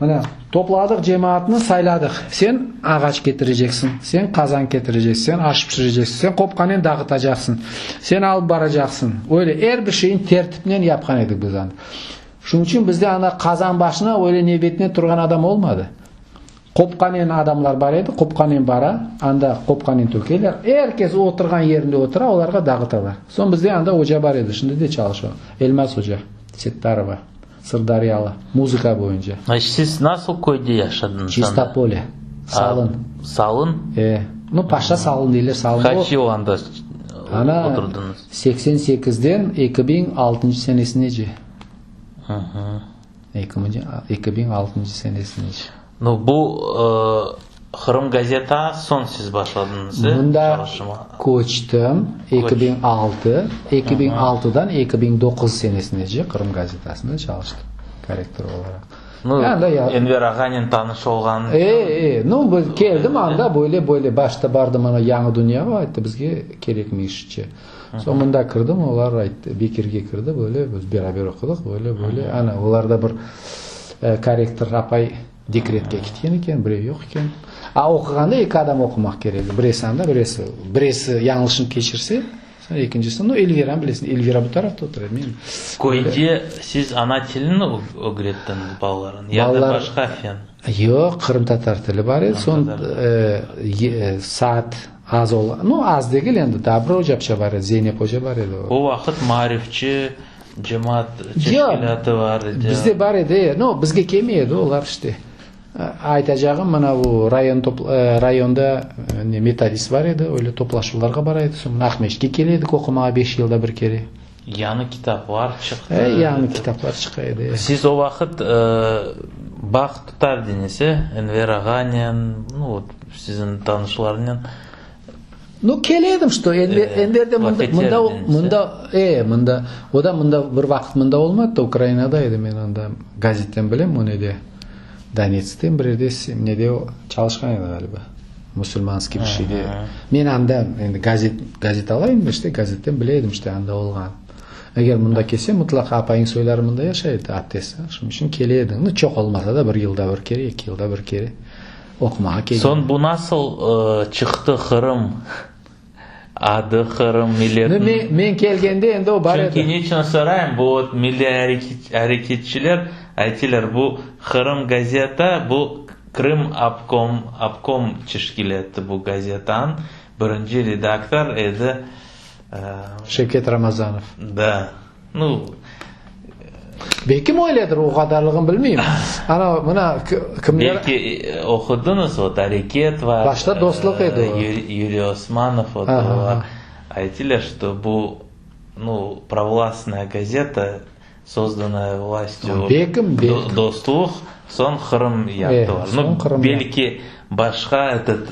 Mına, topladıq cemaatnı, sayladıq. Sen ağaç ketireceksiñ, sen qazan ketireceksiñ, sen aş pişireceksiñ, sen qopqanen dağıtacaqsıñ, sen alıp baracaqsıñ. Öyle er bir şeyni tertipnen yapqan edik biz anda. Şunıñ içün bizde anda qazan başına öyle nevbetnen turğan adam olmadı. Qopqanen adamlar bar edi, qopqanen bara, anda qopqanen tökeler. Er kes oturğan yerinde otura, olarğa dağıtalar. Soñ bizde anda oca bar edi, şimdi de çalışa, Elmaz oca, Settarova, Sırdaryalı, muzıka boyunca. Siz nasıl köyde yaşadıñız anda? Çistopolye, Salın. Salın? E, nu, Paşa Salın deyler, Salın. Qaç yıl anda oturdıñız? Ana, 88-den 2006-ncı senesinece. 2006 senesine. Nu, bu Qırım gazeta soñ siz başladıñız, e, Mında çalışma? köçtim 2006, 2006-dan 2009 senesinece Qırım gazetasında çalıştım korrektor olaraq. Nu, Anda ya- Enver ağanen tanış olğan. E, e, nu, biz keldim anda böyle böyle başta bardım ana Yañı dünyağa, ayttı bizge kerekmi işçi. Soñ mında kirdim, olar ayttı, Bekirge kirdi, böyle biz beraber oqudıq, böyle, böyle. Ana, olarda bir korrektor apay dekretke ketken eken, birev yoq eken. A oquğanda eki adam oqumaq kerek, biresi anda, biresi, biresi yañlışını keçirse, soñ ekincisi, nu, Elviranı bilesiñ, Elvira bu tarafta otura, men. Köyde siz ana tilini ögrettiñiz balalarına ya da başqa fen? Yoq, qırımtatar tili bar edi, soñ saat Az ola, nu, az degil endi, daa bir ocapça bar edi, Zeynep oca bar edi. O vaqıt maarifçi cemaat teşkilâtı bar edi. Bizde bar edi, nu, bizge kelmey edi olar, işte. Aytacağım, mına bu rayon, rayonda ne, metodist bar edi, öyle toplaşuvlarğa bara edi, soñ Aqmescitke kele edik oqumağa beş yılda bir kere. Yañı kitaplar çıqtı. E, yañı kitaplar çıqa edi. Siz o vaqıt bağ tutar ediñiz, e, Enver ağanen, nu, vot, siziñ tanışlarnen? Nu, kele edim, što, Enver, Enver de mında, mında, mında, e, mında, o da mında bir vaqıt mında olmadı da, Ukrainada edi, men anda gazetten bilem, o nede, Donetskte bir yerde, nede çalışqan edi ğaliba. Musulmanskiy bir şeyde. Men anda endi gazet, gazet ala edim, işte, gazetten bile edim, işte, anda olğan. Eger mında kelse, mıtlaqa apayıñ soyları mında yaşay edi, aptesi. Şunıñ içün kele ediñ. Nu, çoq olmasa da, bir yılda bir kere, eki yılda bir kere oqumağa kelgen. Soñ bu nasıl çıqtı Qırım adı, Qırım milletiniñ? Nu, men, men kelgende endi o bar edi. Çünki neçün sorayım, bu vot milliy areketçiler aytılar, bu Qırım gazeta, bu Krım obkom, obkom teşkil etti bu gazetanı, birinci redaktor edi. Şevket Ramazanov. Da. Nu. Belkim öyledir, o qadarlığını bilmeyim. Ana, mına, kimler... Belki oqudıñız, vot, Areket var. Başta Dostluq edi o. Yuriy Osmanov, vot, olar aytılar, şto bu, nu, provlastnaya gazeta, sozdanaya vlastyu. Belkim, belkim. Dostluq, soñ Qırım yaptılar. Soñ Qırım. Belki başqa etot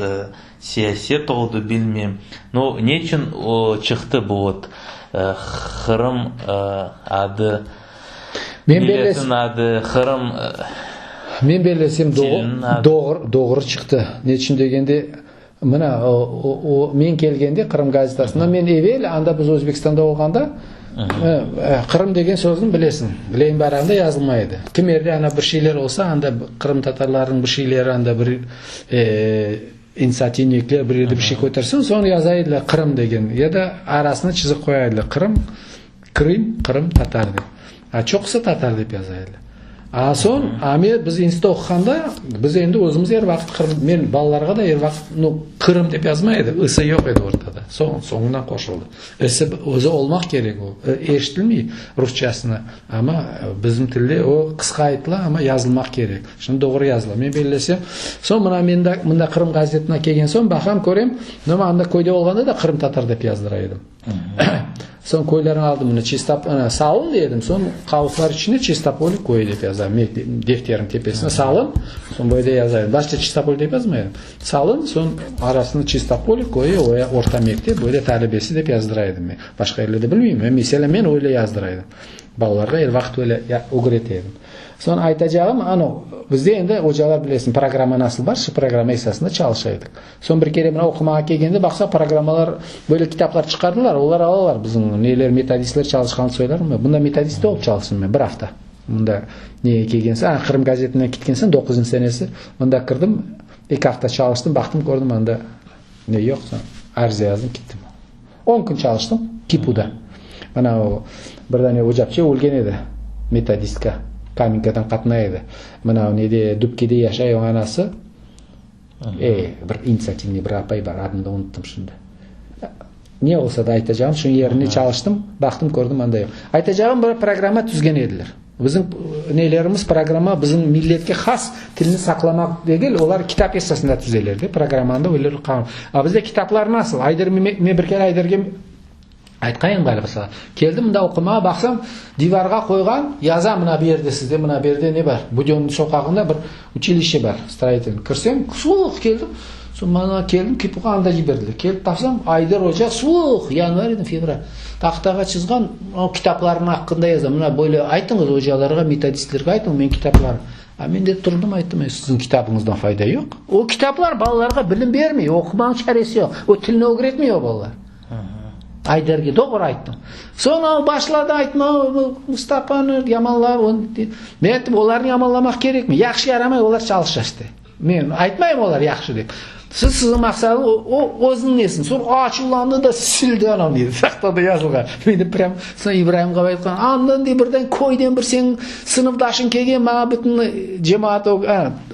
siyaset oldı, bilmeyim. Nu, neçün o çıqtı bu vot Qırım adı, milletin adı, Qırım Men bellesem, doğru, doğru çıqtı. Neçün degende, mına, o, men kelgende Qırım gazetasına, men evel anda biz Özbekistanda olğanda, Qırım degen sözni bilesiñ, Lenin bayrağında yazılmay edi. Kimerde ana bir şeyler olsa, anda qırımtatarlarnıñ bir şeyleri, anda bir İnisiativnikler bir yerde bir şey kötersin, soñ yaza ediler Qırım degen, ya da arasına çızıq qoya ediler, Qırım, Krım, Qırım, Tatar dep. A çoqusı Tatar dep yaza ediler. A soñ, a men, biz institutta oquğanda, biz endi özümiz er vaqıt Qırım, men balalarğa da er vaqıt, nu, Qırım dep yazmay edim, ı-sı yoq edi ortada, soñ, soñundan qoşuldı. Isi özü olmaq kerek o, eşitilmey rusçasına, amma bizim tilde o qısqa aytıla, amma yazılmaq kerek. Şimdi doğru yazıla. Men bellesem, soñ mına menda, mında Qırım gazetine kelgen soñ baqam, körem, nima anda köyde olğanda da qırımtatar dep yazdıra edim. Soñ köylerni aldım, mına Çistap, Salın dey edim, soñ qavuslar içinde Çistopol köyü dep yazam, defterniñ tepesine Salın, soñ böyle yaza edim. Başta Çistopol dep yazmay edim. Salın, soñ arasını Çistopol köyü, orta mektep, böyle talebesi dep yazdıra edim men. Başqa yerlerde bilmeyim, meselâ, men öyle yazdıra edim. Balalarğa er vaqıt öyle ögrete edim. Soñ aytacağım, ano, bizde endi ocalar bilesiñ, programma nasıl bar, şu programma esasında çalışa edik. Soñ bir kere mına oqumağa kelgende, baqsaq, programmalar, böyle kitaplar çıqardılar, olar alalar bizim neler, metodistler çalışqanını söylermi? Bunda metodist de olıp çalıştım men bir afta. Mında nege kelgen soñ, a, Qırım gazetine ketken soñ, doquzıncı senesi, mında kirdim, eki afta çalıştım, baqtım, kördim, anda ne yoq, soñ ariza yazdım, kettim. On kün çalıştım KİPUda. Mına o bir dane ocapçe ölgen edi, metodistka, Kamenkadan qatnay edi. Mına o nede, Dubkede yaşay onıñ anası. E, bir initsiativnıy bir apay bar, adını da unuttım şimdi. Ne olsa da aytacağım, şunıñ yerine çalıştım, baqtım, kördim, anda yoq. Aytacağım, bir programma tüzgen ediler. Bizim nelerimiz, programma bizim milletke has tilni saqlamaq degil, olar kitap esasında tüzeler de, programmanı da öyleler qanun. A bizde kitaplar nasıl? Ayder, men bir kere Ayderge aytqan edim ğaliba saña. Keldim mında oqumağa, baqsam, divarğa qoyğan, yaza mına bu yerde sizde, mına bu yerde ne bar? Budönnıy soqağında bir učilişçe bar, stroitelnıy. Kirsem, suvuq keldim. Soñ mana keldim, KİPUğa anda yiberdiler. Kelip baqsam, Ayder oca suvuq, yanvar edi, fevral. Tahtağa çızğan, o kitaplarnıñ aqqında yaza. Mına böyle aytıñız ocalarğa, metodistlerge aytıñ, menim kitaplarım. A men de turdım, ayttım, e, siziñ kitabıñızdan fayda yoq. O kitaplar balalarğa bilim bermey, oqumanıñ çaresi yoq. O tilni ögretmey o balalar. Ayderge doğru ayttım. Soñ o başladı aytmağa, Mustafanı yamanlap. Men ayttım, olarnı yamanlamaq kerekmey. Yahşı yaramay, olar çalışa işte. Men aytmayım olar yahşı dep. Siz siziñ maqsadıñız o, o özüniñ nesin. Soñ açuvlandı da sildi anam dedi. Tahtada yazılğan. Men de prям soñ İbraim ağa aytqan, andan dey birden köyden bir seniñ sınıfdaşıñ kelgen maña bütün cemaat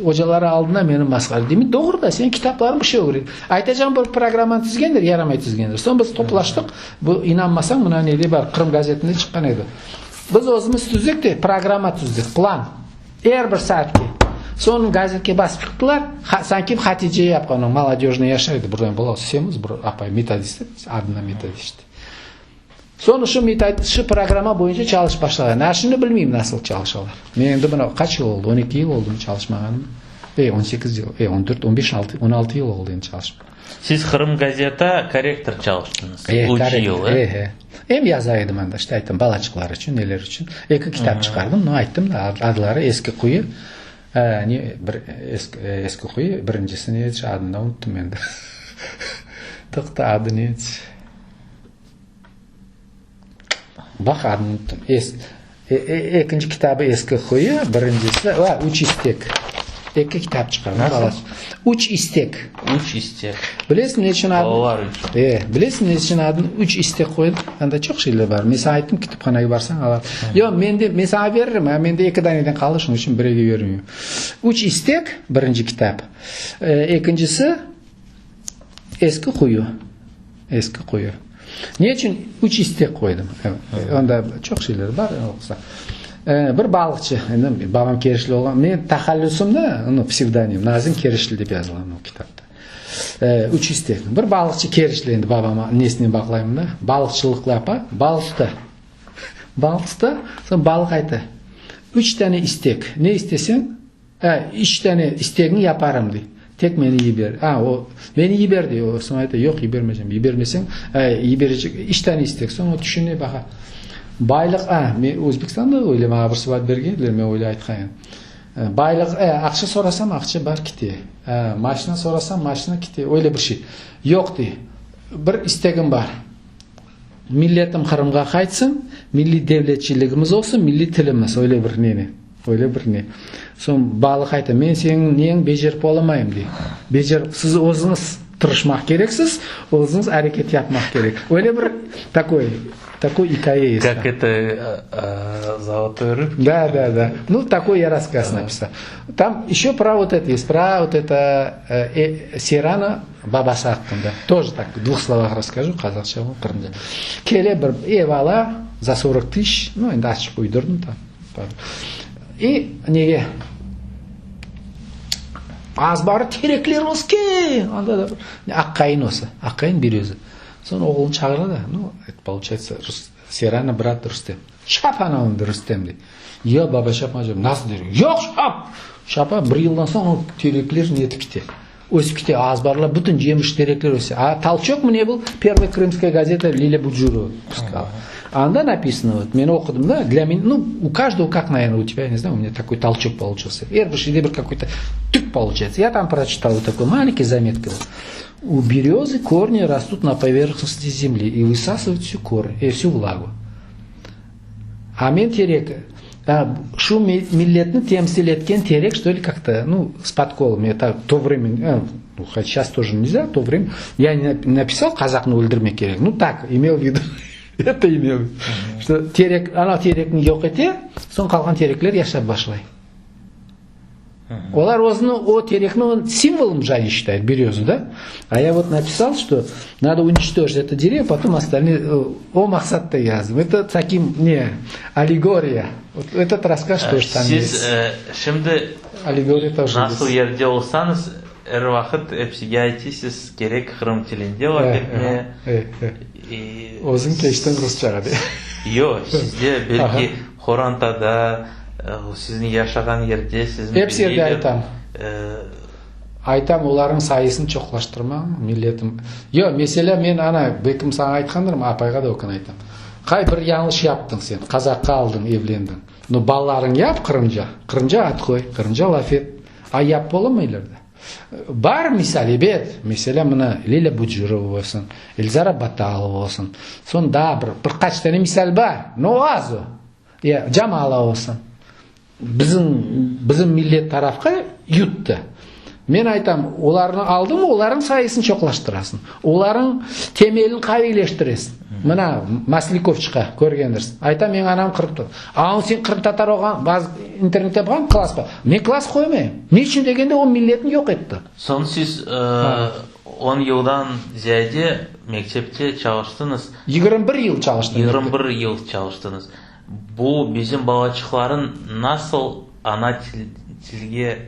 ocaları aldında meni masqara. Demek doğru da seniñ kitaplarıñ bir şey ögret. Aytacağım bir programmanı tizgendir, yaramay tizgendir. Soñ biz toplaştıq. Bu inanmasañ mına nede bar Qırım gazetinde çıqqan edi. Biz özümiz tüzdik de programma tüzdik, plan. Er bir saatke. Soñ gazetke basıp çıqtılar, sanki Hatice yapqan, o Molodejnıy yaşay edi, birden bala semiz bir apay, metodist, adına metodist. Soñ şu metod, şu programma boyunca çalışıp başlağan. A şimdi bilmeyim nasıl çalışalar. Men endi mına qaç yıl oldı? 12 yıl oldı çalışmağanım. E, 18 yıl, e, 14, 15, 6, 16 yıl oldı endi çalışıp. Siz Qırım gazeta korrektor çalıştıñız. E, Üç yıl, e? E, e. Em yaza edim anda, işte ayttım, balaçıqlar içün, neler içün. Eki kitap çıqardım, no, ayttım da, adları Eski quyu, ne, bir, Eski quyu, birincisi ne edi, adını da unuttım endi. Toqta, adı ne edi? Baq, adını unuttım. Es, ekinci kitabı Eski quyu, birincisi, a, Üç istek. Eki kitap çıqardım. Nasıl? Üç istek. Üç istek. Bilesiñ ne içün adını? Balalar içün. E, bilesiñ ne içün adını Üç istek qoydım? Anda çoq şeyler bar. Men saña ayttım, kütüphanege barsañ alar. Yoq, mende, men saña veririm, a mende eki daneden qaldı, şunıñ içün birevge bermeyim. Üç istek, birinci kitap. E, ekincisi, Eski quyu. Eski quyu. Ne içün üç istek qoydım? Onda çoq şeyler bar, oqusa. Bir balıqçı, endi babam Kerişli olğan, men tahallüsüm da, nu, psevdonim, Nazim Kerişli dep yazılğan o kitapta. Üç istek. Bir balıqçı Kerişli endi babam nesinen bağlayım da, balıqçılıq yapa, balıq tuta. Balıq tuta, soñ balıq ayta, Üç tane istek, ne isteseñ, üç tane istegiñ yaparım, dey. Tek meni yiber. A, o, meni yiber, dey. O, soñ ayta, yoq, yibermeycem. Yibermeseñ, yiberecek. Üç tane istek. Soñ o tüşüne, baqa. Baylıq, a, men Özbekistanda öyle maña bir sual bergen ediler, men öyle aytqan edim. Baylıq, aqça sorasam, aqça bar, kite. Maşina sorasam, maşina kite. Öyle bir şey. Yoq, dey. Bir istegim bar. Milletim Qırımğa qaytsın, milliy devletçiligimiz olsun, milliy tilimiz, öyle bir neni, öyle bir ne. Soñ balıq ayta, men seniñ neñ becerip olamayım, dey. Becer, siz özüñiz tırışmaq kereksiz, özüñiz areket yapmaq kerek. Öyle bir takoy, takoy ikâye есть. Kak eto, Zolotoy rыбки? Da, da, da. Nu, takoy ya rasskaz napisal. Tam еще pro vot eto есть, pro vot eto Serano Babası aqqında тоже tak в двух словах rasskajу, qazaqça o, qırımca. Kele bir ev ala za sorok tısyaç, nu, endi azçıq uydurdım tam. I nege? Azbarı terekler ösken, anda da bir aqqayın öse, aqqayın bereza. Soñ oğlunı çağıra da, nu, eto получается, Serana brat Rustem. Çap anavını, Rustem, dey. Yoq, baba, çapmaycam. Nasıl deyim? Yoq, çap! Çapa, bir yıldan soñ o terekler netip kete. Ösip kete, azbarlar bütün cemiş terekler öse. A tolçok mne был, Первая крымская газета Лиля Буджурова пускала. Anda napisano, vot, men oqudım da, для меня, nu, u каждого как, наверное, у тебя, я не знаю, у меня такой толчок получился. Er bir şeyde bir какой-то тюк получается. Я там прочитал вот такой маленький заметка. У березы корни растут на поверхности земли и высасывают всю корень, э, всю влагу. A men terek, şu milletni temsil etken terek, что ли, как-то, ну, с подколом, это то время, ну, хоть сейчас тоже нельзя, то время, я не написал qazaqnı öldürmek kerek, ну, так, имел в виду, это имел в виду, что terek, ana terekni yoq ete, soñ qalğan terekler yaşap başlay. Olar özüni o terekni simvolом же они считают, березу, да? А я вот написал, что надо уничтожить это дерево, потом остальные... O maqsatta yazdım. Это таким, не, аллегория. Вот этот рассказ тоже там Siz есть. şimdi Аллегория тоже nasıl есть. yerde olsañız, er vaqıt epsige aytısız, kerek qırım tilinde laf etmeye. Özüñ keçtiñ rusçağa de. Yoq, sizde belki qorantada, siziñ yaşağan yerde sizni Episi yerde aytam. Aytam, olarnıñ sayısını çoqlaştırmam, milletim. Yoq, meselâ, men ana, belkim saña aytqandırım, apayğa da o kün aytam. Qay bir yañlış yaptıñ sen, qazaqqa aldıñ, evlendiñ. No, balalarıñ yap qırımca, qırımca ad qoy, qırımca laf et. A yapıp olamaylar da. Bar misal, ebet, meselâ, mına Lilâ Bucurova olsun, Elzara Batalova olsun, soñ daa bir, bir qaç tane misal bar, no az o. Ya Camala olsun. Bizim, bizim millet tarafqa yuttı. Men aytam, olarnı aldıñmı, olarnıñ sayısını çoqlaştırasıñ. Olarnıñ temelini qaviyleştiresiñ. Mına, Maslikov çıqa, körgendirsiñ. Ayta, menim anam qırımtatar. A, sen qırımtatar olğan, bazı internette baqam, klass bar. Men klass qoymayım. Ne içün degende, o milletni yoq etti. Soñ siz on yıldan ziyade mektepte çalıştıñız. 21 yıl çalıştım. 21 yıl çalıştıñız. Bu bizim balaçıqların nasıl ana tilge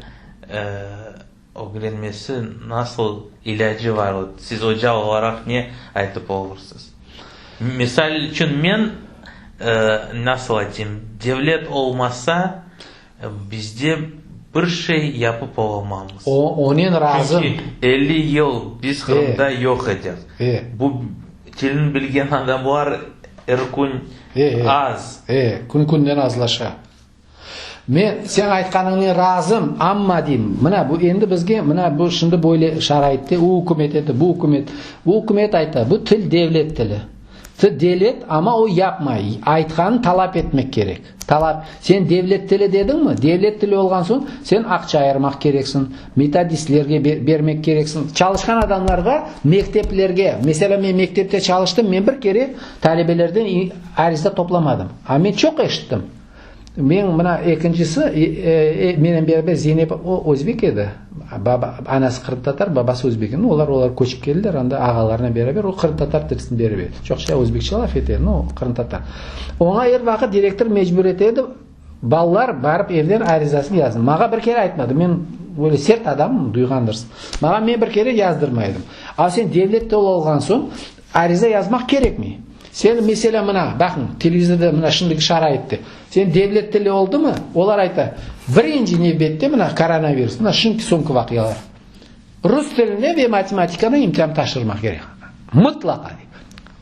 ögrenmesi nasıl ilâcı bar? Siz oca olaraq ne aytıp olursız? Misal içün men, nasıl aytayım, devlet olmasa, bizde bir şey yapıp olamamız. Onen razım. Çünki 50 yıl biz Qırımda yoq edik. Bu tilni bilgen adamlar er kün az. Kün-künden azlaşa. Men sen aytqanıñnen razım, amma deyim, mına bu endi bizge mına bu şimdi böyle şaraitte o ükümet eti, bu ükümet, bu ükümet ayta, bu til devlet tili. Til devlet, amma o yapmay. Aytqanın talap etmek kerek. Talap. Sen devlet tili dediñmi? Devlet tili olğan soñ, sen aqça ayırmaq kereksiñ, metodistlerge bermek kereksiñ, çalışqan adamlarğa, mekteplerge. Meselâ, men mektepte çalıştım, men bir kere talebelerden ariza toplamadım. A men çoq eşittim. Men mına ekincisi, menen beraber Zeynep, o özbek edi, baba, anası qırımtatar, babası özbek edi. Olar, olar köçip keldiler anda ağalarınen beraber, o qırımtatar tilini berip edi. Çoqça özbekçe laf ete, no, qırımtatar. Oña er vaqıt direktor mecbur ete edi. Balalar barıp evden arizasını yazdı. Mağa bir kere aytmadı. Men öyle sert adamım, duyğandırsıñ. Mağa men bir kere yazdırmaydım. A sen devlet tili olğan soñ ariza yazmaq kerekmey. Sen, meselâ, mına, baqıñ, televizorda mına şimdiki şaraitte. Sen devlet tili oldımı, olar ayta, birinci nevbette mına koronavirus, mına şimdiki soñki vaqialar. Rus tiline ve matematikanı imtian taşırmaq kerek. Mıtlaqa.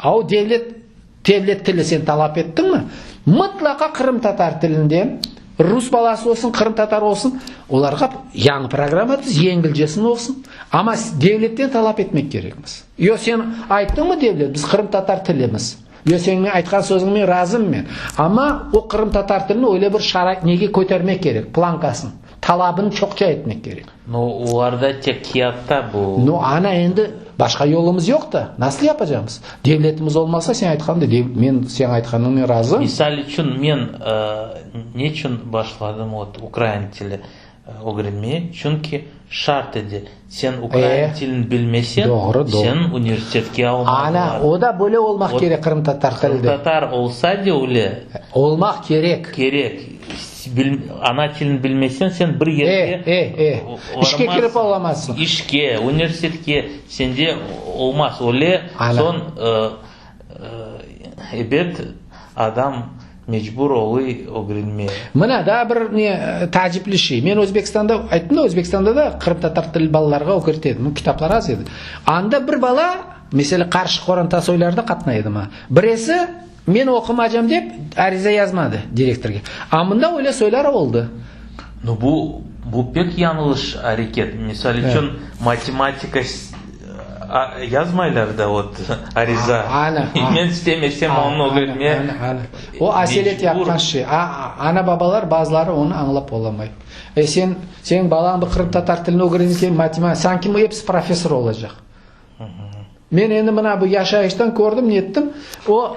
A o devlet Devlet tili sen talap ettiñmi, mıtlaqa qırımtatar tilinden, rus balası olsun, qırımtatar olsun, olarğa yañı programma tüz, yengilcesini olsun, amma devletten talap etmek kerekmiz. Yo, sen ayttıñmı devlet, biz qırımtatar tilimiz. Yo, seniñ aytqan sözüñmen razım men. Amma o qırımtatar tilini öyle bir şarait nege kötermek kerek, plankasını, talabını çoqça etmek kerek. No, olarda tek kâğıtta bu. No, ana endi başqa yolumız yoq da, nasıl yapacamız? Devletimiz olmasa, sen aytqanday, dev, men señ aytqanıñnen razım. Misal içün, men neçün başladım ot ukrain tili ögrenmeye? Çünki şart edi. Sen ukrain tilini bilmesen, doğru, doğru. sen universitetke almazlar. Ana, o da böyle olmaq kerek qırımtatar tilinde. Qırımtatar olsa de öyle. Olmaq kerek. Kerek. Ana tilini bilmesen, sen bir yerge e, e, e. İşke kirip olamazsıñ. İşke, universitetke sende olmaz. Öyle soñ, ebet, adam mecbur oluy ögrenmeye. Mına, daa bir ne taacipli şey. Men Özbekistanda, ayttım da, Özbekistanda da qırımtatar tilli balalarğa ögrete edim. Kitaplar az edi. Anda bir bala, meselâ, qarşı qoranta soylarda qatnay edi maña. Birisi Men oqumacam dep, ariza yazmadı direktorge. A mında öyle soylar oldı. No, bu, bu pek yañlış areket. Misal içün, matematika yazmaylar da vot ariza. Ana, Men istemesem onı ögrenmeye ana, ana. O aselet yapqan şey. Ana-babalar bazıları onı añlap olamay. E sen, seniñ balañ bir qırımtatar tilini ögrenirken matematika, sanki episi professor olacaq. Men endi mına bu yaşayıştan kördim, nettim, o,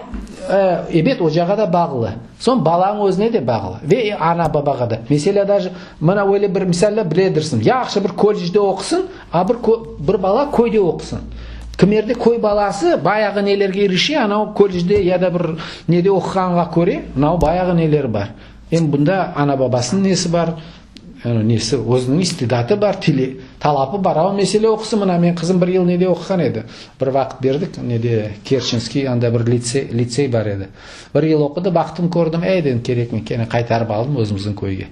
ebet, ocağa da bağlı, soñ balanıñ özüne de bağlı ve ana-babağa da. Meselâ, daje, mına öyle bir misaller biledirsiñ, yahşı bir kollecde oqusın, a bir bir bala köyde oqusın. Kimerde köy balası bayağı nelerge irişe, ana kollecde ya da bir nede oquğanğa köre, mına bayağı neleri bar. Em bunda ana-babasınıñ nesi bar, Nesi, özüniñ istidatı bar, tili, talapı bar. Amma mesele oqusı, mına, menim qızım bir yıl nede oquğan edi. Bir vaqıt berdik, nede, Kerçenskiy, anda bir litsey, litsey bar edi. Bir yıl oqudı, baqtım, kördim, ey, dedim, kerekmey, kene qaytarıp aldım özümizniñ köyge.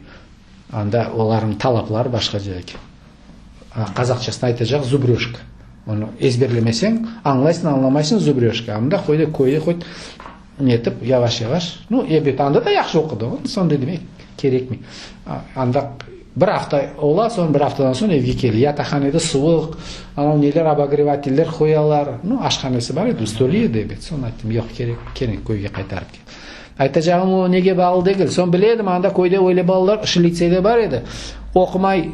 Anda olarnıñ talapları başqaca eken. Qazaqçasını aytacaq, zubröjka. Onı ezberlemeseñ, añlaysıñ, añlamaysıñ, zubröjka. Anda qoyda, köyde qoyt, netip, yavaş-yavaş. Nu, ebet, anda da yahşı oqudı. Soñ dedim, ey, kerekmey. Anda bir afta ola, soñ bir aftadan soñ evge kele. Yataqhanede suvuq, anau neler, obogrevatiller qoyalar. Nu, aşhanesi bar edi, üstoli edi, ebet. Soñ ayttım, yoq, kerek, kene köyge qaytarıp kel. Aytacağım o nege bağlı degil. Soñ bile edim, anda köyde öyle balalar, şu litseyde bar edi. Oqumay,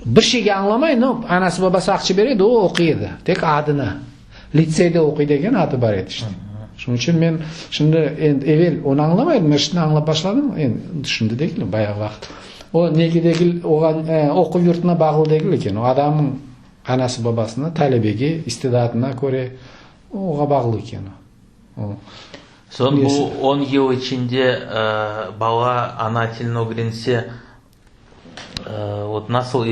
bir şeyge añlamay, no, anası babası aqça bere edi, o oquy edi. Tek adına. Litseyde oquy degen adı bar edi işte. Şunıñ içün men şimdi endi evel onı añlamay edim, men şimdi añlap başladım. Endi şimdi degil, bayağı vaqıt. O nege degil, oğa oquv yurtuna bağlı degil eken. O adamnıñ anası babasına, talebege, istidatına köre oğa bağlı eken o. Soñ bu on yıl içinde bala ana tilini ögrense, vot nasıl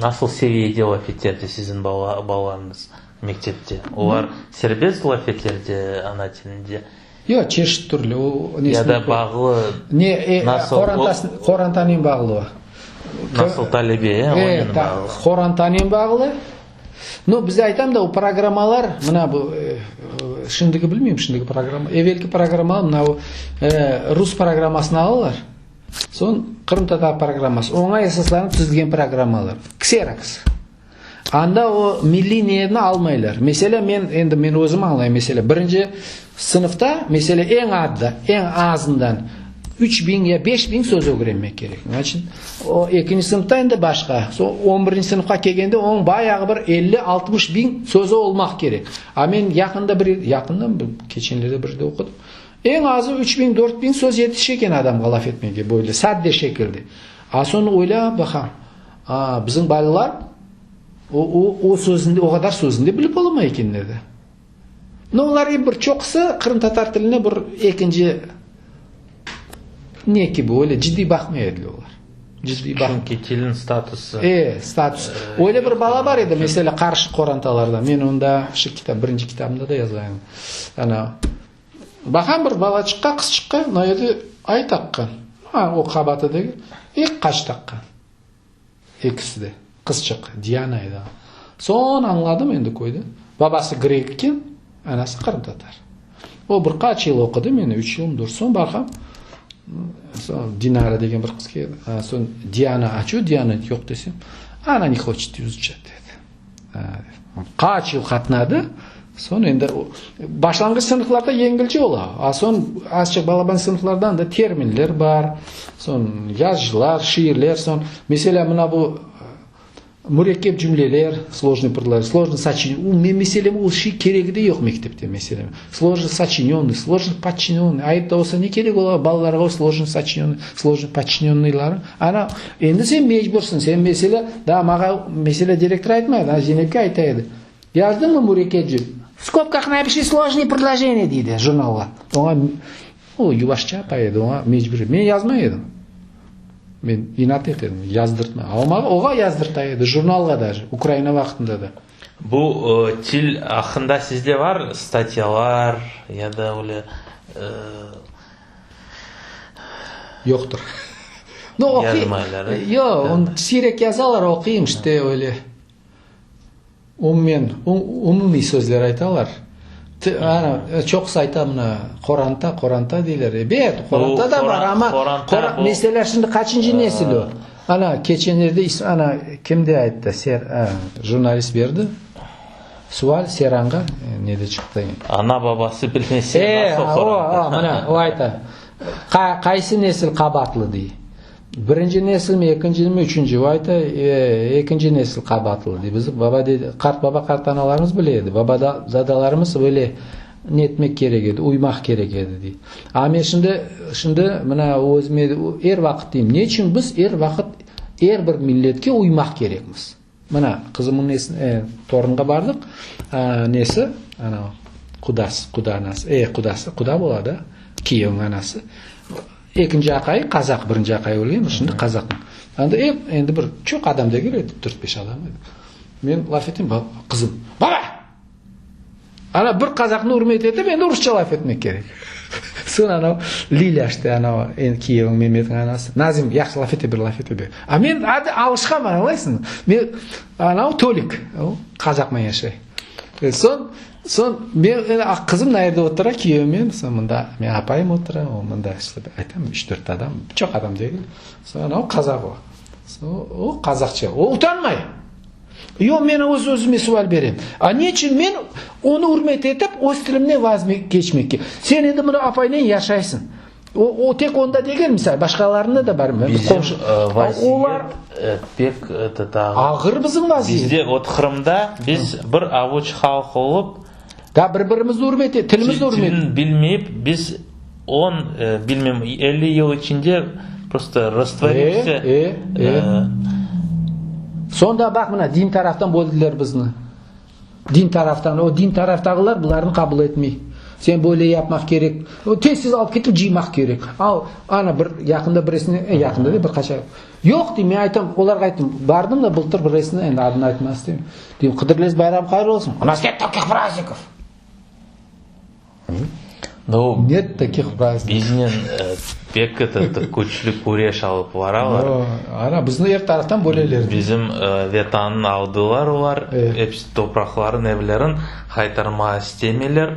nasıl seviyede laf eterdi siziñ balalarıñız mektepte? Olar serbest laf eterdi ana tilinde? Yoq, çeşit türlü. Ya da bağlı nasıl? Qorantanen bağlı o. Nasıl talebe, onen bağlı. Qorantanen bağlı. No, biz aytam da, o programmalar, mına bu, şimdiki bilmeyim, şimdiki programma, evelki programmalar, mına bu rus programmasını alalar, soñ qırımtatar programması, oña esaslanıp tizilgen programmalar, kseroks. Anda o milliy niyetni almaylar. Meselâ, men, endi men özüm añlayım, meselâ, birinci sınıfta, meselâ, eñ adda, eñ azından 3000 ya 5000 söz ögrenmek kerek. Значит, o ekinci sınıfta endi başqa. Soñ on birinci sınıfqa kelgende onıñ bayağı bir elli-altmış biñ sözü olmaq kerek. A men yaqında bir, yaqında, keçenlerde bir yerde oqudım. Eñ azı üç biñ, dört biñ söz yetişe eken adamğa laf etmege böyle sadde şekilde. A soñ oylap baqam, a bizim balalar o, o, o sözüni, o qadar sözüni de bilip olamay ekenler de. No, olar bir çoqusı qırımtatar tiline bir ekinci. Ne kibi, öyle ciddiy baqmay ediler olar. Ciddiy baq. Çünki tilniñ statusı. E, status. Öyle bir bala bar edi, meselâ, qarşı qorantalardan. Men onda şu kitap, birinci kitabımda da yazayım. Ana, baqam bir balaçıqqa, qızçıqqa, mına yerde ay taqqan. A, o qabatı degil, eki qaç taqqan. Ekisi de. Qızçıq, Diana edi. Soñ añladım endi köyde. Babası grek eken, anası qırımtatar. O bir qaç yıl oqudı, meni üç yılmı dört. Soñ baqam, soñ Dinara degen bir qız keldi. Soñ Diana, a ço Diana yoq desem, ona ne hoçet izuçat dedi. Qaç yıl qatnadı, soñ endi başlanğıç sınıflarda yengilce ola, a soñ azçıq balaban sınıflarda anda terminler bar, soñ yazıcılar, şiirler, soñ, meselâ, mına bu mürekkep cümleler, slojnıy predloje, slojnıy soçinenıy, men meselem o şey keregi de yoq mektepte, meselem, slojno soçinenıy, slojno podçinenıy, ayıp da olsa ne kerek ola balalarğa o slojno soçinenıy, slojno podçinenıyları? Ana, endi sen mecbursıñ, sen mesele, daa maña mesele direktor aytmay, daa Zeynepke ayta edi. Yazdıñmı mürekkep cümle? V skobkah napişi slojnıy predloženiye, deydi jurnalğa. Oña, o yuvaşça apay edi, oña mecbur. Men yazmay edim. Men inat ete edim, yazdırtma. A o maña, oğa yazdırta edi, jurnalğa daje, Ukraina vaqtında da. Bu til aqqında sizde var statyalar ya da öyle Yoqtır. No, oquy, Yazmaylar, e? Yoq, onı siyrek yazalar, oquyım işte öyle. Umumen, umumiy sözler aytalar. Ana, çoqusı ayta mına, qoranta, qoranta deyler. Ebet, qoranta da bar, amma Qoranta bu. Meselâ, şimdi qaçıncı nesil o? Ana, keçenlerde, ana, kim de ayttı, Ser, jurnalist berdi. Sual Seranğa nede çıqtı? Ana-babası bilmese, nasıl qoranta? E, o, o, mına, o ayta. Qaysı nesil qabaatlı, dey. Birinci nesilmi, ekincimi, üçünci? O ayta, ekinci nesil qabaatlı, dey. Bizim baba, qart baba, qart analarımız bile edi. Baba, dadalarımız böyle ne etmek kerek edi, uymaq kerek edi, dey. A men şimdi, şimdi mına özüme er vaqıt deyim, ne içün biz er vaqıt er bir milletke uymaq kerekmiz? Mına, qızımnıñ nesine, torunğa bardıq, nesi, ana, qudası, quda anası, e, qudası, quda bola da, kiyevniñ anası. Ekinci aqayı qazaq, birinci aqayı ölgen, şimdi qazaq. Anda ev, endi bir çoq adam degil edi, dört-beş adam edi. Men laf etem, qızım, baba! Ana, bir qazaqnı ürmet etip, endi rusça laf etmek kerek. Soñ ana, Lilâ işte, ana, endi kiyevim Memetniñ anası, Nazim, yahşı laf ete ber, laf ete ber. A men adı alışqanman, añlaysıñmı? Men, ana, o Tolik, o qazaqman yaşay. Soñ, soñ, men, qızım na yerde otura, kiyevimnen, soñ mında menim apayım otura, o mında, işte, aytam, üç-dört adam, çoq adam degil. Soñ ana, o qazaq o. Soñ o qazaqça, o utanmay. Yoq, men öz-özüme sual berem. A neçün men onı ürmet etip, öz tilimden vazgeçmekke? Sen endi mına apaynen yaşaysıñ. O, o tek onda degil, misal, başqalarında da bar. Bizim vaziyet pek ağır. Bizim vaziyet. Bizde, vot, Qırımda biz bir avuç halq olıp, Da bir-birimizni ürmet et, tilimizni ürmet. Tilini bilmeyip, biz on, bilmem, 50 yıl içinde prosto rastvorimsâ. E, e, e. Soñ da baq, mına, din taraftan böldiler bizni. Din taraftan, o din taraftağılar bularnı qabul etmey. Sen böyle yapmaq kerek. Tez-tez alıp ketip cıymaq kerek. Al, ana bir yaqında birisine, e, yaqında de bir qaç ay. Yoq, deyim, men aytam, olarğa ayttım, bardım da bıltır birisine, endi adını aytmaq istemeyim. Deyim, Qıdırlez bayramı hayır olsun. U nas net takih praznikov. Nu, Net takih praznikov. Biznen pek etot küçlü küreş alıp baralar. Ana, bizni er taraftan böleler. Bizim Vetannı aldılar olar, episi topraqların, evlerin qaytarmağa istemeyler.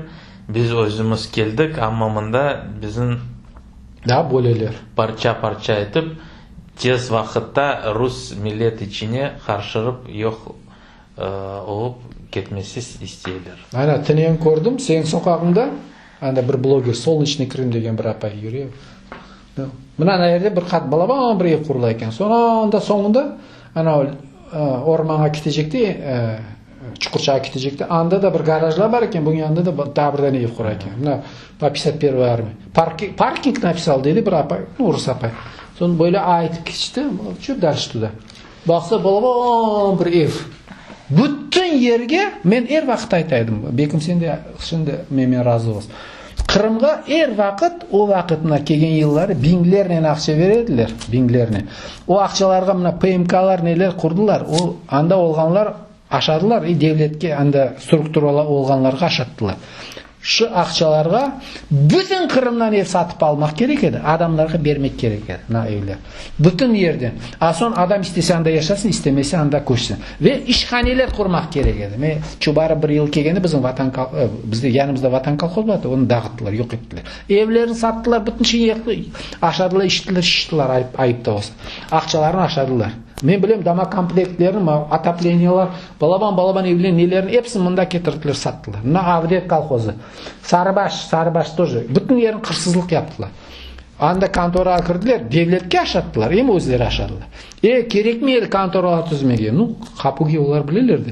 Biz özümiz keldik, amma mında bizni Da böleler. Parça-parça etip, tez vaqıtta rus millet içine qarışırıp yoq olıp ketmesi isteyler. Ana, tünevin kördim, seniñ soqağıñda, anda bir bloger, Solnıçnıy Krım degen bir apay yüre. Mına ana yerde bir qat balaban bir ev qurula eken. Soñra anda soñunda, ana, ormanğa ketecekte, Çuqurçağa ketecekte, anda da bir garajlar bar eken, bunıñ yanında da daa bir dane ev qura eken. Mına, po pyatdesât pervoy armiya. Parking napisal, dedi bir apay, nu, rus apay. Soñ böyle aytıp keçti, çö dальше tuda. Baqsa, balaban bir ev. Bütün yerge, men er vaqıt ayta edim, belkim sen de şimdi mennen razı olasıñ. Qırımğa er vaqıt, o vaqıt mına kelgen yılları biñlernen aqça bere ediler, biñlernen. O aqçalarğa mına PMKlar neler qurdılar, o anda olğanlar aşadılar i devletke anda strukturalar olğanlarğa aşattılar. Şu aqçalarğa bütün Qırımdan ev satıp almaq kerek edi, adamlarğa bermek kerek edi, mına evler. Bütün yerden. A soñ adam istese anda yaşasın, istemese anda köçsin. Ve işhaneler qurmaq kerek edi. Men Çubarov bir yıl kelgende bizim Vatan bizde yanımızda Vatan kolhoz bar edi, onı dağıttılar, yoq ettiler. Evlerini sattılar, bütün şeyni yaqtılar, aşadılar, içtiler, şiştiler, ayıp, ayıp da olsa. Aqçalarını aşadılar. Men bilem, domokomplektlerini, otopleniyalar, balaban-balaban evler, nelerini epsini mında ketirdiler, sattılar. Mına Avdet kolhozı, Sarıbaş, Sarıbaş тоже, bütün yerini qırsızlıq yaptılar. Anda kontorağa kirdiler, devletke aşattılar, em özleri aşadılar. E, kerekmi edi kontoralar tizmege? Nu, qapuge olar bileler de.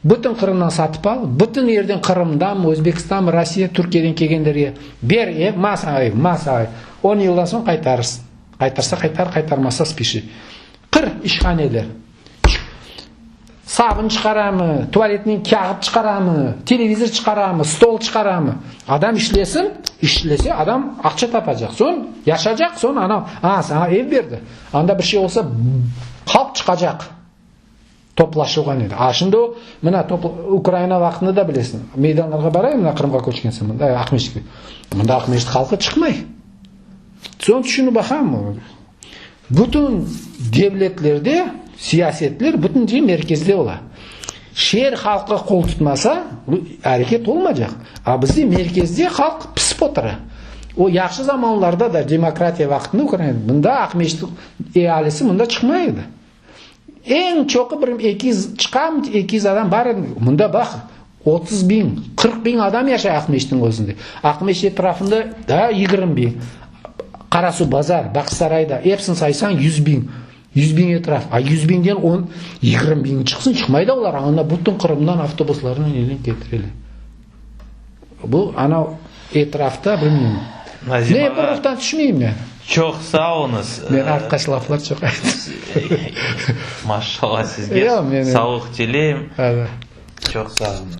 Bütün Qırımdan satıp al, bütün yerden Qırımdan, Özbekistan, Rossiya, Türkiyeden kelgenlerge ber ev, ma saña ev, ma saña ev. On yıldan soñ qaytarırsıñ. Qaytarsa qaytar, qaytarmasa spişi. Qır işhaneler. Sabun çıqaramı, tualetniñ kâğıt çıqaramı, televizor çıqaramı, stol çıqaramı? Adam işlesin, işlese adam aqça tapacaq. Soñ yaşacaq, soñ ana, a, saña ev berdi. Anda bir şey olsa, halq çıqacaq. Toplaşuvğa nede. A şimdi o, mına top, Ukraina vaqtında da bilesiñ, meydanlarğa barayım, mına Qırımğa köçken soñ, mında Aqmescitke. Mında Aqmescit halqı çıqmay. Soñ tüşünip baqam, Bütün devletlerde siyasetler bütünce merkezde ola. Şeer halqı qol tutmasa, bu areket olmaycaq. A bizde merkezde halq pısıp otura. O yahşı zamanlarda da demokratiya vaqtında Ukrainada mında Aqmescit ealisi mında çıqmay edi. Eñ çoqu bir 200 çıqam, 200 adam bar edi. Mında baq, 30 biñ, 40 biñ adam yaşay Aqmescitniñ özünde. Aqmescit etrafında daa 20 biñ. Qarasuvbazar, Bağçasarayda, epsini saysañ 100 biñ. 100 biñ etraf. A 100 biñden on, 20 biñ çıqsın, çıqmay da olar. Anda bütün Qırımdan avtobuslarnen nelen ketireler. Bu ana etrafta bilmeyim. Nazim Ne ağa, bir ruhtan tüşmeyim men. Çoq sağ oluñız. Men artqaç laflar çoq ayttım. Maşallah sizge. Yoq, men- Sağlıq tileyim. Hadi. Çoq sağ oluñız.